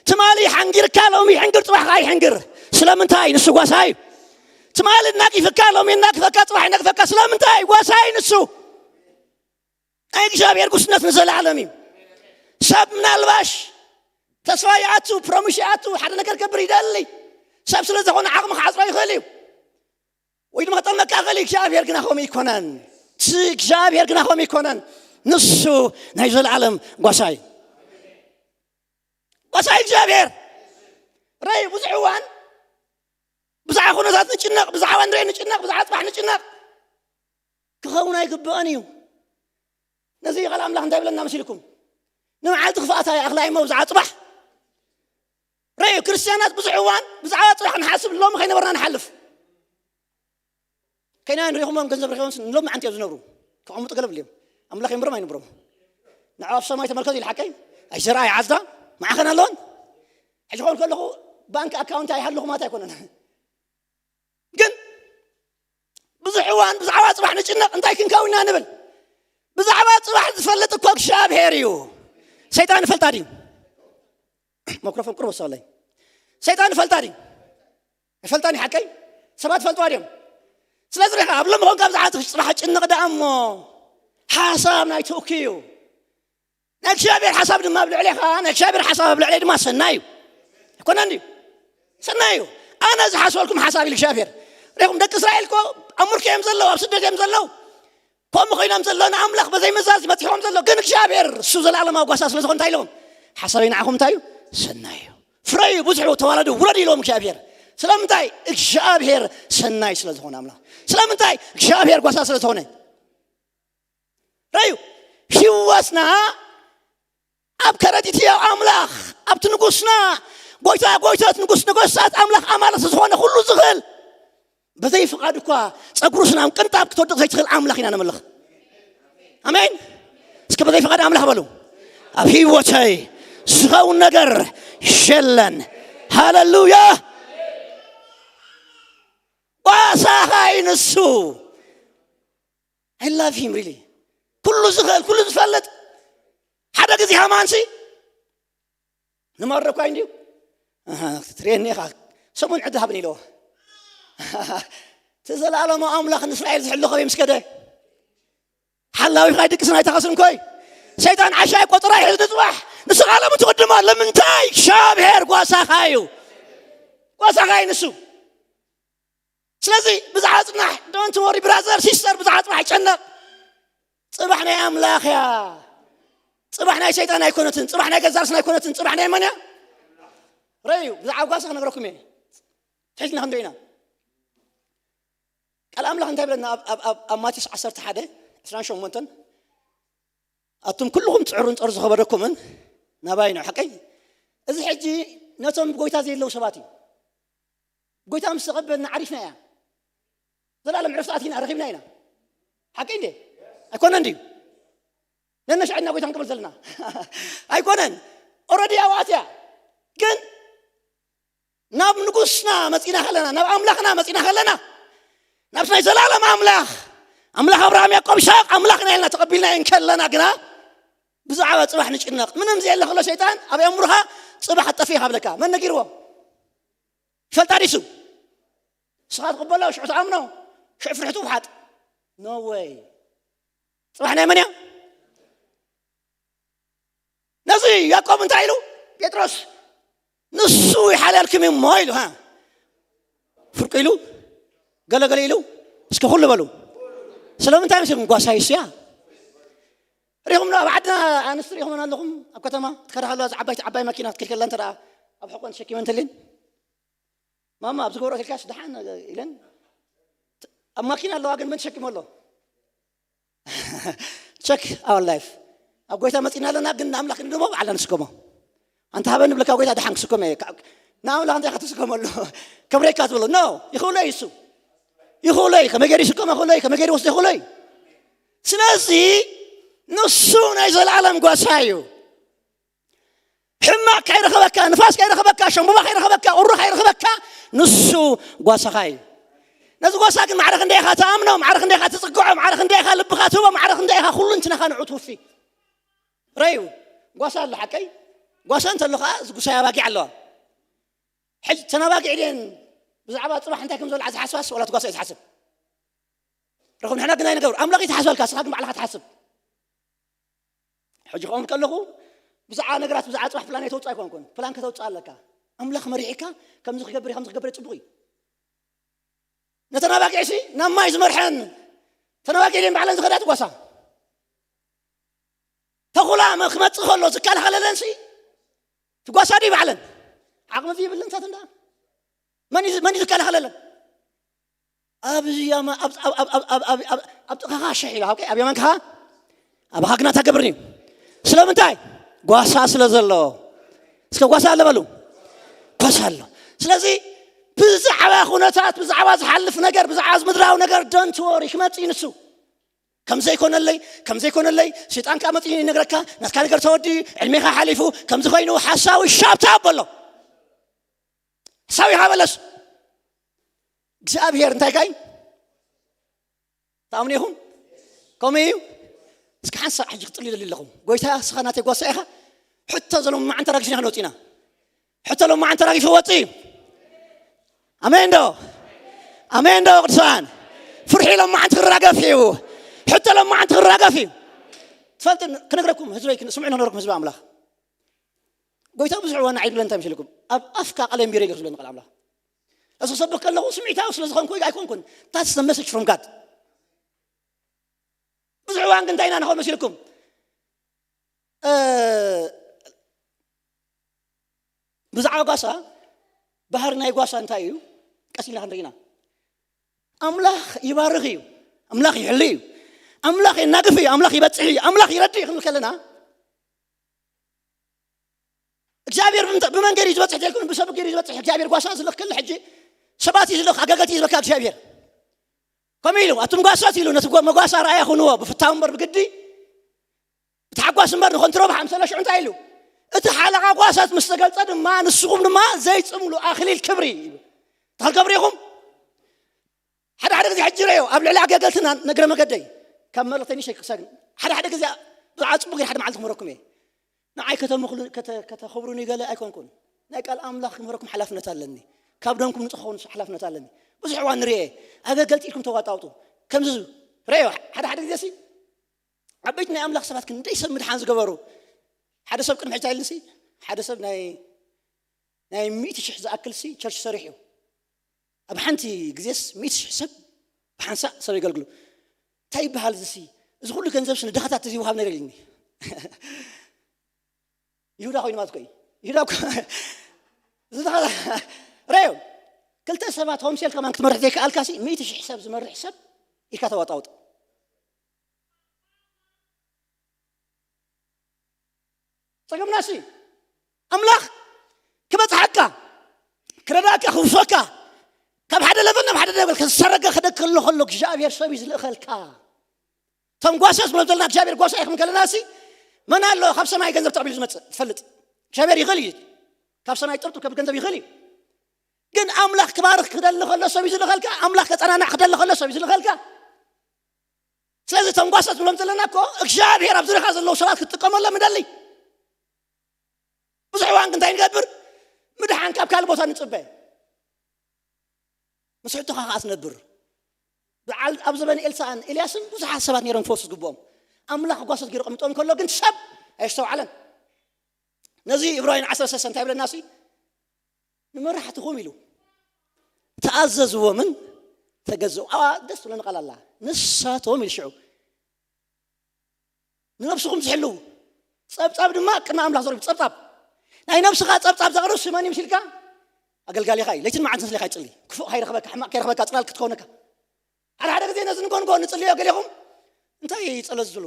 ትማሊ ሓንጊርካ ሎሚ ይሕንግር፣ ፅባሕኻ ይሕንግር። ስለምንታይ? ንሱ ጓሳ እዩ። ትማሊ እናቂፍካ ሎሚ እናቅፈካ፣ ፅባሕ ይነቅፈካ። ስለምንታይ? ጓሳ እዩ ንሱ። ናይ እግዚኣብሔር ጉስነት ንዘለኣለም እዩ። ሰብ ምናልባሽ ተስፋ ይኣቱ፣ ፕሮሚስ ይኣቱ፣ ሓደ ነገር ገብር ይደሊ። ሰብ ስለ ዝኾነ ዓቕሚ ክዓፅሮ ይኽእል እዩ፣ ወይ ድማ ክጠመካ ይኽእል እዩ። እግዚኣብሔር ግና ከምኡ ይኮነን። እቲ እግዚኣብሔር ግና ከምኡ ይኮነን። ንሱ ናይ ዘለኣለም ጓሳ እዩ። ጓሳ እዩ እግዚኣብሔር። ረይ ብዙሕ እዋን ብዛዕባ ኩነታት ንጭነቕ፣ ብዛዕባ ንሬ ንጭነቕ፣ ብዛዕባ ፅባሕ ንጭነቕ። ክኸውን ኣይግብኦን እዩ። ነዚ ቃል ኣምላኽ እንታይ ይብለና መሲልኩም? ንመዓልቲ ክፍኣታ ይኣኽላ እሞ ብዛዕባ ጽባሕ። ረዩ ክርስትያናት ብዙሕ እዋን ብዛዕባ ጽባሕ ክንሓስብ ሎሚ ከይነበርና ንሓልፍ። ከይና ንሪኹሞም ገንዘብ ረኺቦም ንሎም መዓንቲ እዮም ዝነብሩ። ከቐምጡ ገለ ብልዮም። ኣምላኽ የንብሮም ኣይንብሮም። ንዕኡ ኣብ ሰማይ ተመልከቱ ኢሉ ሓቀይ። ኣይዘርኣ ይዓዝዳ። መዓኸን ኣለዎን። ሕጂ ክኸውን ከለኹ ባንክ ኣካውንት ኣይሃለኹ ማለት ኣይኮነን። ግን ብዙሕ እዋን ብዛዕባ ጽባሕ ንጭነቕ፣ እንታይ ክንከውን ኢና ንብል። ብዛዕባ ጽባሕ ዝፈልጥ እኮ እግዚኣብሔር እዩ። ሰይጣን ይፈልጣ ድዩ? ማይክሮፎን ቁርብ ወሰለይ። ሰይጣን ይፈልጣ ድዩ? ይፈልጣን ሓቀይ ሰባት ይፈልጥዋ ድዮም? ስለዚ ሪኻ ኣብ ሎም ኾንካ ብዛዕባ ጽባሕ ጭንቕ ደኣ እሞ ሓሳብ ናይ ትውክ እዩ። ናይ እግዚኣብሔር ሓሳብ ድማ ኣብ ልዕሌኻ፣ ናይ እግዚኣብሔር ሓሳብ ኣብ ልዕሌ ድማ ሰናይ እዩ። ኣይኮነን ድዩ? ሰናይ እዩ። ኣነ ዝሓስበልኩም ሓሳብ ኢሉ እግዚኣብሔር። ሪኹም ደቂ እስራኤል እኮ ኣብ ሙርኪ እዮም ዘለዉ፣ ኣብ ስደት እዮም ዘለዉ። ከምኡ ኮይኖም ዘለዉ ንኣምላኽ በዘይ መዛዝ መጺሖም ዘሎ። ግን እግዚኣብሔር እሱ ዘለኣለማዊ ጓሳ ስለ ዝኾነ እንታይ ኢሎም? ሓሳበይ ንዓኹም እንታይ እዩ? ሰናይ እዩ። ፍረዩ፣ ብዙሑ፣ ተዋለዱ፣ ውረዱ ኢሎም እግዚኣብሔር። ስለምንታይ? እግዚኣብሔር ሰናይ ስለ ዝኾነ ኣምላኽ። ስለምንታይ? እግዚኣብሔር ጓሳ ስለ ዝኾነ። ረዩ ህይወትና ኣብ ከረዲት ኣምላኽ ኣብቲ ንጉስና ጎይታ ጎይታት ንጉስ ነገስታት ኣምላኽ ኣማልኽ ዝኾነ ኩሉ ዝኽእል በዘይ ፍቓድ እኳ ጸጉሩ ስናም ቅንጣብ ክትወድቕ ዘይትኽእል ኣምላኽ ኢና ነምልኽ። ኣሜን። እስከ በዘይ ፍቓድ ኣምላኽ በሉ። ኣብ ህይወተይ ዝኸውን ነገር የለን። ሃሌሉያ። ጓሳኻ እዩ ንሱ። I love him really። ኩሉ ዝኽእል ኩሉ ዝፈልጥ ሓደ ግዜ ሃማንሲ ንመረኳይ እንዲዩ ትሬኒ ኢኻ ሰሙን ዕድ ሃብኒ ኢለዎ። እቲ ዘለኣለማዊ ኣምላኽ ንእስራኤል ዝሕሉ ከበይ ምስ ከደ ሓላዊኻ ይድቅስን ኣይተኸስን ኮይ ሰይጣን ዓሻ ቆጠራ ይሕዝ ንፅባሕ ንስኻ ሎም ትቕድማ ለምንታይ እግዚኣብሔር ጓሳኻ እዩ። ጓሳኻ እዩ ንሱ። ስለዚ ብዛዕባ ፅናሕ don't worry brother sister ብዛዕባ ፅባሕ ይጨነቕ። ፅባሕ ናይ ኣምላኽ እያ። ፅባሕ ናይ ሰይጣን ኣይኮነትን። ፅባሕ ናይ ገዛ ርስና ኣይኮነትን። ፅባሕ ናይ መን እያ? ረዩ ብዛዕባ ጓሳ ክነግረኩም እየ። ትሕዝና ክንዶ ኢና ቃል ኣምላኽ እንታይ ብለና ኣብ- ኣብ- ኣብ- ኣብ ማቴዎስ ዓሰርተ ሓደ ዕስራን ሸሞንተን ኣቱም ኩልኹም ፅዕሩን ፀር ዝኸበደኩምን ናባይ ነው ሓቀይ። እዚ ሕጂ ነቶም ብጎይታ ዘየለዉ ሰባት እዩ። ጎይታ ምስ ተቐበልና ዓሪፍና እያ። ዘላለም ዕረፍቲ ኣቲና ረኺብና ኢና። ሓቂ እንዴ? ኣይኮነን ድዩ? ነነሻዕና ጎይታ ክንቅበል ዘለና ኣይኮነን። ኦረዲ ኣብኣት እያ። ግን ናብ ንጉስና መፂና ከለና ናብ ኣምላኽና መፂና ከለና ናብቲ ናይ ዘላለም ኣምላኽ ኣምላኽ ኣብርሃም ያዕቆብ ይስሐቅ ኣምላኽና ኢልና ተቐቢልና እንከለና ግና ብዛዕባ ፅባሕ ንጭነቕ ምንም ዘየለ ከሎ ሰይጣን ኣብ ኣእምሮኻ ፅባሕ ትጠፍእ ካብለካ መን ነጊርዎ? ይፈልጣ ዲሱ? ንስኻ ትቕበሎ ሽዑ ትኣምኖ ሽዑ ፍርሕቱ ውሓጥ። No way። ፅባሕ ናይ መን እያ? ነዚ ያዕቆብ እንታይ ኢሉ? ጴጥሮስ ንሱ ይሓልያልኩም እሞ ኢሉ ሃ ፍርቁ ኢሉ ገለገለ ኢሉ እስከ ኩሉ በሉ። ስለምንታይ ምስልኩም ጓሳይ እሱ እያ። ሪኹም ዶ ኣብ ዓድና ኣንስቲ ሪኹም ኣለኹም ኣብ ከተማ ትከዳ ከለዋ ዓባይቲ ዓባይ መኪና ክትከድ ከላ እንተ ደኣ ኣብ ሕቆን ተሸኪመ እንተልን ማማ ኣብዚ ገበሮ ኢልካስ ደሓን ኢለን ኣብ ማኪና ኣለዋ ግን መን ተሸኪሞ ኣሎ? Check our life። ኣብ ጎይታ መፂና ኣለና ግን ንኣምላኽ ክንድሞ ባዕልና ንስከሞ። ኣንተ ሃበኒ ብለካ ጎይታ ደሓን ክስከሞ እየ። ንኣምላኽ እንታይ ክትስከሞ ኣሎ? ከብረካ ትብሎ ኖ። ይኽእሎ እዩ እሱ። ይኽእሎ እዩ። ከመይ ገይሩ ይስከሞ ይኽእሎ እዩ። ከመይ ገይሩ ይወስዶ ይኽእሎ እዩ። ስለዚ ንሱ ናይ ዘለኣለም ጓሳ እዩ። ሕማቅ ከይረኸበካ፣ ንፋስ ከይረኸበካ፣ ሸምቡባ ከይረኸበካ፣ ቁሪ ከይረኸበካ፣ ንሱ ጓሳኻ እዩ። ነዚ ጓሳ ግን ማዕረ ክንደይ ኢኻ ትኣምኖ፣ ማዕረ ክንደይ ኢኻ ትጽግዖ፣ ማዕረ ክንደይ ኢኻ ልብኻ ትህቦ፣ ማዕረ ክንደይ ኢኻ ኩሉ እንትናኻ ንዑ ትውፊ። ረዩ ጓሳ ኣሎ ሓቀይ። ጓሳ እንተሎ ኸዓ ዝጉሳይ ኣባጊዕ ኣለዋ። ሕጂ ተን ኣባጊዕ ድየን ብዛዕባ ጽባሕ እንታይ ከም ዝበልዓ ዝሓስባስ ዋላ እቲ ጓሳ እዩ ዝሓስብ? ረኹም ንሕና ግን ኣይንገብር። ኣምላኽ እዩ ትሓስበልካ፣ ንስኻ ግን ባዕልኻ ትሓስብ። ሕጂ ክኸውን ከለኹ ብዛዕባ ነገራት ብዛዕባ ጽባሕ ፕላን የተውፅእ ኣይኮንኩን። ፕላን ከተውፅእ ኣለካ። ኣምላኽ መሪሕካ ከምዚ ክገብር ከምዚ ክገብር ጽቡቕ እዩ። ነተን ኣባጊዕሲ ናብ ማይ ዝመርሐን ተናባጊዕ ድን ባዕለን ዝኸዳ ትጓሳ ተኹላ መ- ክመጽእ ከሎ ዝከላኸለለንሲ ትጓሳ ድዩ ባዕለን ዓቕሚ ዝይብልን እንታት እንዳ መን እዩ- መን እዩ ዝከላኸለለን? ኣብዚ ያማ- ኣብ- ኣብ- ኣብ- ኣብ- ኣብ- ኣብ- ኣብ ጥቓኻ ሽሕ ኢሉ ኣብ ኣብ የማንካ ኣብ ሃግና ታገብርኒ እዩ። ስለምንታይ? ጓሳ ስለ ዘሎ። እስከ ጓሳ ኣለ በሉ። ጓሳ ኣሎ። ስለዚ ብዛዕባ ኩነታት ብዛዕባ ዝሓልፍ ነገር ብዛዕባ ምድራዊ ነገር don't worry ክመጽእ እዩ ንሱ። ከም ዘይኮነለይ ከም ዘይኮነለይ ሰይጣን ከዓ መፅኡ ይነግረካ። ናትካ ነገር ተወዲ ዕድሜኻ ሓሊፉ ከምዚ ኮይኑ ሓሳዊ ሻብታ ኣበሎ ሓሳዊ ሃበለስ እግዚኣብሔር እንታይ ካይ ተኣምኑ ኢኹም? ከምኡ እዩ። እስኪ ሓንሳእ ሕጂ ክጥልዩ ደሊ ኣለኹም። ጎይታ ስኻ ናተይ ጓሳ ኢኻ። ሕቶ ዘለማዓንቲ ኣራጊፍና ክንወፅ ኢና። ሕቶ ለማዓንቲ ኣራጊፉ ወፅ እዩ። ኣሜን ዶ? ኣሜን ዶ ቅዱሳን? ፍርሒ ለማዓንቲ ክራገፍ እዩ። ሕቶ ለማዓንቲ ክራገፍ እዩ። ትፈልጥ ክነግረኩም ህዝበይ ስምዑ ክነግረኩም ህዝቢ ኣምላኽ ጎይታ ብዙሕ ዋና ዓይድለ እንታይ ምስልኩም ኣብ ኣፍካ ቃል ኣንቢረ ኢሉ ክብለኒ ቃል ኣምላኽ እሱ ሰብክ ከለኹ ስምዒታዊ ስለ ዝኾንኩ ኣይኮንኩን። That's the message from God። ብዙሕ እዋን ግን እንታይ ኢና ንኸውን መሲልኩም ብዛዕባ ጓሳ ባህሪ ናይ ጓሳ እንታይ እዩ? ቀስ ኢልና ክንርኢና ኣምላኽ ይባርኽ እዩ። ኣምላኽ ይሕሊ እዩ። ኣምላኽ የናግፍ እዩ። ኣምላኽ ይበፅሕ እዩ። ኣምላኽ ይረድእ እዩ ክንብል ከለና እግዚኣብሔር ብመንገድ እዩ ዝበፅሕ ተልኩም ብሰብ ገይሩ ዝበፅሕ እግዚኣብሔር ጓሳ ዝልኽ ከለ ሕጂ ሰባት እዩ ዝልኽ ኣጋገልቲ እዩ ዝበካ እግዚኣብሔር ከምኡ ኢሉ ኣቱም ጓሳት ኢሉ ነቲ መጓሳ ረኣያ ኩንዎ ብፍታው እምበር ብግዲ ብታሕጓስ እምበር ንኾንትሮ ብሓምሰለ ሽዑ እንታይ ኢሉ እቲ ሓለቓ ጓሳት ምስ ተገልጸ ድማ ንስኹም ድማ ዘይጽምሉ ኣኽሊል ክብሪ ይብል ተኸልከብሪ ኢኹም ሓደ ሓደ ግዜ ሕጂ ረዮ ኣብ ልዕሊ ኣገልገልትና ነግረ መገደይ ካብ መልእኽተይ ንሸይ ክሳግን ሓደ ሓደ ግዜ ብዛዕባ ጽቡቅ ግን ሓደ መዓልቲ ክምህረኩም እየ ንዓይ ከተምኽሉ ከተኸብሩኒ ገለ ኣይኮንኩን ናይ ቃል ኣምላኽ ክምህረኩም ሓላፍነት ኣለኒ ካብ ደምኩም ንጽኸውን ሓላፍነት ኣለኒ ብዙሕ እዋን ንርኤ ኣገልገልቲ ኢልኩም ተዋጣውጡ ከምዚ ረዮ ሓደ ሓደ ግዜ ሲ ዓበይቲ ናይ ኣምላኽ ሰባት ክንደይ ሰብ ምድሓን ዝገበሩ ሓደ ሰብ ቅድሚ ሕጂ ኣይልንሲ ሓደ ሰብ ናይ ናይ ሚእቲ ሽሕ ዝኣክል ሲ ቸርች ሰሪሑ እዩ ኣብ ሓንቲ ግዜስ ሚእቲ ሽሕ ሰብ ብሓንሳእ ሰብ የገልግሉ እንታይ ይበሃል ዝሲ እዚ ኩሉ ገንዘብ ሲ ንድኻታት እዚ ይውሃብ ነይረ ኢልኒ ይሁዳ ኮይኑ ማለት ኮይ ይሁዳ ረዮ ክልተ ሰባት ሆምሴል ከማን ክትመርሕ ዘይከኣልካ ሲ ሚእቲ ሽሕ ሰብ ዝመርሕ ሰብ ኢልካ ተዋጣውጥ ጸገምናሲ ኣምላኽ ክበጽሓካ ክረዳእካ ክውስወካ ካብ ሓደ ለበል ናብ ሓደ ለበል ከዝሰረገ ከደ ከሎ ከሎ እግዚኣብሔር ሰብ እዩ ዝልእኸልካ እቶም ጓሳ ዝብሎም ዘለና እግዚኣብሔር ጓሳ ኢኹም ከለና ሲ መን ኣሎ ካብ ሰማይ ገንዘብ ተቐቢሉ ዝመጽእ ትፈልጥ እግዚኣብሔር ይኽእል እዩ ካብ ሰማይ ጥርጡ ከብል ገንዘብ ይኽእል እዩ ግን ኣምላኽ ክባርኽ ክደሊ ከሎ ሰብ እዩ ዝልእኸልካ ኣምላኽ ከጸናናዕ ክደሊ ከሎ ሰብ እዩ ዝልእኸልካ ስለዚ እቶም ጓሳ ዝብሎም ዘለና እኮ እግዚኣብሔር ኣብ ዙሪኻ ዘለዉ ሰባት ክትጥቀመሎም ይደሊ ብዙሕ እዋን እንታይ ንገብር ምድሓን ካብ ካልእ ቦታ ንፅበ ምስ ሕቶኻ ከዓ ትነብር በዓል ኣብ ዘበን ኤልሳን ኤልያስን ብዙሓት ሰባት ነይሮም ክፈውሱ ዝግብኦም ኣምላኽ ጓሶት ገይሩ ቀምጦም ከሎ ግን ሰብ ኣየስተውዓለን ነዚ እብራይን ዓሰርተ ሰለስተ እንታይ ብለና ሲ ንመራሕትኹም ኢሉ ተኣዘዝዎምን ተገዝኡ ኣዋ ደስ ትብለኒ ቃል ኣላ ንሳቶም ኢሉ ሽዑ ንነብስኹም ዝሕልው ጸብጻብ ድማ ቅድሚ ኣምላኽ ዘርብ ጸብጻብ ናይ ነብስኻ ጸብጻብ ዘቕርብ ስመን ይምሲልካ ኣገልጋሊኻ እዩ። ለይትን መዓልትን ስሌኻ ይጽሊ። ክፉእ ካይረኽበካ፣ ሕማቕ ካይረኽበካ፣ ጽላል ክትከውነካ። ሓደ ሓደ ግዜ ነዚ ንጎንጎ ንጽልዮ ገሌኹም እንታይ ጸሎት ዝሉ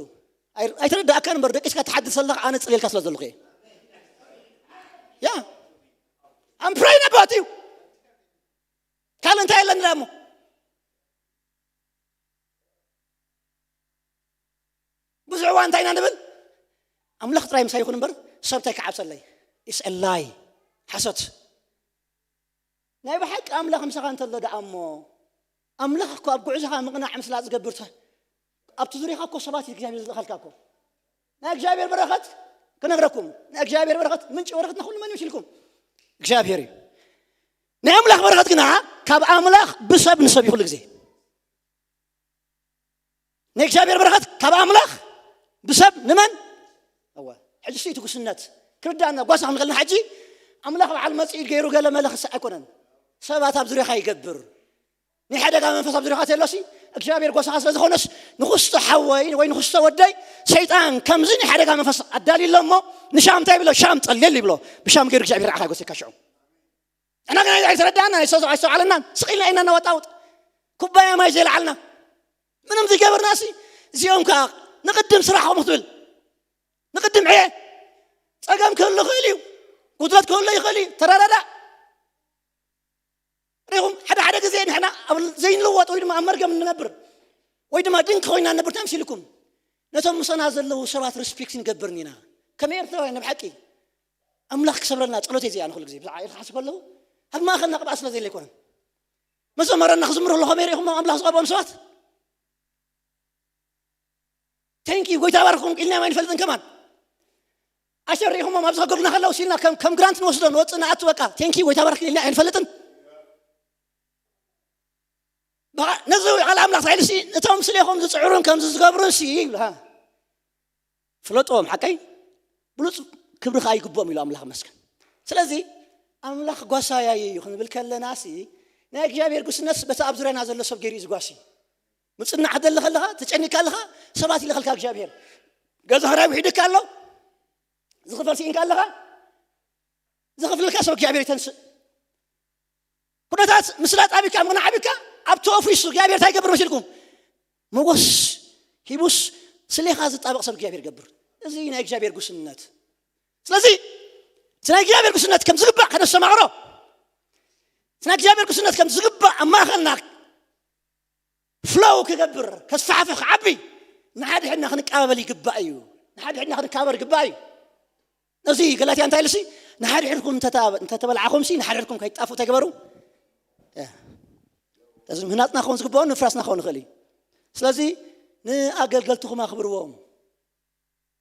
ኣይተረዳእካን እምበር ደቂስካ ትሓድር ዘለኻ ኣነ ጽልየልካ ስለ ዘለኹ እየ። ያ I'm praying about you። ካልእ እንታይ ኣለኒ ደኣ እሞ? ብዙሕ እዋን እንታይ ኢና ንብል? ኣምላኽ ጥራይ ምሳይ ይኹን እምበር ሰብ እንታይ ክዓብሰለይ? It's a lie። ሓሶት። ናይ ብሓቂ ኣምላኽ ምሳኻ እንተሎ ደኣ እሞ ኣምላኽ እኮ ኣብ ጉዕዞኻ ምቕናዕ ምስላ ዝገብር ተ ኣብቲ ዙሪኻ እኮ ሰባት እዩ እግዚኣብሔር ዝልእኸልካ እኮ። ናይ እግዚኣብሔር በረኸት ክነግረኩም፣ ናይ እግዚኣብሔር በረኸት፣ ምንጪ በረኸትና ኩሉ መን ይምሽልኩም? እግዚኣብሔር እዩ። ናይ ኣምላኽ በረኸት ግና ካብ ኣምላኽ ብሰብ ንሰብ እዩ ኩሉ ግዜ። ናይ እግዚኣብሔር በረኸት ካብ ኣምላኽ ብሰብ ንመን? እወ። ሕጂ እቲ ጉስነት ክርዳእና ጓሳ ክንክልና ሕጂ ኣምላኽ በዓል መጽኢ ገይሩ ገለ መለ ክስዕ ኣይኮነን። ሰባት ኣብ ዙሪኻ ይገብር። ናይ ሓደጋ መንፈስ ኣብ ዙሪኻ ተሎሲ እግዚኣብሔር ጓሳኻ ስለ ዝኾነስ ንኹስቶ ሓወይ ወይ ንኹስቶ ወደይ ሰይጣን ከምዚ ናይ ሓደጋ መንፈስ ኣዳልዩ ኣሎ እሞ ንሻም እንታይ ይብሎ? ሻም ጸልየል ይብሎ። ብሻም ገይሩ እግዚኣብሔር ንዓኻ ይጎሰካ ሽዑ። ንሕና ግን ኣይተረዳእና ኣይስተውዓለናን ስቕ ኢልና ኢና እናወጣውጥ ኩባያ ማይ ዘይለዓልና ምንም ዘይገበርና ሲ እዚኦም ከዓ ንቕድም ስራሕኹም ክትብል ንቕድም ዕየ ጸገም ክህሉ ይኽእል እዩ፣ ጉድለት ክህሉ ይኽእል እዩ። ተረዳዳእ ሪኹም ሓደ ሓደ ግዜ ንሕና ኣብ ዘይንልወጥ ወይ ድማ ኣብ መርገም እንነብር ወይ ድማ ድንክ ኮይና ንነብር ተምሲልኩም ነቶም ምሳና ዘለዉ ሰባት ሪስፔክት ንገብርን ኢና። ከም ኤርትራውያን ንብሓቂ ኣምላኽ ክሰብረልና ጸሎት እዚኣ ንኹሉ ግዜ ብዛዕባ ኤርትራ ሓስብ ከለዉ ኣብ ማእኸልና ቅብኣ ስለ ዘለ ኣይኮነን። መዘመረና ክዝምሩ ኣለኹም ሪኹም ኣምላኽ ዝቐብኦም ሰባት ቴንኪ ጎይታ ባርኩም ኢልና ኣይንፈልጥን። ከማን ኣሸር ሪኹሞም ኣብዚ ከገልግሉና ከለዉ ሲልና ከም ከም ግራንት ንወስዶ ንወፅእ ንኣቱ በቃ ቴንኪ ጎይታ ባርክ ኢልና ኣይንፈልጥን። በቃ ነዚ ቃል ኣምላኽ ሳይልሲ እቶም ስሌኹም ዝፅዕሩን ከምዚ ዝገብሩን ሲ ይብሉ ሃ ፍለጦም ሓቀይ ብሉፅ ክብሪ ከዓ ይግብኦም ኢሉ ኣምላኽ መስገን። ስለዚ ኣምላኽ ጓሳያይ እዩ ክንብል ከለና ሲ ናይ እግዚኣብሔር ጉስነት በቲ ኣብ ዙሪያና ዘሎ ሰብ ገይሩ እዩ ዝጓሲ። ምጽናዕ ትደሊ ከለኻ ተጨኒካ ኣለኻ ሰባት ይልኸልካ እግዚኣብሔር ገዛ ክራይ ውሒድካ ኣሎ ዝኽፈል ስኢንካ ኣለኻ ዝኽፍልካ ሰብ እግዚኣብሔር ይተንስእ። ኩነታት ምስላጥ ኣቢካ ምቕናዕ ኣቢካ ኣብቲ ኦፊስ እግዚኣብሔር እንታይ ይገብር መሲልኩም ሞጎስ ሂቡስ ስሌኻ ዝጣበቕ ሰብ እግዚኣብሔር ይገብር። እዚ ናይ እግዚኣብሔር ጉስነት። ስለዚ እቲ ናይ እግዚኣብሔር ጉስነት ከም ዝግባእ ከነስተማቕሮ እቲ ናይ እግዚኣብሔር ጉስነት ከም ዝግባእ ኣብ ማእኸልና ፍሎው ክገብር ከስፋሕፍሕ ክዓቢ ንሓድሕድና ክንቀባበል ይግባእ እዩ። ንሓድሕድና ክንከባበር ይግባእ እዩ። ነዚ ገላትያ እንታይ ኢሉሲ ንሓድሕድኩም እንተተበላዕኹምሲ ንሓድሕድኩም ከይጣፉ እንታይ ግበሩ። እዚ ምህናፅና ክኸውን ዝግብኦ ንፍራስና ክኸውን ይኽእል እዩ። ስለዚ ንኣገልገልትኹም ኣኽብርዎም።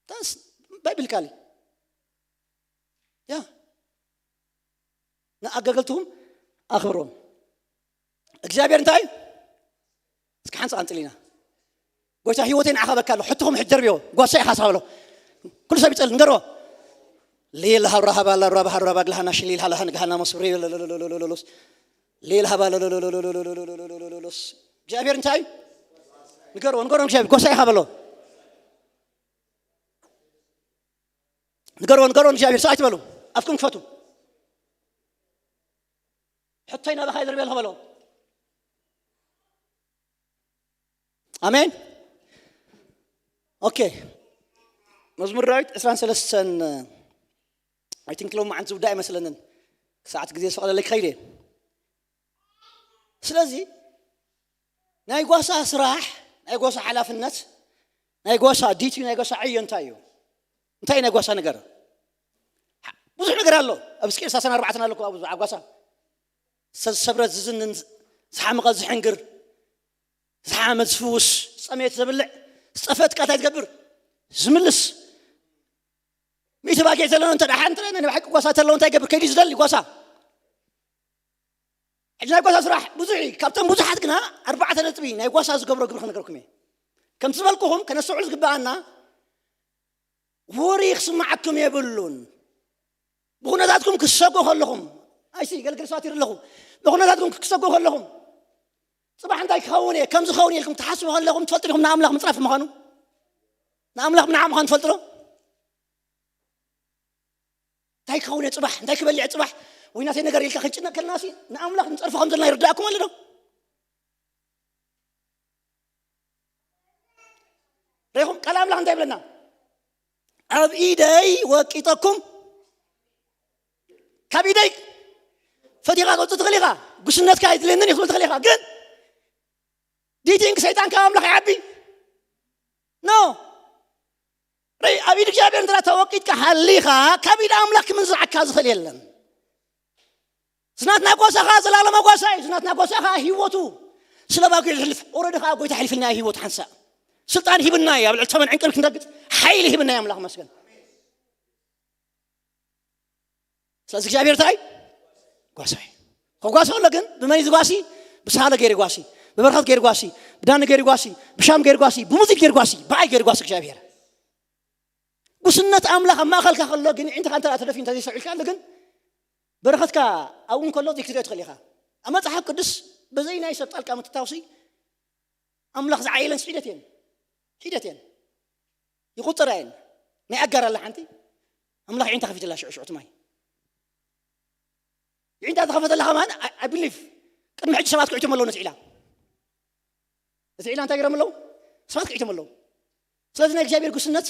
ታስ ባይብል ቃል ያ ንኣገልገልትኹም ኣኽብርዎም። እግዚኣብሔር እንታይ እዩ? እስኪ ሓንሳ ቀንፅል ኢና። ጎይታ ህይወተይ ንዓኻ በካ ኣሎ ሕትኹም ሕጀር ብዮ ጓሳ ኢኻ ሳብሎ ኩሉ ሰብ ይፀል ንገርዎ ሌላ ሃብራ ሃባላ ራባ ሃብራ ባግልሃና ሽሊል ሃላሃን ግሃና መስብሪ ሎስ ሌላ ሃባ ሎስ እግዚኣብሔር እንታይ እዩ? ንገርዎ ንገርዎ እግዚኣብሔር ጓሳ ኢኻ በሎ ንገርዎ ንገርዎ እግዚኣብሔር ሰብኣይ ትበሉ ኣፍኩም ክፈቱ ሕቶይ ናባኻ ይድርበልኹ በሎ ኣሜን ኦኬ መዝሙር ዳዊት ዕስራን ሰለስተን ኣይትንክሎም መዓንት ዝውዳ ኣይመስለንን ሰዓት ግዜ ዝፈቐደለይ ክኸይድ እየ ስለዚ ናይ ጓሳ ስራሕ ናይ ጓሳ ሓላፍነት ናይ ጓሳ ዲቲ ናይ ጓሳ ዕዮ እንታይ እዩ እንታይ ናይ ጓሳ ነገር ብዙሕ ነገር ኣሎ ኣብ ስቅል ሳሰን ኣርባዕተን ኣለኩ ኣብ ጓሳ ሰብረት ዝዝንን ዝሓመቐ ዝሕንግር ዝሓመ ዝፍውስ ዝፀመየት ዘብልዕ ዝጠፈት ቃልታይ ዝገብር ዝምልስ ሚእቲ ባጊዕ ዘለዎ እንተ ደሓን ትረ ናይ ብሓቂ ጓሳ ተለዎ እንታይ ይገብር ከይዲ ዝደሊ ጓሳ ሕጂ ናይ ጓሳ ስራሕ ብዙሕ እዩ ካብቶም ብዙሓት ግና ኣርባዕተ ነጥቢ ናይ ጓሳ ዝገብሮ ግብሪ ክነገርኩም እየ ከምቲ ዝበልኩኹም ከነስተውዕሉ ዝግበኣና ወሪ ክስምዓኩም የብሉን ብኹነታትኩም ክትሰጉ ከለኹም ኣይሲ ገልግል ሰባት ይር ኣለኹ ብኹነታትኩም ክትሰጉ ከለኹም ፅባሕ እንታይ ክኸውን እየ ከም ዝኸውን ኢልኩም ትሓስቡ ከለኹም ትፈልጡ ዲኹም ንኣምላኽ ምፅራፍ ምዃኑ ንኣምላኽ ምንዓ ምዃኑ ትፈልጡ ዶ እንታይ ክኸውን እየ ጽባሕ፣ እንታይ ክበልዕ እየ ጽባሕ፣ ወይ ናተይ ነገር ኢልካ ክንጭነቅ ከለና ሲ ንኣምላኽ ንጸርፎ ከም ዘለና ይርዳእኩም ኣሎ ዶ? ርኢኹም? ቃል ኣምላኽ እንታይ ይብለና? ኣብ ኢደይ ወቂጠኩም፣ ካብ ኢደይ ፈቲኻ ከውፅእ ትኽእል ኢኻ። ጉስነትካ ኣይድልየንን እዩ ክትብል ትኽእል ኢኻ። ግን ዲቲንክ ሰይጣን ካብ ኣምላኽ ይዓቢ ኖ ርእ ኣብ ኢድ እግዚኣብሔር እንተ ተወቂጥካ ሃሊኻ ካብ ኢድ ኣምላኽ ክምንዝዓካ ዝኽእል የለን። ዝናትና ጎሳኻ ዘላለማ ጓሳ እዩ። ዝናትና ጎሳኻ ህይወቱ ስለ ባጉ ዝሕልፍ ኦረዲ ከዓ ጎይታ ሕልፍልና ህይወቱ ሓንሳእ ስልጣን ሂብና እዩ። ኣብ ልዕሊ ተመን ዕንቅርብ ክንረግጥ ሓይሊ ሂብና እዩ። ኣምላኽ መስገን። ስለዚ እግዚኣብሔር እንታይ ጓሳ እዩ። ከጓሳ ከሎ ግን ብመን እዩ ዝጓሲ? ብሳለ ገይሩ ጓሲ፣ ብበረኸት ገይሩ ጓሲ፣ ብዳኒ ገይሩ ጓሲ፣ ብሻም ገይሩ ጓሲ፣ ብሙዚት ገይሩ ጓሲ፣ ብኣይ ገይሩ ጓሲ እግዚኣብሔር። ጉስነት ኣምላኽ ኣብ ማእኸልካ ከሎ ግን ዕንትኻ እንተ ተደፊ እንተዘይሰውዒልካ ኣሎ ግን በረኸትካ ኣብኡ እንከሎ ዘይክትሪኦ ትኽእል ኢኻ። ኣብ መጽሓፍ ቅዱስ በዘይ ናይ ሰብ ጣልቃ ምትታውሲ ኣምላኽ ዝዓየለን ሒደት እየን ሒደት እየን ይቁፅር እየን። ናይ ኣጋር ኣላ ሓንቲ ኣምላኽ ዕንታ ከፊትላ ሽዑ ሽዑ ትማይ ይዕንታ ተኸፈተላ ከማን ኣይ ብሊቭ ቅድሚ ሕጂ ሰባት ክዕቶም ኣለዉ ነቲ ዒላ ነቲ ዒላ እንታይ ገይሮም ኣለዉ ሰባት ክዕቶም ኣለዉ። ስለዚ ናይ እግዚኣብሔር ጉስነት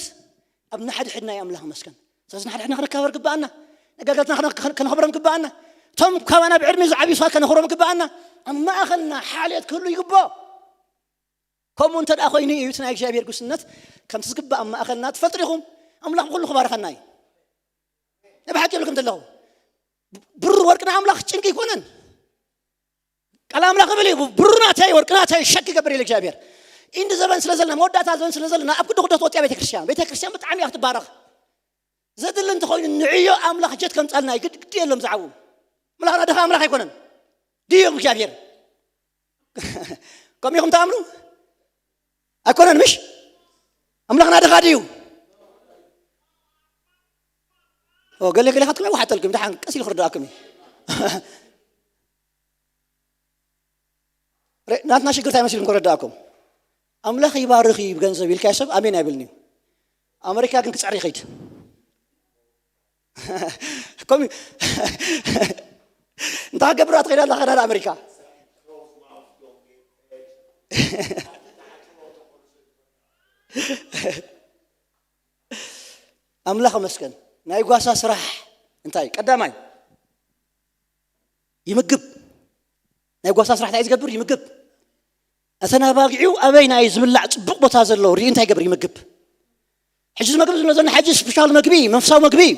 ኣብ ንሓድሕድና እዩ ኣምላኽ መስከን። ስለዚ ንሓድሕድና ክንከባበር ግባኣና። ነጋገትና ከነኽብሮም ግባኣና። እቶም ካባና ብዕድሚ ዝዓብዩ ሰባት ከነኽብሮም ግባኣና። ኣብ ማእኸልና ሓልዮት ክህሉ ይግብኦ። ከምኡ እንተ ደኣ ኮይኑ እዩ እቲ ናይ እግዚኣብሔር ጉስነት ከምቲ ዝግባእ ኣብ ማእኸልና ትፈልጡ ዲኹም። ኣምላኽ ብኩሉ ክባርኸና እዩ። ናይ ብሓቂ ይብልኩም ዘለኹ ብሩር ወርቅና ኣምላኽ ጭንቂ ኣይኮነን። ቃል ኣምላኽ ብል እዩ ብሩር ናተይ ወርቂ ናተይ ሸክ ይገብር ኢሉ እግዚኣብሔር። ኢንዲ ዘበን ስለ ዘለና መወዳእታ ዘበን ስለ ዘለና ኣብ ክዱ ክዶ ትወፅያ ቤተክርስትያን ቤተክርስትያን ብጣዕሚ እያ ክትባረኽ። ዘድሊ እንተኾይኑ ንዕዮ ኣምላኽ ጀት ከምፃልና እዩ ግድ የሎም ዝዓቡ። ኣምላኽና ድኻ ኣምላኽ ኣይኮነን ድዮም እግዚኣብሔር። ከምኢኹም ተኣምኑ ኣይኮነን ምሽ ኣምላኽና ድኻ ድዩ? ገለ ገለ ካትኩም ይወሓጠልኩም ደሓን ቀስ ኢሉ ክርዳእኩም እዩ። ናትና ሽግር እንታይ መሲልኩም ክረዳእኩም? ኣምላኽ ይባርኽ እዩ ብገንዘብ ኢልካዮ ሰብ ኣሜን ኣይብልን እዩ። ኣመሪካ ግን ክፅዕር ይኸይድ ከምኡ እንታይ ክገብራ ትኸይድ ኣላ ከዳድ ኣመሪካ። ኣምላኽ መስገን ናይ ጓሳ ስራሕ እንታይ ቀዳማይ ይምግብ። ናይ ጓሳ ስራሕ እንታይ ዝገብር ይምግብ። እተን ኣባጊዑ ኣበይ ናይ ዝብላዕ ፅቡቕ ቦታ ዘሎ ርኢ እንታይ ይገብር ይምግብ። ሕጂ እዚ መግቢ ዝብሎ ዘለና ሕጂ ስፔሻል መግቢ እዩ መንፈሳዊ መግቢ እዩ።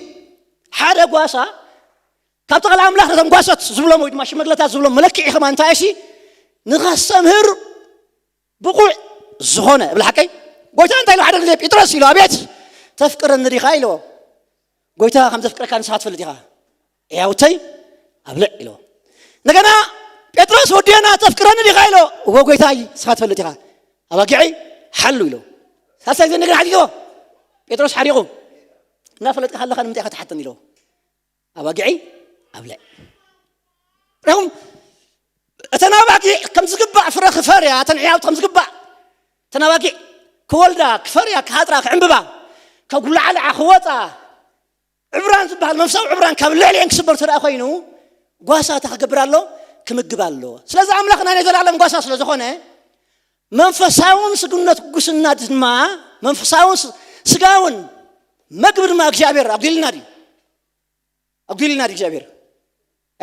ሓደ ጓሳ ካብ ተኽለ ኣምላኽ ነተን ጓሶት ዝብሎም ወይ ድማ ሽመግለታት ዝብሎም መለክዒ ከማ እንታይ እሲ ንኸስተምህር ብቑዕ ዝኾነ እብል ሓቀይ። ጎይታ እንታይ ኢሉ ሓደ ግዜ ጴጥሮስ ኢሉ ኣቤት ተፍቅረኒ ዲኻ ኢልዎ። ጎይታ ከም ዘፍቅረካ ንስኻ ትፈልጥ ኢኻ። ሕያውተይ ኣብልዕ ኢልዎ። እንደገና ጴጥሮስ ወዲና ተፍቅረኒ ዲኻ ኢልዎ። እዎ ጎይታይ ንስኻ ትፈልጥ ኢኻ። ኣባጊዐይ ሓሉ ኢልዎ። ሳልሳይ ግዜ እንደገና ሓዲግዎ። ጴጥሮስ ሓሪቑ እናፈለጥካ ከለኻ ንምንታይ ኢኻ ትሓተኒ ኢልዎ። ኣባጊዐይ ኣብልዕ ሪኹም እተን ኣባጊዕ ከም ዝግባእ ፍረ ክፈርያ እተን ሕያውቲ ከም ዝግባእ እተን ኣባጊዕ ክወልዳ ክፈርያ ክሃጥራ ክዕምብባ ከጉላዕልዓ ክወፃ ዕብራን ዝበሃል መንፈሳዊ ዕብራን ካብ ልዕሊአን ክስበር ተደኣ ኮይኑ ጓሳ እንታይ ክገብር ኣሎ ክምግብ ኣለዎ። ስለዚ ኣምላኽና ናይ ዘላለም ጓሳ ስለ ዝኾነ መንፈሳውን ስግነት ጉስና ድማ መንፈሳውን ስጋውን መግቢ ድማ እግዚኣብሔር ኣጉዲልና ድዩ ኣጉዲልና ድዩ እግዚኣብሔር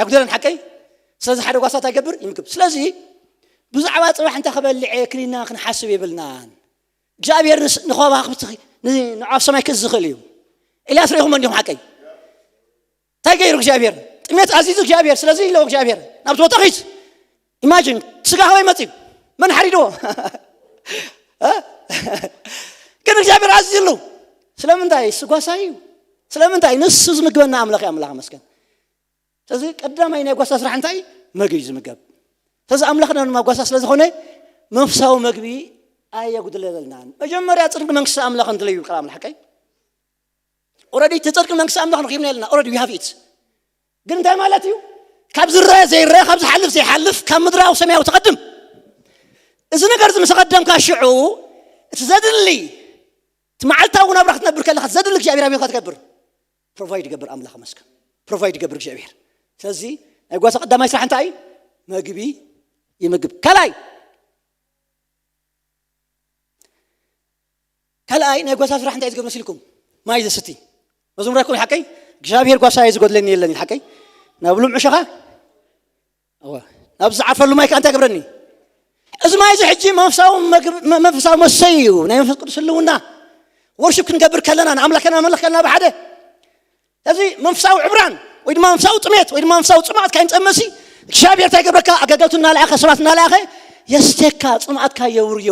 ኣጉደለን ሓቀይ። ስለዚ ሓደ ጓሳ እንታይ ይገብር ይምግብ። ስለዚ ብዛዕባ ፅባሕ እንታይ ክበልዕ እየ ክኒና ክንሓስብ የብልናን። እግዚኣብሔር ንኸዋክብቲ ንዓብ ሰማይ ክእዝ ዝኽእል እዩ። ኤልያስ ርኢኹም እንዲኹም ሓቀይ እንታይ ገይሩ እግዚኣብሔር ጥሜት ኣዚዙ እግዚኣብሔር ስለዚ ኢለዎ እግዚኣብሔር ናብ ዝወጠኺት ኢማጂን ስጋ ከበይ መፅዩ መን ሓሪድዎ ግን እግዚኣብሔር ኣዚዙ ኣለዉ። ስለምንታይ እሱ ጓሳ እዩ። ስለምንታይ ንሱ ዝምግበና ኣምላኽ ኣምላኽ መስገን። ስለዚ ቀዳማይ ናይ ጓሳ ስራሕ እንታይ መግቢ ዝምገብ። ስለዚ ኣምላኽና ድማ ጓሳ ስለ ዝኾነ መንፈሳዊ መግቢ ኣየጉድለለልናን። መጀመርያ ፅድቂ መንግስቲ ኣምላኽ እንድለዩ ቃል ኣምላኽ ቀይ ኦረዲ እቲ ጽድቂ መንግስቲ ኣምላኽ ረኺብና ኣለና። ኦረዲ ዊ ሃቭ ኢት። ግን እንታይ ማለት እዩ? ካብ ዝረአ ዘይረአ፣ ካብ ዝሓልፍ ዘይሓልፍ፣ ካብ ምድራዊ ሰማያዊ ትቐድም። እዚ ነገር እዚ ምስ ቐደምካ ሽዑ እቲ ዘድሊ እቲ መዓልታዊ ናብራ ክትነብር ከለኻ ዘድሊ እግዚኣብሔር ኣብካ ትገብር። ፕሮቫይድ ይገብር ኣምላኽ መስከን። ፕሮቫይድ ይገብር እግዚኣብሔር። ስለዚ ናይ ጓሳ ቀዳማይ ስራሕ እንታይ እዩ? መግቢ ይምግብ። ካልኣይ ካልኣይ ናይ ጓሳ ስራሕ እንታይ ዝገብር መሲልኩም? ማይ ዘስቲ። መዝሙር ኣይኮን ሓቀይ? እግዚኣብሔር ጓሳ እዩ ዝጎድለኒ የለን ሓቀይ? ናብ ሉም ዕሸኻ እወ። ናብ ዝዓፈሉ ማይ ከኣ እንታይ ገብረኒ? እዚ ማይ እዚ ሕጂ መንፈሳዊ መግብ- መ- መንፈሳዊ መሰይ እዩ። ናይ መንፈስ ቅዱስ ህልውና ወርሽፕ ክንገብር ከለና ንኣምላኽና መለኽ ከለና ብሓደ እዚ መንፈሳዊ ዕብራን ወይ ድማ መንፈሳዊ ጥሜት ወይ ድማ መንፈሳዊ ጽማት ካይንጸመሲ እግዚኣብሔር እንታይ ገብረካ? ኣገልገልቱ እናለኣኸ ሰባት እናለኣኸ የስቴካ ጽማትካ የውርዮ።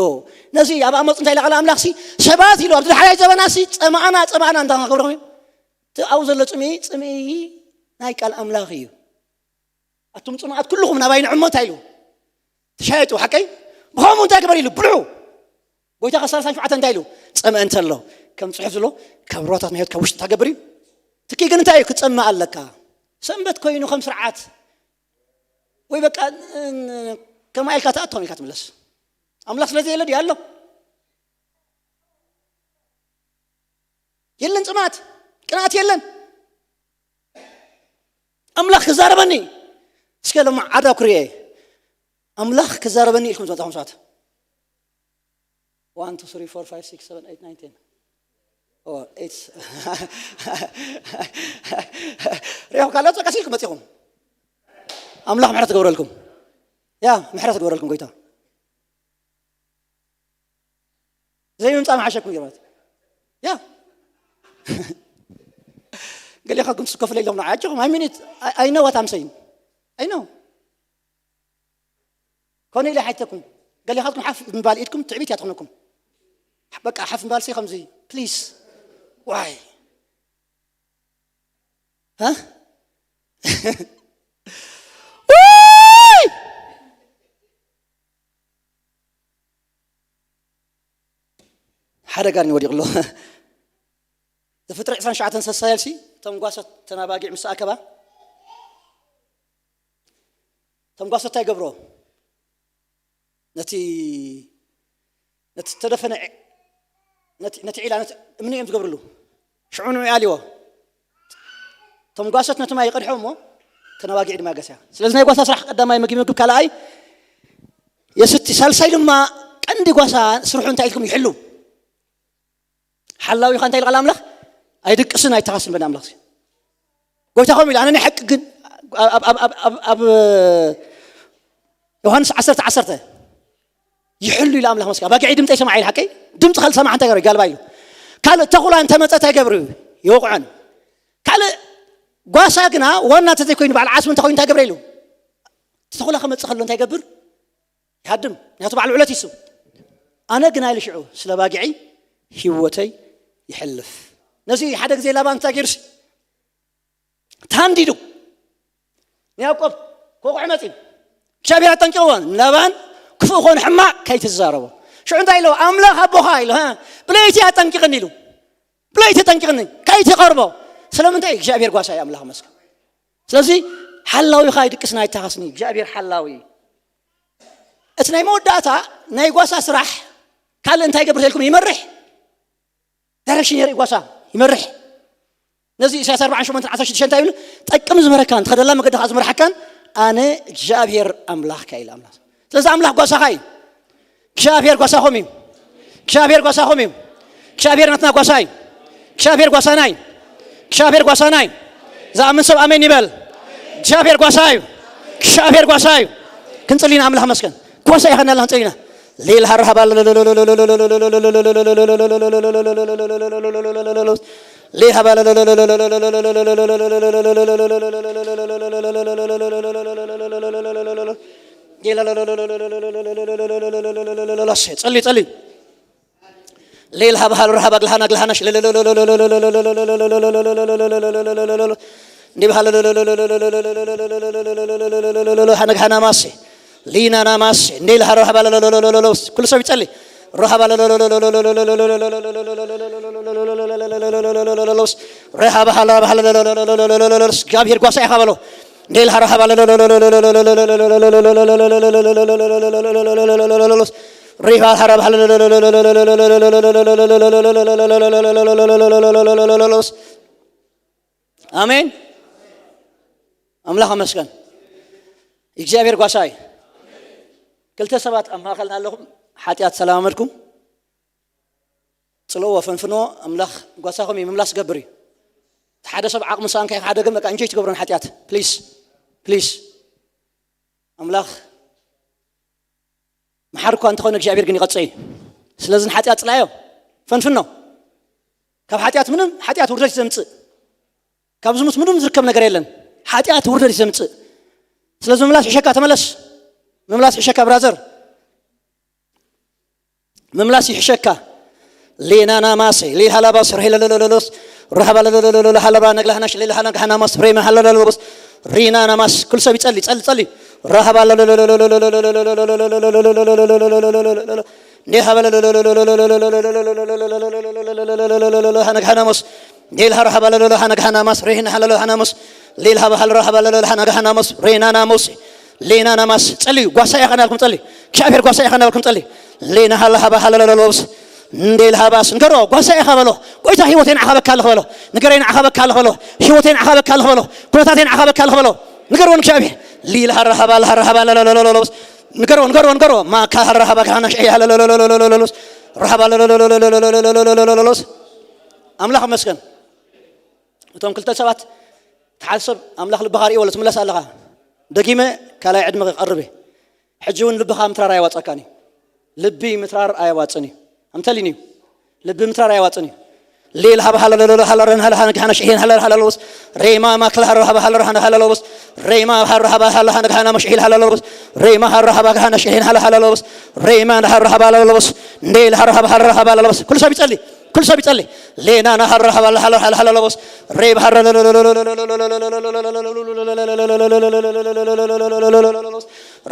ነዚ ኣብ ኣሞጽ እንታይ ኢላ ቃል ኣምላኽ ሲ ሰባት ኢሉ ኣብ ዝሓላይ ዘበና ሲ ጸማኣና ጸማኣና እንታይ ክገብረኹም እዩ? እቲ ኣብኡ ዘሎ ጽምኢ ጽምኢ ናይ ቃል ኣምላኽ እዩ። ኣቱም ጽማኣት ኩልኹም ናባይ ንዕሞ እንታይ ኢሉ? ተሻየጡ ሓቀይ ብኸምኡ እንታይ ግበር ኢሉ ብልዑ። ጎይታ ከሳልሳን ሸውዓተ እንታይ ኢሉ? ጸመ እንተሎ ከም ጽሑፍ ዝሎ ካብ ሮታት ናይ ህይወት ካብ ውሽጢ እንታይ ገብር እዩ? ትኪ ግን እንታይ እዩ? ክጸምእ ኣለካ። ሰንበት ኮይኑ ከም ስርዓት ወይ በቃ ን- ከማ ኢልካ ተኣቶም ኢልካ ትምለስ። ኣምላኽ ስለዚ የለ ድዩ ኣሎ? የለን ጽማት ቅንኣት የለን። ኣምላኽ ክዛረበኒ እስከ ሎማ ዓዳ ኩርየ ኣምላኽ ክዛረበኒ ኢልኩም ዝመጻኹም ሰባት one two three four five six seven eight nine ten ሪኹም ካልኦት ቀስ ኢልኩም መጺኹም ኣምላኽ ምሕረት ትገብረልኩም። ያ ምሕረት ትገብረልኩም ጎይታ። ዘይምምፃእ መሓሸኩም ገይርባት ያ ገሊኻትኩም ትስከፍለ ኢሎም ንዓጅኹም I mean it. I know what I'm saying. I know ኮነ ኢለ ሓይተኩም ገሊኻትኩም ሓፍ ምባል ኢድኩም ትዕቢት እያ ትኾነኩም። በቃ ሓፍ ምባል ሲ ከምዚ ፕሊስ ዋይ እ? ውይ! ሓደጋ እዩ ወዲቑ ኣሎ። ዘፍጥረት ዕስራን ትሽዓተን ሰሳየልሲ እቶም ጓሶት ተናባጊዕ ምስ ኣከባ እቶም ጓሶት እንታይ ይገብሮ? ነቲ ነቲ ዝተደፈነ ዒ- ነቲ ነቲ ዒላ ነቲ እምኒ እዮም ዝገብርሉ። ሽዑ ንዑ ኣልዎ እቶም ጓሶት ነቲ ማይ ይቀድሖ እሞ ተናባጊዕ ድማ ገስያ። ስለዚ ናይ ጓሳ ስራሕ ቀዳማይ ምግቢ ምግብ ካልኣይ የስቲ ሳልሳይ ድማ ቀንዲ ጓሳ ስርሑ እንታይ ኢልኩም ይሕሉ ሓላዊኻ እንታይ ኢልቃል ኣምላኽ ኣይድቅስን ኣይተኻስን በል ኣምላኽ ጎይታ ከምኡ ኢሉ ኣነ ናይ ሓቂ ግን ኣብ ዮሃንስ ዓሰርተ ዓሰርተ ይሕሉ ኢሉ ኣምላኽ መስኪ ኣባጊዐይ ድምፀ ይሰማዕ ኢሉ ሓቀይ ድምፂ ከልሰማዕ እንታይ ገበረ ጋልባ ኢሉ ካልእ ተኹላ እንተመፀ እንታይ ገብር ይወቕዖን ካልእ ጓሳ ግና ዋና እንተዘይኮይኑ በዓል ዓስቢ እንተኮይኑ እንታይ ገብረ ኢሉ ተኹላ ክመፅእ ከሎ እንታይ ገብር ይሃድም ምክንያቱ ባዕሉ ዕለት ይሱ ኣነ ግን ኣይልሽዑ ስለ ባጊዐይ ህይወተይ ይሕልፍ ነዚ ሓደ ግዜ ላባን እንታይ ገይሩሲ ታንዲዱ ንያዕቆብ ክወቕዖ መፂ እግዚኣብሔር ኣጠንቂቕዎ ላባን ክፉእ ኮነ ሕማቕ ከይትዛረቦ ሽዑ እንታይ ኢለዎ ኣምላኽ ኣቦኻ ኢሉ ብለይቲ ኣጠንቂቕኒ ኢሉ ብለይቲ ኣጠንቂቕኒ ከይትቐርቦ ስለምንታይ እግዚኣብሔር ጓሳ እዩ ኣምላኽ መስከ ስለዚ ሓላዊኻ ይድቅስና ይተኻስኒ እግዚኣብሔር ሓላዊ እዩ እቲ ናይ መወዳእታ ናይ ጓሳ ስራሕ ካልእ እንታይ ይገብር ተልኩም ይመርሕ ዳይሬክሽን የርኢ ጓሳ ይመርሕ ነዚ ኢሳያስ ኣርባዓን ሸሞንተን ዓሰርተ ሽዱሽተ እንታይ ይብል ጠቅም ዝበረካን ትኸደላ መገዲ ከዓ ዝመርሓካን ኣነ እግዚኣብሔር ኣምላኽካ ኢል ኣምላኽ ስለዚ ኣምላኽ ጓሳኻ እዩ እግዚኣብሔር ጓሳኹም እዩ እግዚኣብሔር ጓሳኹም እዩ እግዚኣብሔር ናትና ጓሳ እዩ እግዚኣብሔር ጓሳና እዩ እግዚኣብሔር ጓሳና እዩ ዝኣምን ሰብ ኣሜን ይበል እግዚኣብሔር ጓሳ እዩ እግዚኣብሔር ጓሳ እዩ ክንፅሊ ኢና ኣምላኽ መስገን ጓሳ ይኸናልና ክንፅሊ ኢና ሌል ሃራሃባ ሌሃባ ጸሊ ጸሊ ሌል ሃባሃል ረሃባ ግልሃና ግልሃናሽ እንዲህ ባህል ሃነግሃና ማሴ ሊና ናማሴ እንዴ ለሃ ረሃባ ለለለለለለለስ ኩሉ ሰብ ይጸልይ ረሃባ ለለለለለለለስ ረሃባ ሃላ ባህላ ለለለለለለስ እግዚአብሔር ጓሳ ኢኻ በሎ እንዴ ለሃ ረሃባ ለለለለለለለስ ሪሃ ሃራ ባህላ ለለለለለለስ ኣሜን። ኣምላኽ ኣመስገን። እግዚኣብሔር ጓሳ እዩ። ክልተ ሰባት ኣብ ማእኸልና ኣለኹም፣ ሓጢኣት ተለማመድኩም፣ ጽልእዎ፣ ፈንፍንዎ። ኣምላኽ ጓሳኹም እዩ፣ ምምላስ ዝገብር እዩ። እቲ ሓደ ሰብ ዓቕሚ ሰኣንካ ኢኻ፣ ሓደ ግን በቃ እንጆይ ትገብሮን ሓጢኣት። ፕሊስ፣ ፕሊስ። ኣምላኽ መሓሪ እኳ እንተኾነ እግዚኣብሔር ግን ይቐጽዕ እዩ። ስለዚ ንሓጢኣት ጽላዮ፣ ፈንፍኖ። ካብ ሓጢኣት ምንም፣ ሓጢኣት ውርደት እዩ ዘምጽእ። ካብ ዝሙት ምንም ዝርከብ ነገር የለን። ሓጢኣት ውርደት እዩ ዘምጽእ። ስለዚ ምምላስ ይሕሸካ፣ ተመለስ። ምምላስ ይሕሸካ ብራዘር። ምምላስ ይሕሸካ። ሌናና ማሰ ሌል ሃላባስ ሬለለለለሎስ ረሃባ ለለለለሎ ሃላባ ነግላህናሽ ሌል ሃና ጋሃና ማስ ሬመ ሃለለለሎስ ሪናና ማስ። ኩሉ ሰብ ይጸሊ፣ ጸሊ፣ ጸሊ። ረሃባ ለለለለሎ ሃና ጋሃና ማስ ሌል ሃራ ሃባ ለለሎ ሃና ጋሃና ማስ ሬህና ሃለሎ ሃና ማስ ሌል ሃባ ሃለሮ ሃባ ለለሎ ሃና ጋሃና ማስ ሬናና ማስ ሌና ናማስ። ጸልዩ፣ ጓሳ ኢኻ ናልኩም ጸሊ። እግዚኣብሔር ጓሳ ኢኻ ናልኩም ጸሊ። ሌና ሃላ ሃባ ሃላ ለለሎስ እንዴል ሃባስ ንገሮ፣ ጓሳ ኢኻ በሎ። ጎይታ ህይወተይ ንዓኻ በካ ኣለኽ በሎ። ንገረይ ንዓኻ በካ ኣለኽ በሎ። ህይወተይ ንዓኻ በካ ኣለኽ በሎ። ኩነታተይ ንዓኻ በካ ኣለኽ በሎ። ንገርዎ ንእግዚኣብሔር። ሊል ሃራ ሃባ ለሃራ ሃባ ለለለለሎስ ንገርዎ፣ ንገርዎ፣ ንገርዎ። ማካ ሃራ ሃባ ካህናሽ እያ ለለለለሎስ ረሃባ ለለለለሎስ ኣምላኽ ይመስገን። እቶም ክልተ ሰባት፣ እቲ ሓደ ሰብ ኣምላኽ ልብኻ ርእይዎ ትምለስ ኣለኻ። ደጊመ ካልኣይ ዕድመ ክቐርብ እየ። ሕጂ እውን ልብኻ ምትራር ኣየዋጸካን እዩ። ልቢ ምትራር ኣየዋጽን እዩ። ኣምተሊን እዩ። ልቢ ምትራር ኣየዋጽን እዩ። ሌል ሃባ ሃላ ለለሎ ሃላ ረን ሃላ ሃና ጋሃና ሽሄን ሃላ ሃላ ለውስ ሬማ ማክላ ሃራ ሃባ ሃላ ሃና ሃላ ለውስ ሬማ ሃራ ሃባ ሃላ ሃና ጋሃና መሽሄል ሃላ ለውስ ሬማ ሃራ ሃባ ጋሃና ሽሄን ሃላ ሃላ ለውስ ሬማ ሃራ ሃባ ሃላ ለውስ ሌል ሃራ ሃባ ሃላ ሃባ ለውስ ኩሉ ሰብ ይጸሊ። ኩሉ ሰብ ይጸሊ። ሌና ናሃራ ሃባ ሃላ ሃላ ሃላ ለቦስ ሬብ ሃራ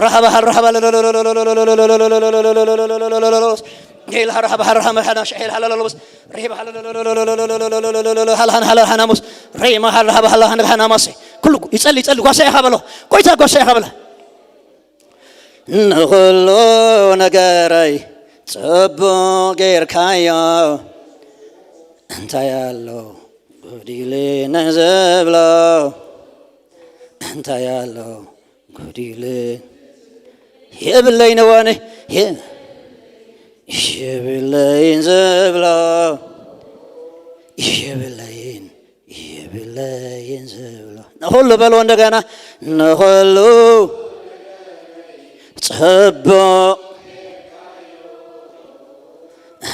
ረሃባ ሃራ ሃባ ሌላ ሃራ ሃባ ሃራ ሻ ሄል ሃላ ለቦስ ሬብ ሃላ ሃላ ሃላ ሃና ሞስ ሬማ ሃራ ሃባ ሃላ ሃና ሃና ማሴ ኩሉ ይጸሊ። ይጸሊ። ጓሳ ኢኻ በሎ። ጎይታ ጓሳ ኢኻ በሎ። ንኹሉ ነገረይ ጽቡቕ ጌርካዮ። እንታይ ኣሎ ጎዲሉ ንዝብሎ? እንታይ ኣሎ ጎዲሉ? የብለይን እዋነ የ-፣ የብለይን ዝብሎ። የብለይን የብለይን ዝብሎ ንኹሉ በልዎ እንደገና ንኹሉ ጽቡቕ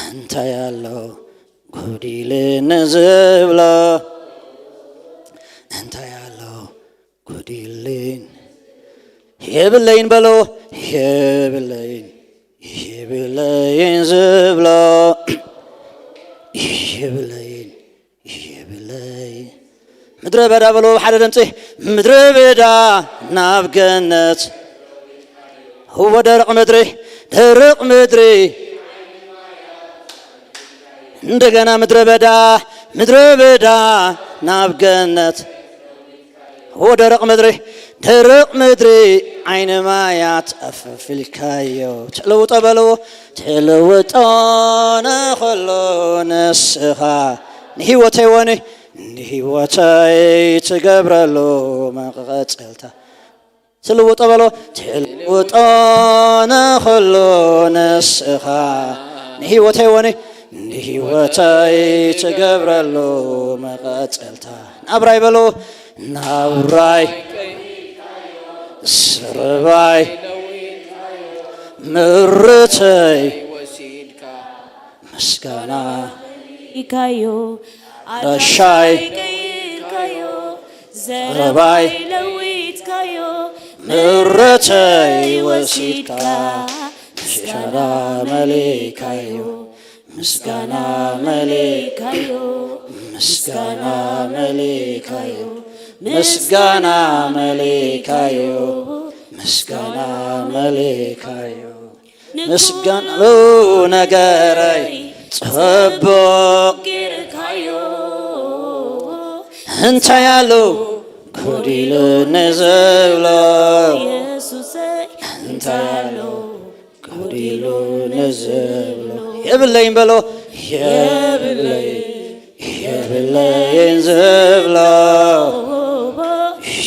እንታይ ኣሎ ጎዲሉ ንዝብሎ እንታይ ኣሎ ጎዲሉ የብለይን በልዎ የብለይን የብለይን ዝብሎ የብለይን የብለይ ምድረ በዳ በሎ ሓደ ድምፂ ምድረ በዳ ናብ ገነት እወ ደረቕ ምድሪ ደረቕ ምድሪ እንደገና ምድረ በዳ ምድረ በዳ ናብ ገነት እወ ደረቕ ምድሪ ደረቕ ምድሪ ዓይኒ ማያት ኣፈፊልካዮ ትልውጦ በልዎ ትልውጦ ንኸሎ ንስኻ ንህይወተይ ወኒ ንህይወተይ ትገብረሉ መቐጸልታ ትልውጦ በሎ ትልውጦ ንኸሎ ንስኻ ንህይወተይ ወኒ ንህይወተይ ትገብረሉ መቐጸልታ ናብራይ በሎ ናብራይ ስርባይ ምርተይ ምስጋና ኢካዮ ራሻይ ቀይርካዮ ዘረባይ ለዊጥካዮ ምረተይ ወሲድካ ምስጋና መሊካዮ ምስጋና መሊካዮ ምስጋና መሊካዮ ምስጋና መሊካዮ ምስጋና መሊካዮ ምስጋና ነገረይ ጽቡቕ ጌርካዮ እንታይ ኣሎ ጎዲሉ ንዝብሎ ኢየሱሰይ እንታይ ኣሎ ጎዲሉ ንዝብሎ የብለይን በሎ የብለይ የብለይን ዝብሎ፣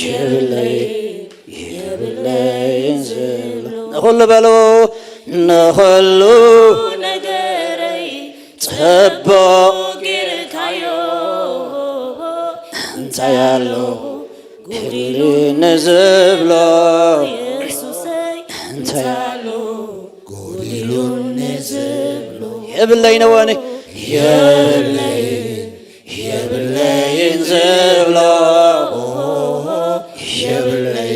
የብለይ፣ የብለይን ዝብሎ። ንኹሉ በሉ፣ ንኹሉ ነገረይ ጽቡቕ ጌርካዮ። እንታይ ኣሎ ጎዲሉ ንዝብሎ? የሱሰይ፣ እንታይ ኣሎ ጎዲሉ ንዝብሎ? የብለይ ነወኒ፣ የብለይ፣ የብለይን ዝብሎ፣ የብለይ፣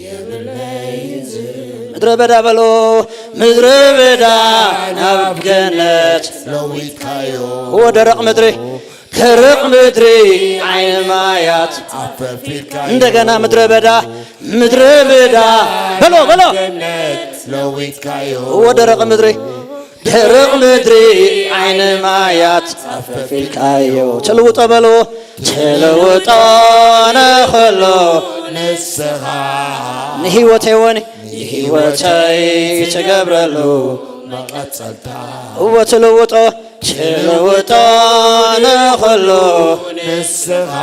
የብለይን ዝብሎ። ምድረ በዳ በሎ፣ ምድረ በዳ ናብ ገነት ለዊጥካዮ። እዎ ደረቕ ምድሪ፣ ደረቕ ምድሪ ዓይኒ ማያት ኣፈፊርካዮ። እንደገና ምድረ በዳ፣ ምድረ በዳ በሎ፣ በሎ። ገነት ለዊጥካዮ። እዎ ደረቕ ምድሪ፣ ደረቕ ምድሪ ዓይኒ ማያት ኣፈፊርካዮ። ትልውጦ በሎ፣ ትልውጦ ነኸሎ ንስኻ ንህይወተይ ወኒ፣ ንህይወተይ ትገብረሉ መቐጸልታ። እዎ ትልውጦ፣ ትልውጦ ነኸሎ ንስኻ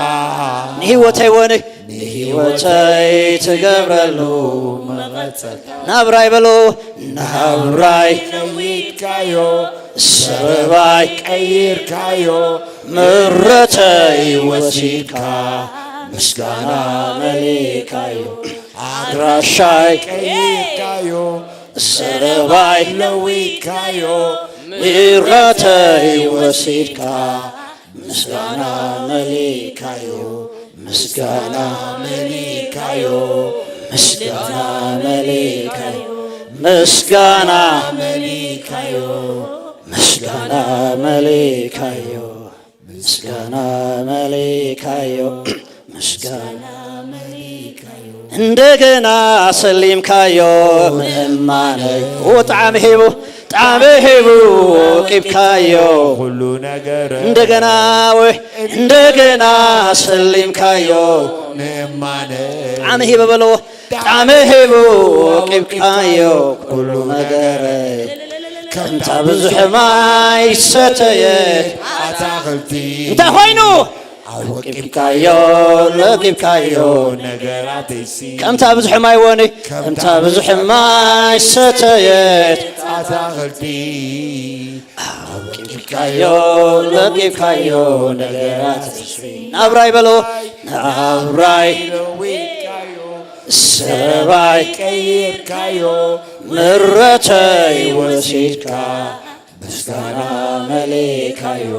ንህይወተይ ወኒ፣ ንህይወተይ ትገብረሉ መቐጸልታ። ናብራይ በሎ፣ ናብራይ ለዊጥካዮ፣ ሰረባይ ቀይርካዮ፣ ምረተይ ወሲድካ፣ ምስጋና መሊካዮ። ኣድራሻይ ቀይርካዮ፣ ሰረባይ ለዊጥካዮ፣ ምረተይ ወሲድካ፣ ምስጋና መሊካዮ፣ ምስጋና መሊካዮ፣ ምስጋና መሊካዮ፣ ምስጋና መሊካዮ፣ ምስጋና መሊካዮ፣ ምስጋና መሊካዮ፣ ምስጋና እንደገና ሰሊምካዮ ምእማነይ። ጣዕሚ ሂቡ፣ ጣዕሚ ሂቡ ወቂብካዮ። ኩሉ ነገር እንደገና ወይ እንደገና ሰሊምካዮ። ምእማነ ጣዕሚ ሂቡ በልዎ፣ ጣዕሚ ሂቡ ወቂብካዮ። ኩሉ ነገር ከምታ ብዙሕ ማይ ሰተየ። ኣታኽልቲ እንታይ ኮይኑ? ኣወቂብካዮ፣ ለቂብካዮ ነገራተይሲ። ከምታ ብዙሕ ማይ ወኒ፣ ከምታ ብዙሕ ማይ ሰተየት። ኣታኽልቲ ኣወቂብካዮ፣ ለቂብካዮ ነገራተይሲ። ናብራይ በሎ፣ ናብራይ ለዊጥካዮ፣ ሰረባይ ቀይርካዮ፣ ምረተይ ወሲድካ። ምስጋና መሊካዮ፣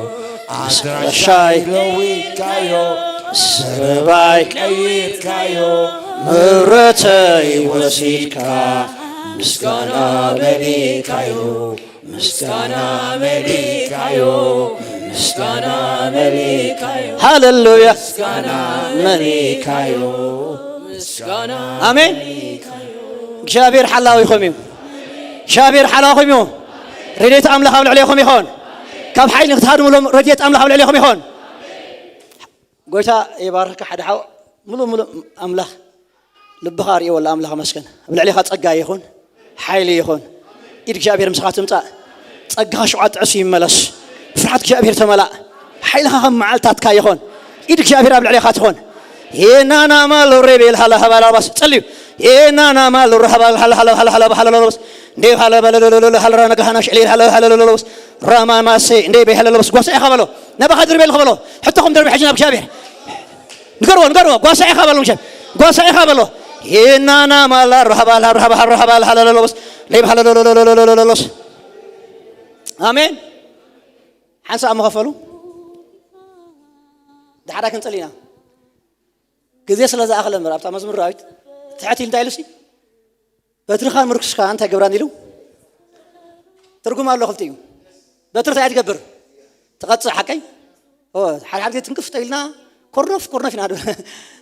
ኣድራሻይ ለዊጥካዮ፣ ሰረባይ ቀይርካዮ፣ ምረተይ ወሲድካ። ምስጋና መሊካዮ፣ ምስጋና መሊካዮ፣ ምስጋና መሊካዮ። ሃሌሉያ። ምስጋና መሊካዮ፣ ምስጋና ኣሜን። እግዚኣብሔር ሓላዊኹም እዩ። እግዚኣብሔር ሓላዊኹም እዩ። ረድኤት ኣምላኽ ኣብ ልዕሌኹም ይኹን። ካብ ሓይሊ ክትሃድሙሎም ረድኤት ኣምላኽ ኣብ ልዕሌኹም ይኹን። ጎይታ ይባርኽካ ሓደ ሓው። ሙሉእ ሙሉእ ኣምላኽ ልብኻ ርእይዎ ኣሎ። ኣምላኽ መስገን። ኣብ ልዕሌኻ ጸጋ ይኹን፣ ሓይሊ ይኹን። ኢድ እግዚኣብሔር ምሳኻ ትምጻእ። ጸጋኻ ሸውዓተ ጥዕሱ ይመለስ። ፍርሓት እግዚኣብሔር ተመላእ። ሓይልኻ ከም መዓልታትካ ይኹን። ኢድ እግዚኣብሔር ኣብ ልዕሌኻ ትኹን። የናናማ ሎሬ ቤል ሃላ ሃባላ ባስ ጸልዩ። የናናማ ሎሬ ሃባላ ሃላ ሃላ ሃላ ሃላ ሃላ ሃላ ባስ። እንዴ ሃላ ባላ ሎሎሎ ሃላ ራና ጋሃና ሽዕሌ ሃላ ሃላ ሎሎሎ ባስ። ራማ ማሴ እንዴ ቤ ሃላ ባስ። ጓሳ ኢኻ በሎ። ናባኻ ድርቤ ልኽ በሎ። ሕቶኹም ደርቢ ሕጂ ናብ እግዚኣብሔር። ንገርዎ፣ ንገርዎ። ጓሳ ኢኻ በሎ፣ ምሸት ጓሳ ኢኻ በሎ። የናናማ ላ ረሃባ ላ ረሃባ ረሃባ ሃላ ሃላ ሎሎሎ ባስ። ሌብ ሃላ ሎሎሎ ባስ። ኣሜን። ሓንሳእ እሞ ከፈሉ። ድሓዳ ክንጽል ኢና። ግዜ ስለ ዝኣኸለ እምበር፣ ኣብታ መዝሙር ዳዊት ትሕት ኢሉ እንታይ ኢሉ ሲ? በትርኻን ምርኩስካ እንታይ ገብራን ኢሉ? ትርጉም ኣሎ ክልቲኡ። በትሪ እንታይ ትገብር? ትቐጽዕ ሓቀይ? ኦ፣ ሓደ ሓደ ግዜ ትንክፍ ተኢልና ኮርነፍ ኮርነፍ ኢና ንብል።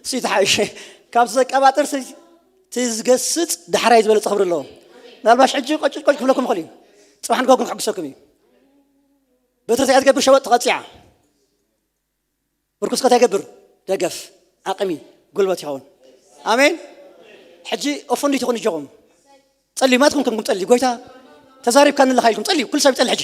እሱ እዩ ዝሓይሽ። ካብ ዘቀባጥር ሲ-፣ እቲ ዝገስጽ ዳሕራይ ዝበለጸ ክብሪ ኣለዎ። ምናልባሽ ሕጂ ቆጭ ቆጭ ክብለኩም ይኽእል እዩ። ጽባሕ ንግሆ ግን ክሕግሰኩም እዩ። በትሪ እንታይ ትገብር? ሸበጥ ትቐጽዕ እያ። ምርኩስካ እንታይ ይገብር? ደገፍ፣ ዓቕሚ፣ ጉልበት ይኸውን። ኣሜን። ሕጂ ኦፈንዲት ይኹን እጆኹም። ጸልዩ፣ ማትኩም ከምኩም ጸልዩ። ጎይታ ተዛሪብካኒ ኣለኻ ኢልኩም ጸልዩ። ኩሉ ሰብ ይጸልይ ሕጂ።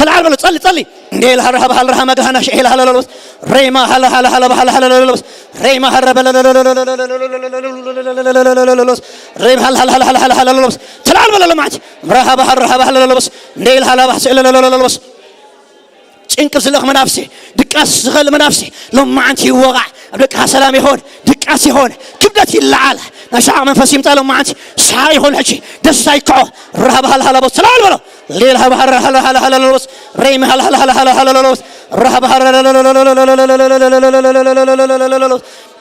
ተልዓል በሎ ጸሊ ጸሊ። እንዴ ኢል ሃረ ሃበ ሃለ ረሃ መግል ሃናሽ ኤል ሃለ ለሎስ። ሬማ ሃለ ሃለ ሃለ ሃለ ሃለ ለሎስ። ሬማ ሃረ በለ ለሎስ። ሬማ ሃለ ሃለ ሃለ ሃለ ሃለ ለሎስ። ተልዓል በለ ለማዓት። ምራ ሃበ ሃረ ሃበ ሃለ ለሎስ። እንዴ ኢል ሃለ ባህ ስእለ ለሎስ። ጭንቅ ዝልእኽ መናፍሲ፣ ድቃስ ዝኸል መናፍሲ፣ ሎማዓንቲ ይወቓዕ። ኣብ ደቅኻ ሰላም ይኾን፣ ድቃስ ይኾን፣ ክብደት ይለዓል። ናይ ሰሓቕ መንፈስ ይምጻ ሎማዓንቲ፣ ሰሓቕ ይኾን ሕጂ፣ ደስታ ይክዖ። ራሃብ ሃለ ሃለ ቦስ፣ ተልዓል በሎ። ሌል ሃብ ሃረ ሃለ ሃለ ሃለ ለሎስ፣ ሬም ሃለ ሃለ ሃለ ሃለ ሃለ ለሎስ፣ ራሃብ ሃረ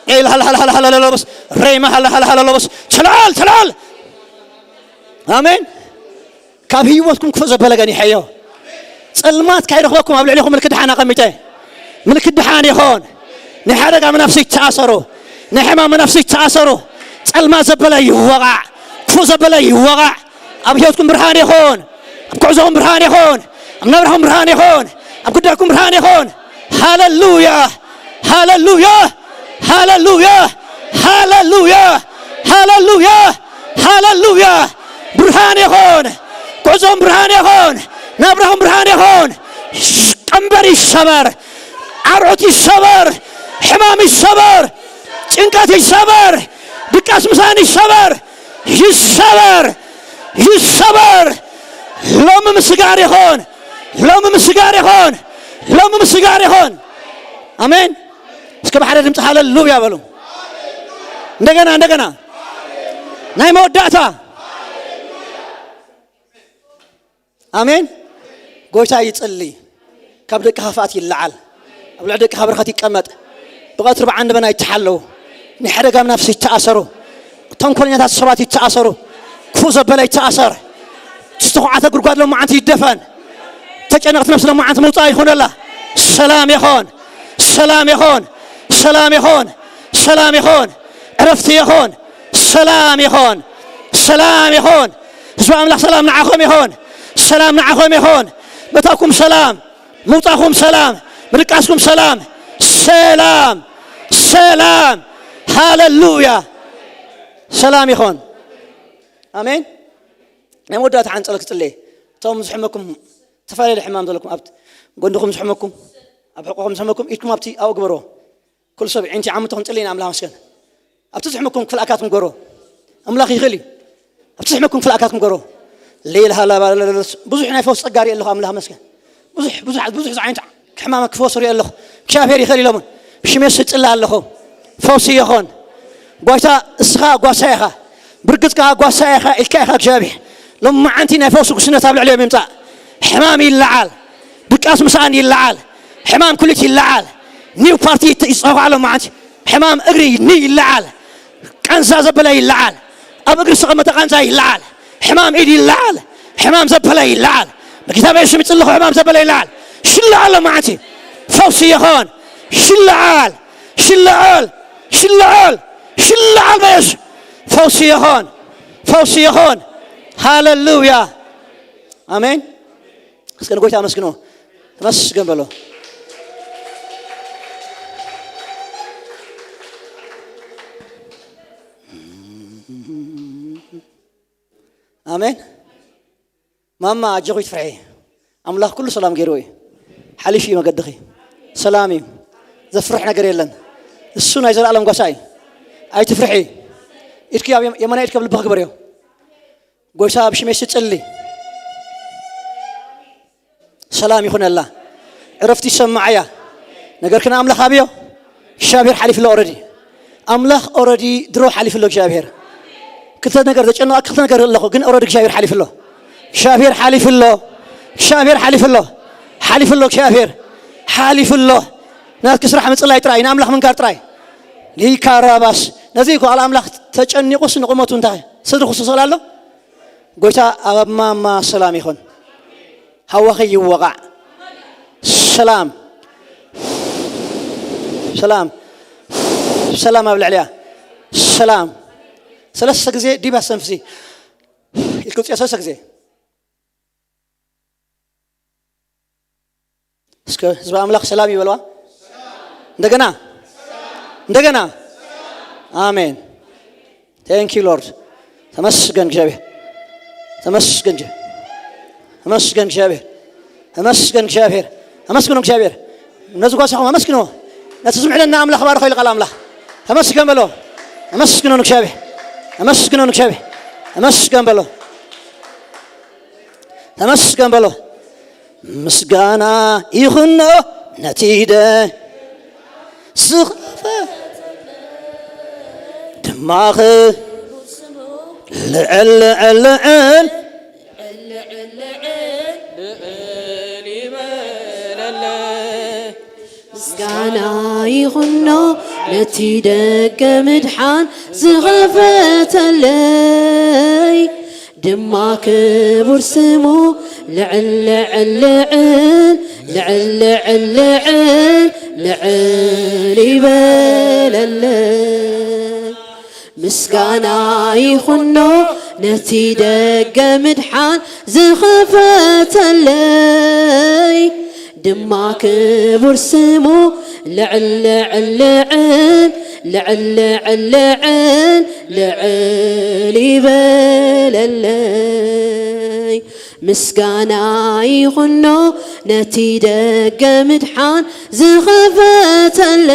ኤል ሃለ ሃለ ሃለ ሃለ ለሎስ፣ ሬም ሃለ ሃለ ሃለ ሃለ ለሎስ፣ ተልዓል፣ ተልዓል። ኣሜን። ካብ ህይወትኩም ክፉእ ዘበለ ገኒሐዮ። ጸልማት ካይረኽበኩም ኣብ ልዕሊኹም ምልክት ደሓን ኣቐሚጠ። ምልክት ደሓን ይኾን። ናይ ሓደጋ መናፍስቲ ይተኣሰሩ። ናይ ሕማም መናፍስቲ ይተኣሰሩ። ጸልማት ዘበለ ይወቓዕ። ክፉእ ዘበለ ይወቓዕ። ኣብ ህይወትኩም ብርሃን ይኹን። ኣብ ጉዕዞኹም ብርሃን ይኹን። ኣብ ናብራኹም ብርሃን ይኹን። ኣብ ጉዳይኩም ብርሃን ይኹን። ሃሌሉያ፣ ሃሌሉያ፣ ሃሌሉያ፣ ሃሌሉያ፣ ሃሌሉያ፣ ሃሌሉያ። ብርሃን ይኹን። ጉዕዞኹም ብርሃን ይኹን። ናብራኹም ብርሃን ይኹን። ቀንበር ይሰበር። ዓርዑት ይሰበር። ሕማም ይሰበር። ጭንቀት ይሰበር። ድቃስ ምሳን ይሰበር። ይሰበር። ይሰበር። ሎሚ ምስጋር ይኹን። ሎሚ ምስጋር ይኹን። ሎሚ ምስጋር ይኹን። ኣሜን። እስከ ብሓደ ድምፂ ሃሌሉያ በሉ። እንደገና፣ እንደገና። ናይ መወዳእታ። ኣሜን። ጎይታ ይጽሊ። ካብ ደቅኻ ክፍኣት ይለዓል። ኣብ ልዕሊ ደቅኻ በረኸት ይቀመጥ። ብቐትሪ ብዓንዲ በና ይተሓለዉ። ናይ ሓደጋ መናፍስቲ ይተኣሰሩ። ተንኮለኛታት ሰባት ይተኣሰሩ። ክፉእ ዘበለ ይተኣሰር። ዝተኹዓተ ጉድጓድ ሎማዓንቲ ይደፈን። ተጨነቕቲ ነፍሲ ሎማዓንቲ ምውጻእ ይኹነላ። ሰላም ይኹን። ሰላም ይኹን። ሰላም ይኹን። ሰላም ይኹን። ዕረፍቲ ይኹን። ሰላም ይኹን። ሰላም ይኹን። ህዝቢ ኣምላኽ ሰላም ንዓኹም ይኹን። ሰላም ንዓኹም ይኹን። መታኩም ሰላም፣ ምውጻኹም ሰላም፣ ምድቃስኩም ሰላም። ሰላም፣ ሰላም። ሃሌሉያ። ሰላም ይኹን። ኣሜን። ናይ መወዳእታ ሓንቲ ጸሎት ክጽልየ። እቶም ዝሕመኩም፣ ዝተፈላለዩ ሕማም ዘለኩም፣ ኣብ ጎንድኹም ዝሕመኩም፣ ኣብ ሕቆኹም ዝሕመኩም፣ ኢድኩም ኣብቲ ኣብኡ ግበርዎ። ኩሉ ሰብ ዒንቲ ዓምቱ ክንጽልይ ንኣምላኽ መስገን። ኣብቲ ዝሕመኩም ክፍል ኣካትኩም ግበርዎ። ኣምላኽ ይኽእል እዩ። ኣብቲ ዝሕመኩም ክፍል ኣካትኩም ግበርዎ። ሌል ሃላባ ለለለስ-፣ ብዙሕ ናይ ፈውስ ጸጋ ርኢ ኣለኹ፣ ኣምላኽ መስገን። ብዙሕ፣ ብዙሕ፣ ብዙሕ ዓይነት ሕማም ክፈውስ ርኢ ኣለኹ። እግዚኣብሔር ይኽእል ኢሎምን። ብሽም የሱስ እጽሊ ኣለኹ። ፈውሲ ይኹን። ጎይታ፣ እስኻ ጓሳ ኢኻ። ብርግጽ ከኣ ጓሳ ኢኻ ኢልካ ኢኻ እግዚኣብሔር። ሎማዓንቲ ናይ ፈውሲ ጉስነት ኣብ ልዕሊኦም ይምጻእ። ሕማም ይለዓል። ድቃስ ምስኣን ይለዓል። ሕማም ኩሊት ይለዓል። ኒው ፓርቲ ይት-፣ ይጸዋዕ ሎማዓንቲ። ሕማም እግሪ ኒ ይለዓል። ቃንዛ ዘበለ ይለዓል። ኣብ እግሪ ዝተቐመጠ ቃንዛ ይለዓል። ሕማም ኢድ ይለዓል። ሕማም ዘበለ ይለዓል። በጌታ በኢየሱስ ስም ይጽልኹ፣ ሕማም ዘበለ ይለዓል። ሽለዓል ሎማዓንቲ። ፈውሲ ይኹን። ሽለዓል። ሽለዓል። ሽለዓል። ሽለዓል በኢየሱስ። ፈውሲ ይኹን። ፈውሲ ይኹን። ሃሌሉያ። ኣሜን። እስከ ንጎይታ ኣመስግኖ። ተመስገን በሎ። ኣሜን። ማማ ኣጆኺ ትፍርሒ። ኣምላኽ ኩሉ ሰላም ገይርዎ እዩ። ሓሊፉ እዩ መገድኺ። ሰላም እዩ። ዘፍርሕ ነገር የለን። እሱ ናይ ዘላለም ጓሳ እዩ። ኣይትፍርሒ። ኢድኪ ኣብ የም-፣ የማናይ ኢድኪ ኣብ ልብኺ ግበርዮ። ጎይታ ብሽመይ ስጽሊ። ሰላም ይኹነላ። ዕረፍቲ ይሰማዓያ። ነገር ግን ኣምላኽ ኣብዮ። እግዚኣብሔር ሓሊፍሎ ኦረዲ። ኣምላኽ ኦረዲ ድሮ ሓሊፍሎ እግዚኣብሔር። ክልተ ነገር ዘጨነቐ ክልተ ነገር ኣለኹ፣ ግን ኦረዲ እግዚኣብሔር ሓሊፍሎ። እግዚኣብሔር ሓሊፍሎ። እግዚኣብሔር ሓሊፍሎ። ሓሊፍሎ እግዚኣብሔር። ሓሊፍሎ። ናትኪ ስራሕ ምጽላይ ጥራይ፣ ንኣምላኽ ምንጋር ጥራይ። ሊካራባስ። ነዚ እኮ ቃል ኣምላኽ ተጨኒቑስ ንቑመቱ እንታይ? ስድሪ ክሱሰል ኣሎ? ጎይታ ኣብ ማማ ሰላም ይኹን። ሃዋኺ ይወቓዕ። ሰላም። ሰላም። ሰላም ኣብ ልዕሊያ። ሰላም። ሰለስተ ግዜ ዲብ ኣስተንፍሲ። ኢልኪ ውፅኦ ሰለስተ ግዜ። እስከ ህዝቢ ኣምላኽ ሰላም ይበልዋ። እንደገና። እንደገና። ኣሜን። Thank you Lord። ተመስገን እግዚኣብሔር። ተመስገን እግዚ-፣ ተመስገን እግዚኣብሔር። ተመስገን እግዚኣብሔር፣ ኣመስግኖ እግዚኣብሔር። ነዚ ጓሳኹም ኣመስግኖ። ነቲ ዝምዕደና ኣምላኽ ባርኾ ኢሉ ቃል ኣምላኽ። ተመስገን በሎ። ኣመስግኖ ንእግዚኣብሔር። ኣመስግኖ ንእግዚኣብሔር። ተመስገን በሎ። ተመስገን በሎ። ምስጋና ይኹኖ ነቲ ደ ዝኸፈ ድማኸ ልዕል ልዕል ልዕል ይበለለ። ምስጋና ይኹኖ ነቲ ደገ ምድሓን ዝኸፈተለይ ድማ ክቡር ስሙ ልዕል ልዕል ልዕል ልዕል ልዕል ልዕል ይበለለይ። ምስጋና ይኹኖ ነቲ ደገ ምድሓን ዝኸፈተለይ ድማ ክቡር ስሙ ልዕል ልዕል ልዕል ልዕል ልዕል ልዕል ይበለለይ። ምስጋና ይኹኖ ነቲ ደገ ምድሓን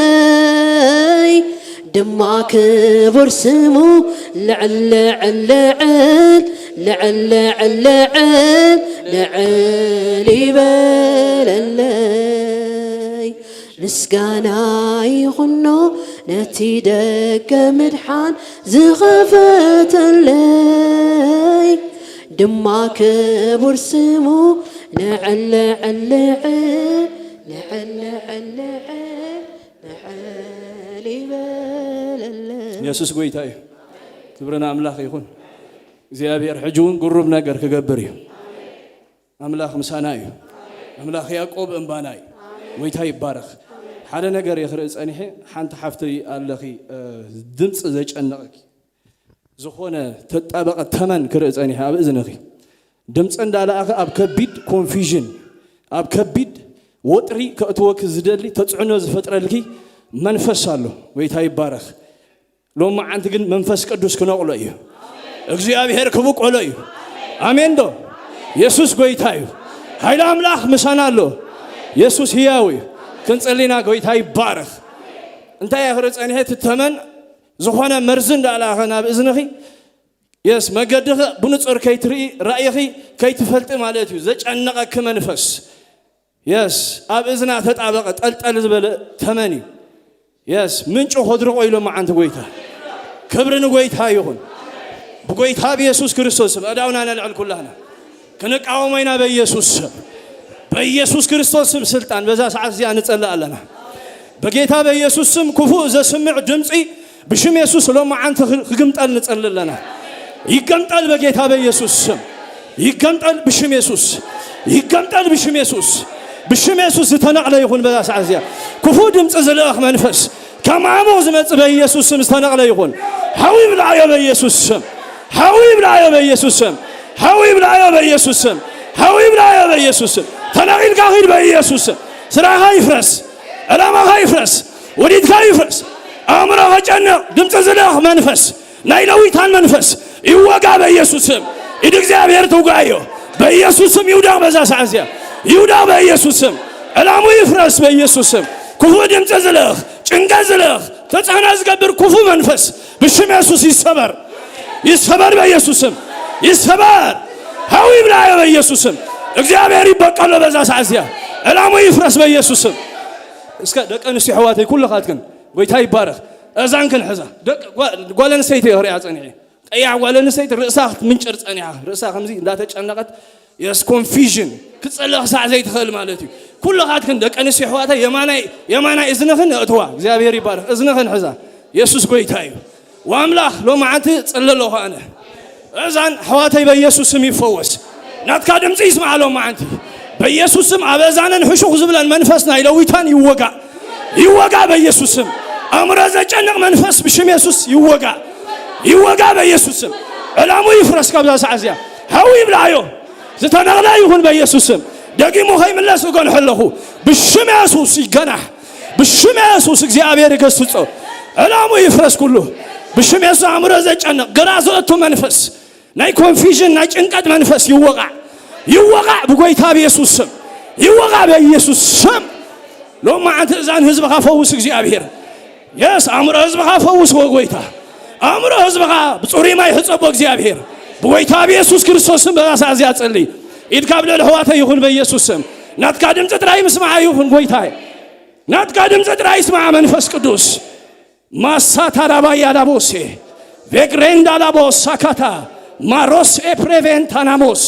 ዝኸፈተለይ ድማ ክቡር ስሙ ልዕል ልዕል ልዕል ልዕል ልዕል ልዕል ልዕል ይበለለይ። ምስጋና ይኹኖ ነቲ ደገ ምድሓን ዝኸፈተለይ ድማ ክቡር ስሙ ልዕል ልዕል ልዕል ልዕል ልዕል ልዕል ልዕል ይበለለይ። የሱስ ጎይታ እዩ። ክብሪ ንኣምላኽ ይኹን። እግዚኣብሔር ሕጂ እውን ግሩም ነገር ክገብር እዩ። ኣምላኽ ምሳና እዩ። ኣምላኽ ያዕቆብ እምባና እዩ። ጎይታ ይባረኽ። ሓደ ነገር እየ ክርኢ ጸኒሐ። ሓንቲ ሓፍቲ ኣለኺ፣ እ፣ ድምፂ ዘጨነቐኪ ዝኾነ ተጣበቐ ተመን ክርኢ ጸኒሐ ኣብ እዝንኺ። ድምፂ እንዳለኣኸ ኣብ ከቢድ ኮንፊዥን፣ ኣብ ከቢድ ወጥሪ ከእትወኪ ዝደሊ ተፅዕኖ ዝፈጥረልኪ መንፈስ ኣሎ። ጎይታ ይባረኽ። ሎማዓንቲ ግን መንፈስ ቅዱስ ክነቕሎ እዩ። እግዚኣብሔር ክብቆሎ እዩ። ኣሜን ዶ? የሱስ ጎይታ እዩ። ኃይለ ኣምላኽ ምሳና ኣሎ። የሱስ ህያው እዩ። ክንጽሊና ጎይታ ይባረኽ። እንታይ እያ ክርኢ ጸኒሐ? እቲ ተመን ዝኾነ መርዚ እንዳለኣኸ ናብ እዝንኺ፣ የስ፣ መገድኺ ብንጹር ከይትርኢ፣ ራእይኺ ከይትፈልጢ ማለት እዩ። ዘጨነቐኪ መንፈስ፣ የስ፣ ኣብ እዝና ተጣበቐ ጠልጠል ዝበለ ተመን እዩ። የስ፣ ምንጩ ከድርቆ ኢሎ መዓንቲ ጎይታ። ክብሪ ንጎይታ ይኹን። ብጎይታ ብየሱስ ክርስቶስ ስም ኣእዳውና ነልዕል ኩላህና። ክንቃወሞ ኢና በኢየሱስ ስም። በኢየሱስ ክርስቶስ ስም ስልጣን በዛ ሰዓት እዚኣ ንጸልእ ኣለና። በጌታ በኢየሱስ ስም ክፉእ ዘስምዕ ድምፂ ብሽም የሱስ ሎመዓንቲ ክግምጠል ንጸልእ ኣለና። ይገምጠል በጌታ በኢየሱስ ስም። ይገምጠል ብሽም የሱስ። ይገምጠል ብሽም የሱስ። ብሽም የሱስ ዝተነቕለ ይኹን በዛ ሰዓት እዚኣ። ክፉእ ድምፂ ዝልእኽ መንፈስ፣ ከም ዓሙቕ ዝመጽእ በኢየሱስ ስም ዝተነቕለ ይኹን። ሓዊ ይብልዓዮ በኢየሱስ ስም። ሓዊ ይብልዓዮ በኢየሱስ ስም። ሓዊ ይብልዓዮ በኢየሱስ ስም። ሓዊ ይብልዓዮ በኢየሱስ ስም። ተነቒልካ ኺድ በኢየሱስ ስም። ስራኻ ይፍረስ። ዕላማኻ ይፍረስ። ውዲትካ ይፍረስ። ኣእምሮ ኸጨንቕ ድምፂ ዝልእኽ መንፈስ፣ ናይ ለዊታን መንፈስ ይወጋ በኢየሱስ ስም። ኢድ እግዚኣብሔር ትውጋዮ በኢየሱስ ስም። ይውደቕ በዛ ሰዓት እዚኣ። ይውደቕ በኢየሱስ ስም። ዕላሙ ይፍረስ በኢየሱስ ስም። ክፉእ ድምፂ ዝልእኽ፣ ጭንቀት ዝልእኽ፣ ተጽዕኖ ዝገብር ክፉእ መንፈስ ብሽም የሱስ ይሰበር። ይሰበር በኢየሱስ ስም። ይሰበር። ሓዊ ይብልዓዮ በኢየሱስ ስም። እግዚኣብሔር ይበቀሎ በዛ ሰዓት እዚኣ። ዕላሙ ይፍረስ በኢየሱስ ስም። እስከ ደቂ ኣንስትዮ ኣሕዋተይ ኩልኻትክን ጎይታ ይባረኽ። እዛንክን ሕዛ። ደቂ ጓ-፣ ጓል ኣንስተይቲ እየ ክሪኣ ጸኒሐ። ቀያሕ ጓል ኣንስተይቲ ርእሳ ክትምንጭር ጸኒሓ። ርእሳ ከምዚ እንዳተጨነቐት፣ የስ፣ ኮንፊዥን ክትጸልእ ክሳዕ ዘይትኽእል ማለት እዩ። ኩልኻትክን ደቂ ኣንስትዮ ኣሕዋተይ የማናይ፣ የማናይ እዝንኽን እእትዋ። እግዚኣብሔር ይባረኽ። እዝንኽን ሕዛ። የሱስ ጎይታ እዩ። ወኣምላኽ ሎመዓንቲ ጽሊ ኣለኹ ኣነ። እዛን ኣሕዋተይ በኢየሱስ ስም ይፈወስ። ናትካ ድምፂ ይስማዕ ሎመዓንቲ። በኢየሱስ ስም ኣብ እዛነን ሕሹኽ ዝብለን መንፈስ ናይ ለዊታን ይወጋእ። ይወጋእ በኢየሱስ ስም። ኣእምሮ ዘጨንቕ መንፈስ ብሽም የሱስ ይወጋእ። ይወጋእ በኢየሱስ ስም። ዕላሙ ይፍረስ ካብዛ ሰዓት እዚኣ። ሓዊ ይብልዓዮ። ዝተነቕለ ይኹን በኢየሱስ ስም። ደጊሙ ኸይምለስ እገንሖ ኣለኹ። ብሽም የሱስ ይገናሕ። ብሽም የሱስ እግዚኣብሔር ይገስጾ። ዕላሙ ይፍረስ ኩሉ። ብሽም የሱስ ኣእምሮ ዘጨንቕ ግራ ዘእቱ መንፈስ፣ ናይ ኮንፊዥን ናይ ጭንቀት መንፈስ ይወቓዕ። ይወቓዕ ብጎይታ ብየሱስ ስም። ይወቓ በኢየሱስ ስም። ሎማዓንቲ እዛን ህዝብኻ ፈውስ እግዚኣብሔር። የስ ኣእምሮ ህዝብኻ ፈውስዎ ጎይታ። ኣእምሮ ህዝብኻ ብፅሩይ ማይ ሕፀቦ እግዚኣብሔር። ብጎይታ ብየሱስ ክርስቶስ ስም በዛ ሰዓት እዚኣ ጸሊ። ኢድካ ኣብ ልዕሊ ኣሕዋተይ ይኹን በኢየሱስ ስም። ናትካ ድምፂ ጥራይ ምስማዓ ይኹን ጎይታይ። ናትካ ድምፂ ጥራይ ይስማዓ መንፈስ ቅዱስ። ማሳታ ዳባያ ዳቦሴ ቬግሬንዳ ዳቦ ሳካታ ማሮስ ኤፕሬቬንታ ናሞስ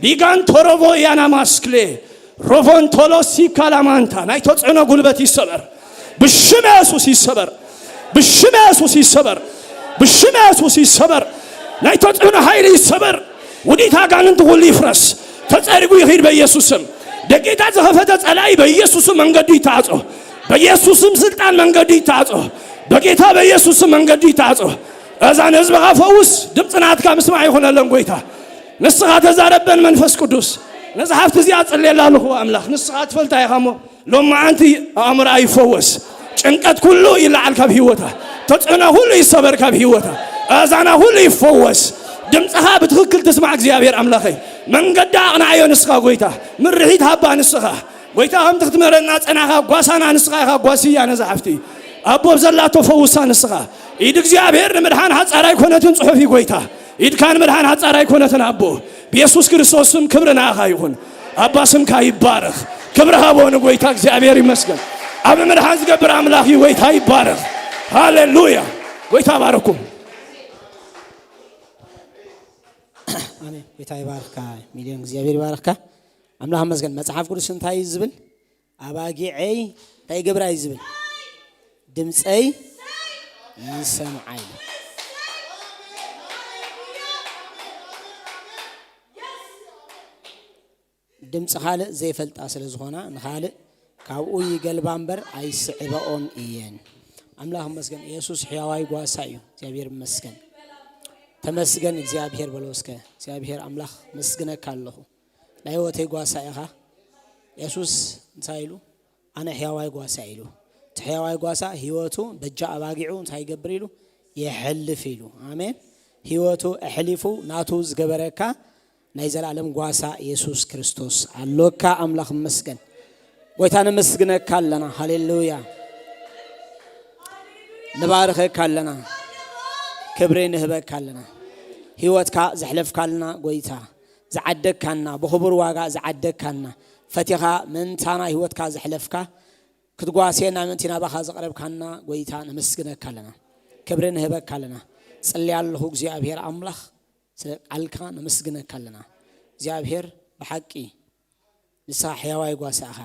ሊጋንቶሮቮ ያና ማስክሌ ሮቮንቶሎሲ ካላማንታ ናይ ተጽዕኖ ጉልበት ይሰበር። ብሽም የሱስ ይሰበር። ብሽም የሱስ ይሰበር። ብሽም የሱስ ይሰበር። ናይ ተጽዕኖ ኃይል ይሰበር። ውዲት ኣጋንንቲ ሁሉ ይፍረስ። ተጸሪጉ ይኺድ በኢየሱስ ስም። ደቂታ ዝኸፈተ ጸላኢ በኢየሱስ ስም መንገዱ ይተዓጾ። በኢየሱስ ስም ስልጣን መንገዱ ይተዓጾ። በጌታ በኢየሱስ ስም መንገዱ ይተዓጾ። እዛን ህዝብኻ ፈውስ። ድምፂ ናትካ ምስማዕ ይኹነለን ጎይታ። ንስኻ ተዛረበን መንፈስ ቅዱስ። ነዚ ሓፍቲ እዚኣ ጸልየላ ኣለኹ ኣምላኽ። ንስኻ ትፈልጣ ኢኻ እሞ ሎማዓንቲ ኣእምሮኣ ይፈወስ። ጭንቀት ኩሉ ይለዓል ካብ ህይወታ። ተጽዕኖ ሁሉ ይሰበር ካብ ህይወታ። ኣእዛና ሁሉ ይፈወስ። ድምፅኻ ብትኽክል ትስማዕ እግዚኣብሔር ኣምላኸይ። መንገዳ ኣቕናዓዮ ንስኻ ጎይታ። ምርሒት ሃባ ንስኻ ጎይታ። ከምቲ ክትምህረና ጸናኻ ጓሳና ንስኻ ኢኻ ጓስያ ነዛ ሓፍቲ። ኣቦ ብዘላቶ ፈውሳ ንስኻ። ኢድ እግዚኣብሔር ንምድሓን ሓጻር ኣይኮነትን ጽሑፍ እዩ ጎይታ። ኢድካ ንምድሓን ሓጻር ኣይኮነትን ኣቦ። ብየሱስ ክርስቶስ ስም ክብሪ ንኣኻ ይኹን። ኣባ ስምካ ይባረኽ። ክብሪ ሃቦ ንጎይታ እግዚኣብሔር ይመስገን። ኣብ ምድሓን ዝገብር ኣምላኽ እዩ። ጎይታ ይባረኽ። ሃሌሉያ። ጎይታ ባረኩም። ኣሜን። ጎይታ ይባርካ ሚልዮን፣ እግዚኣብሔር ይባርካ። ኣምላኽ መስገን። መጽሓፍ ቅዱስ እንታይ እዩ ዝብል? ኣባጊዐይ እንታይ ይገብራ እዩ ዝብል? ድምፀይ ይሰምዓ እዩ። ድምፂ ካልእ ዘይፈልጣ ስለ ዝኾና ንኻልእ ካብኡ ይገልባ እምበር ኣይስዕበኦን እየን። ኣምላኽ መስገን። ኢየሱስ ሕያዋይ ጓሳ እዩ። እግዚኣብሔር ይመስገን። ተመስገን እግዚኣብሔር በሎ እስከ። እግዚኣብሔር ኣምላኽ መስግነካ ኣለኹ። ናይ ህይወተይ ጓሳ ኢኻ። የሱስ እንታይ ኢሉ? ኣነ ሕያዋይ ጓሳ ኢሉ። እቲ ሕያዋይ ጓሳ ህይወቱ በጃ ኣባጊዑ እንታይ ይገብር ኢሉ? የሕልፍ ኢሉ። ኣሜን። ህይወቱ ኣሕሊፉ ናቱ ዝገበረካ ናይ ዘላለም ጓሳ የሱስ ክርስቶስ ኣሎካ። ኣምላኽ ይመስገን። ጎይታ ነመስግነካ ኣለና። ሃሌሉያ። ንባርኸካ ኣለና። ክብሪ ንህበካ ኣለና። ህይወትካ ዘሕለፍካልና ጎይታ፣ ዝዓደግካና፣ ብኽቡር ዋጋ ዝዓደግካና፣ ፈቲኻ ምእንታና ህይወትካ ዘሕለፍካ፣ ክትጓስየና ምእንቲ ናባኻ ዘቕረብካና ጎይታ ነመስግነካ ኣለና። ክብሪ ንህበካ ኣለና። ጽልያ ኣለኹ እግዚኣብሔር ኣምላኽ፣ ስለ ቃልካ ነመስግነካ ኣለና። እግዚኣብሔር ብሓቂ ንስኻ ሕያዋይ ጓሳ ኢኻ።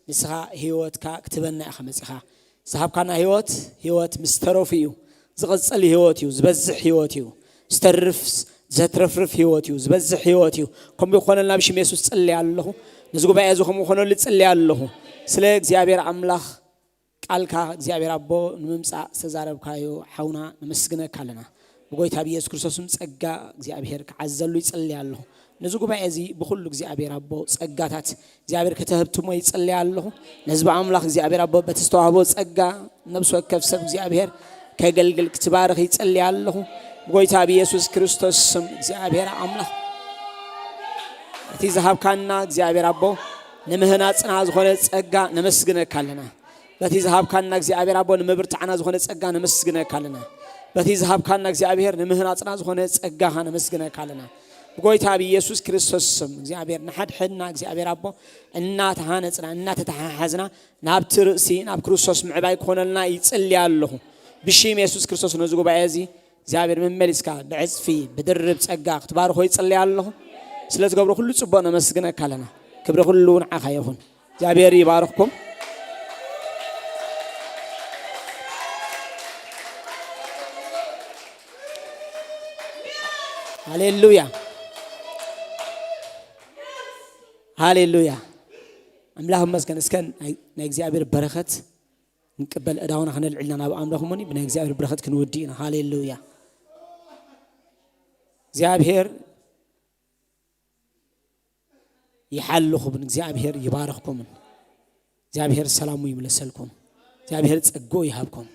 ንስኻ ህይወትካ ክትበና ኢኻ መጺኻ። ዝሃብካና ህይወት፣ ህይወት ምስ ተረፉ እዩ። ዝቕጽል ህይወት እዩ፣ ዝበዝሕ ህይወት እዩ። ዝተርፍ፣ ዘትረፍርፍ ህይወት እዩ፣ ዝበዝሕ ህይወት እዩ። ከምኡ ይኾነልና ብሽም የሱስ ጽልያ ኣለኹ። ነዚ ጉባኤ እዚ ከምኡ ይኾነሉ ጽልያ ኣለኹ። ስለ እግዚኣብሔር ኣምላኽ ቃልካ እግዚኣብሔር ኣቦ ንምምጻእ ዝተዛረብካዮ ሓውና ነመስግነካ ኣለና። ብጎይታ ብየሱስ ክርስቶስም ጸጋ እግዚኣብሔር ክዓዘሉ ይጽልይ ኣለኹ። ነዚ ጉባኤ እዚ ብኹሉ እግዚኣብሔር ኣቦ ጸጋታት እግዚኣብሔር ከተህብትሞ ይጽልይ ኣለኹ። ነዚ ብኣምላኽ እግዚኣብሔር ኣቦ በቲ ዝተዋህቦ ጸጋ ነብሲ ወከፍ ሰብ እግዚኣብሔር ከገልግል ክትባርኽ ይጽልይ ኣለኹ። ብጎይታ ብየሱስ ክርስቶስ ስም እግዚኣብሔር ኣምላኽ እቲ ዝሃብካና እግዚኣብሔር ኣቦ ንምህናጽና ዝኾነ ጸጋ ነመስግነካ ኣለና። በቲ ዝሃብካና እግዚኣብሔር ኣቦ ንምብርታዕና ዝኾነ ጸጋ ነመስግነካ ኣለና። በቲ ዝሃብካና እግዚኣብሔር ንምህናጽና ዝኾነ ጸጋኻ ነመስግነካ ኣለና። ብጎይታ ብኢየሱስ ክርስቶስ ስም እግዚኣብሔር ንሓድሕድና እግዚኣብሔር ኣቦ እናተሃነጽና እናተተሓሓዝና ናብቲ ርእሲ ናብ ክርስቶስ ምዕባይ ክኾነልና ይጽልያ ኣለኹ። ብሽም የሱስ ክርስቶስ ነዚ ጉባኤ እዚ እግዚኣብሔር መመሊስካ ብዕጽፊ ብድርብ ጸጋ ክትባርኾ ይጽልያ ኣለኹ። ስለ ዝገብሮ ኩሉ ጽቡቕ ነመስግነካ ኣለና። ክብሪ ኩሉ ንዓኻ ይኹን። እግዚኣብሔር ይባርኽኩም። ሃሌሉያ። ሃሌሉያ። ኣምላኽ ይመስገን። እስከ ናይ ናይ እግዚኣብሔር በረኸት ንቅበል። እዳውና ከነልዕልና ናብ ኣምላኽ እሞኒ ብናይ እግዚኣብሔር በረኸት ክንውዲ ኢና። ሃሌሉያ። እግዚኣብሔር ይሓልኹምን እግዚኣብሔር ይባርኽኩምን። እግዚኣብሔር ሰላሙ ይምለሰልኩም። እግዚኣብሔር ጸግኡ ይሃብኩም።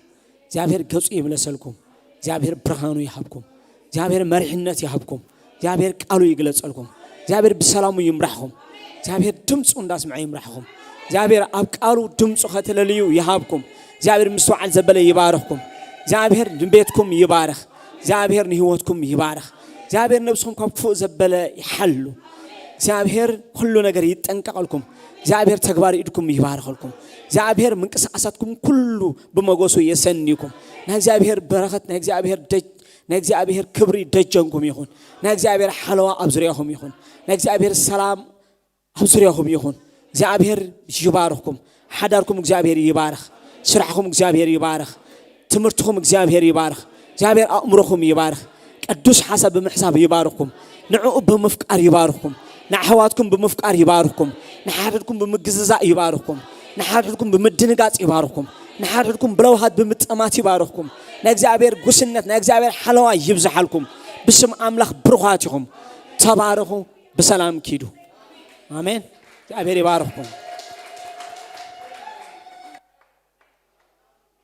እግዚኣብሔር ገጹ ይምለሰልኩም። እግዚኣብሔር ብርሃኑ ይሃብኩም። እግዚኣብሔር መሪሕነት ይሃብኩም። እግዚኣብሔር ቃሉ ይግለጸልኩም። እግዚኣብሔር ብሰላሙ ይምራሕኩም። እግዚኣብሔር ድምፁ እንዳስምዐ ይምራሕኹም። እግዚኣብሔር ኣብ ቃሉ ድምፁ ከተለልዩ ይሃብኩም። እግዚኣብሔር ምስትውዓል ዘበለ ይባርኽኩም። እግዚኣብሔር ንቤትኩም ይባርኽ። እግዚኣብሔር ንህይወትኩም ይባርኽ። እግዚኣብሔር ነብስኹም ካብ ክፉእ ዘበለ ይሓሉ። እግዚኣብሔር ኩሉ ነገር ይጠንቀቐልኩም። እግዚኣብሔር ተግባር ኢድኩም ይባርኸልኩም። እግዚኣብሔር ምንቅስቃሳትኩም ኩሉ ብመጎሱ የሰንይኩም። ናይ እግዚኣብሔር በረኸት፣ ናይ እግዚኣብሔር ደጅ፣ ናይ እግዚኣብሔር ክብሪ ደጀንኩም ይኹን። ናይ እግዚኣብሔር ሓለዋ ኣብ ዙሪያኹም ይኹን። ናይ እግዚኣብሔር ሰላም ኣብ ዙሪያኹም ይኹን። እግዚኣብሔር ይባርኽኩም። ሓዳርኩም እግዚኣብሔር ይባርኽ። ስራሕኹም እግዚኣብሔር ይባርኽ። ትምህርትኹም እግዚኣብሔር ይባርኽ። እግዚኣብሔር ኣእምሮኹም ይባርኽ። ቅዱስ ሓሳብ ብምሕሳብ ይባርኽኩም። ንዕኡ ብምፍቃር ይባርኽኩም። ንኣሕዋትኩም ብምፍቃር ይባርኽኩም። ንሓድሕድኩም ብምግዝዛእ ይባርኽኩም። ንሓድሕድኩም ብምድንጋጽ ይባርኽኩም። ንሓድሕድኩም ብለውሃት ብምጥማት ይባርኽኩም። ናይ እግዚኣብሔር ጉስነት፣ ናይ እግዚኣብሔር ሓለዋ ይብዝሓልኩም። ብስም ኣምላኽ ብሩኻት ኢኹም። ተባረኹ። ብሰላም ኪዱ። ኣሜን። እግዚኣብሔር ይባርኽኩም።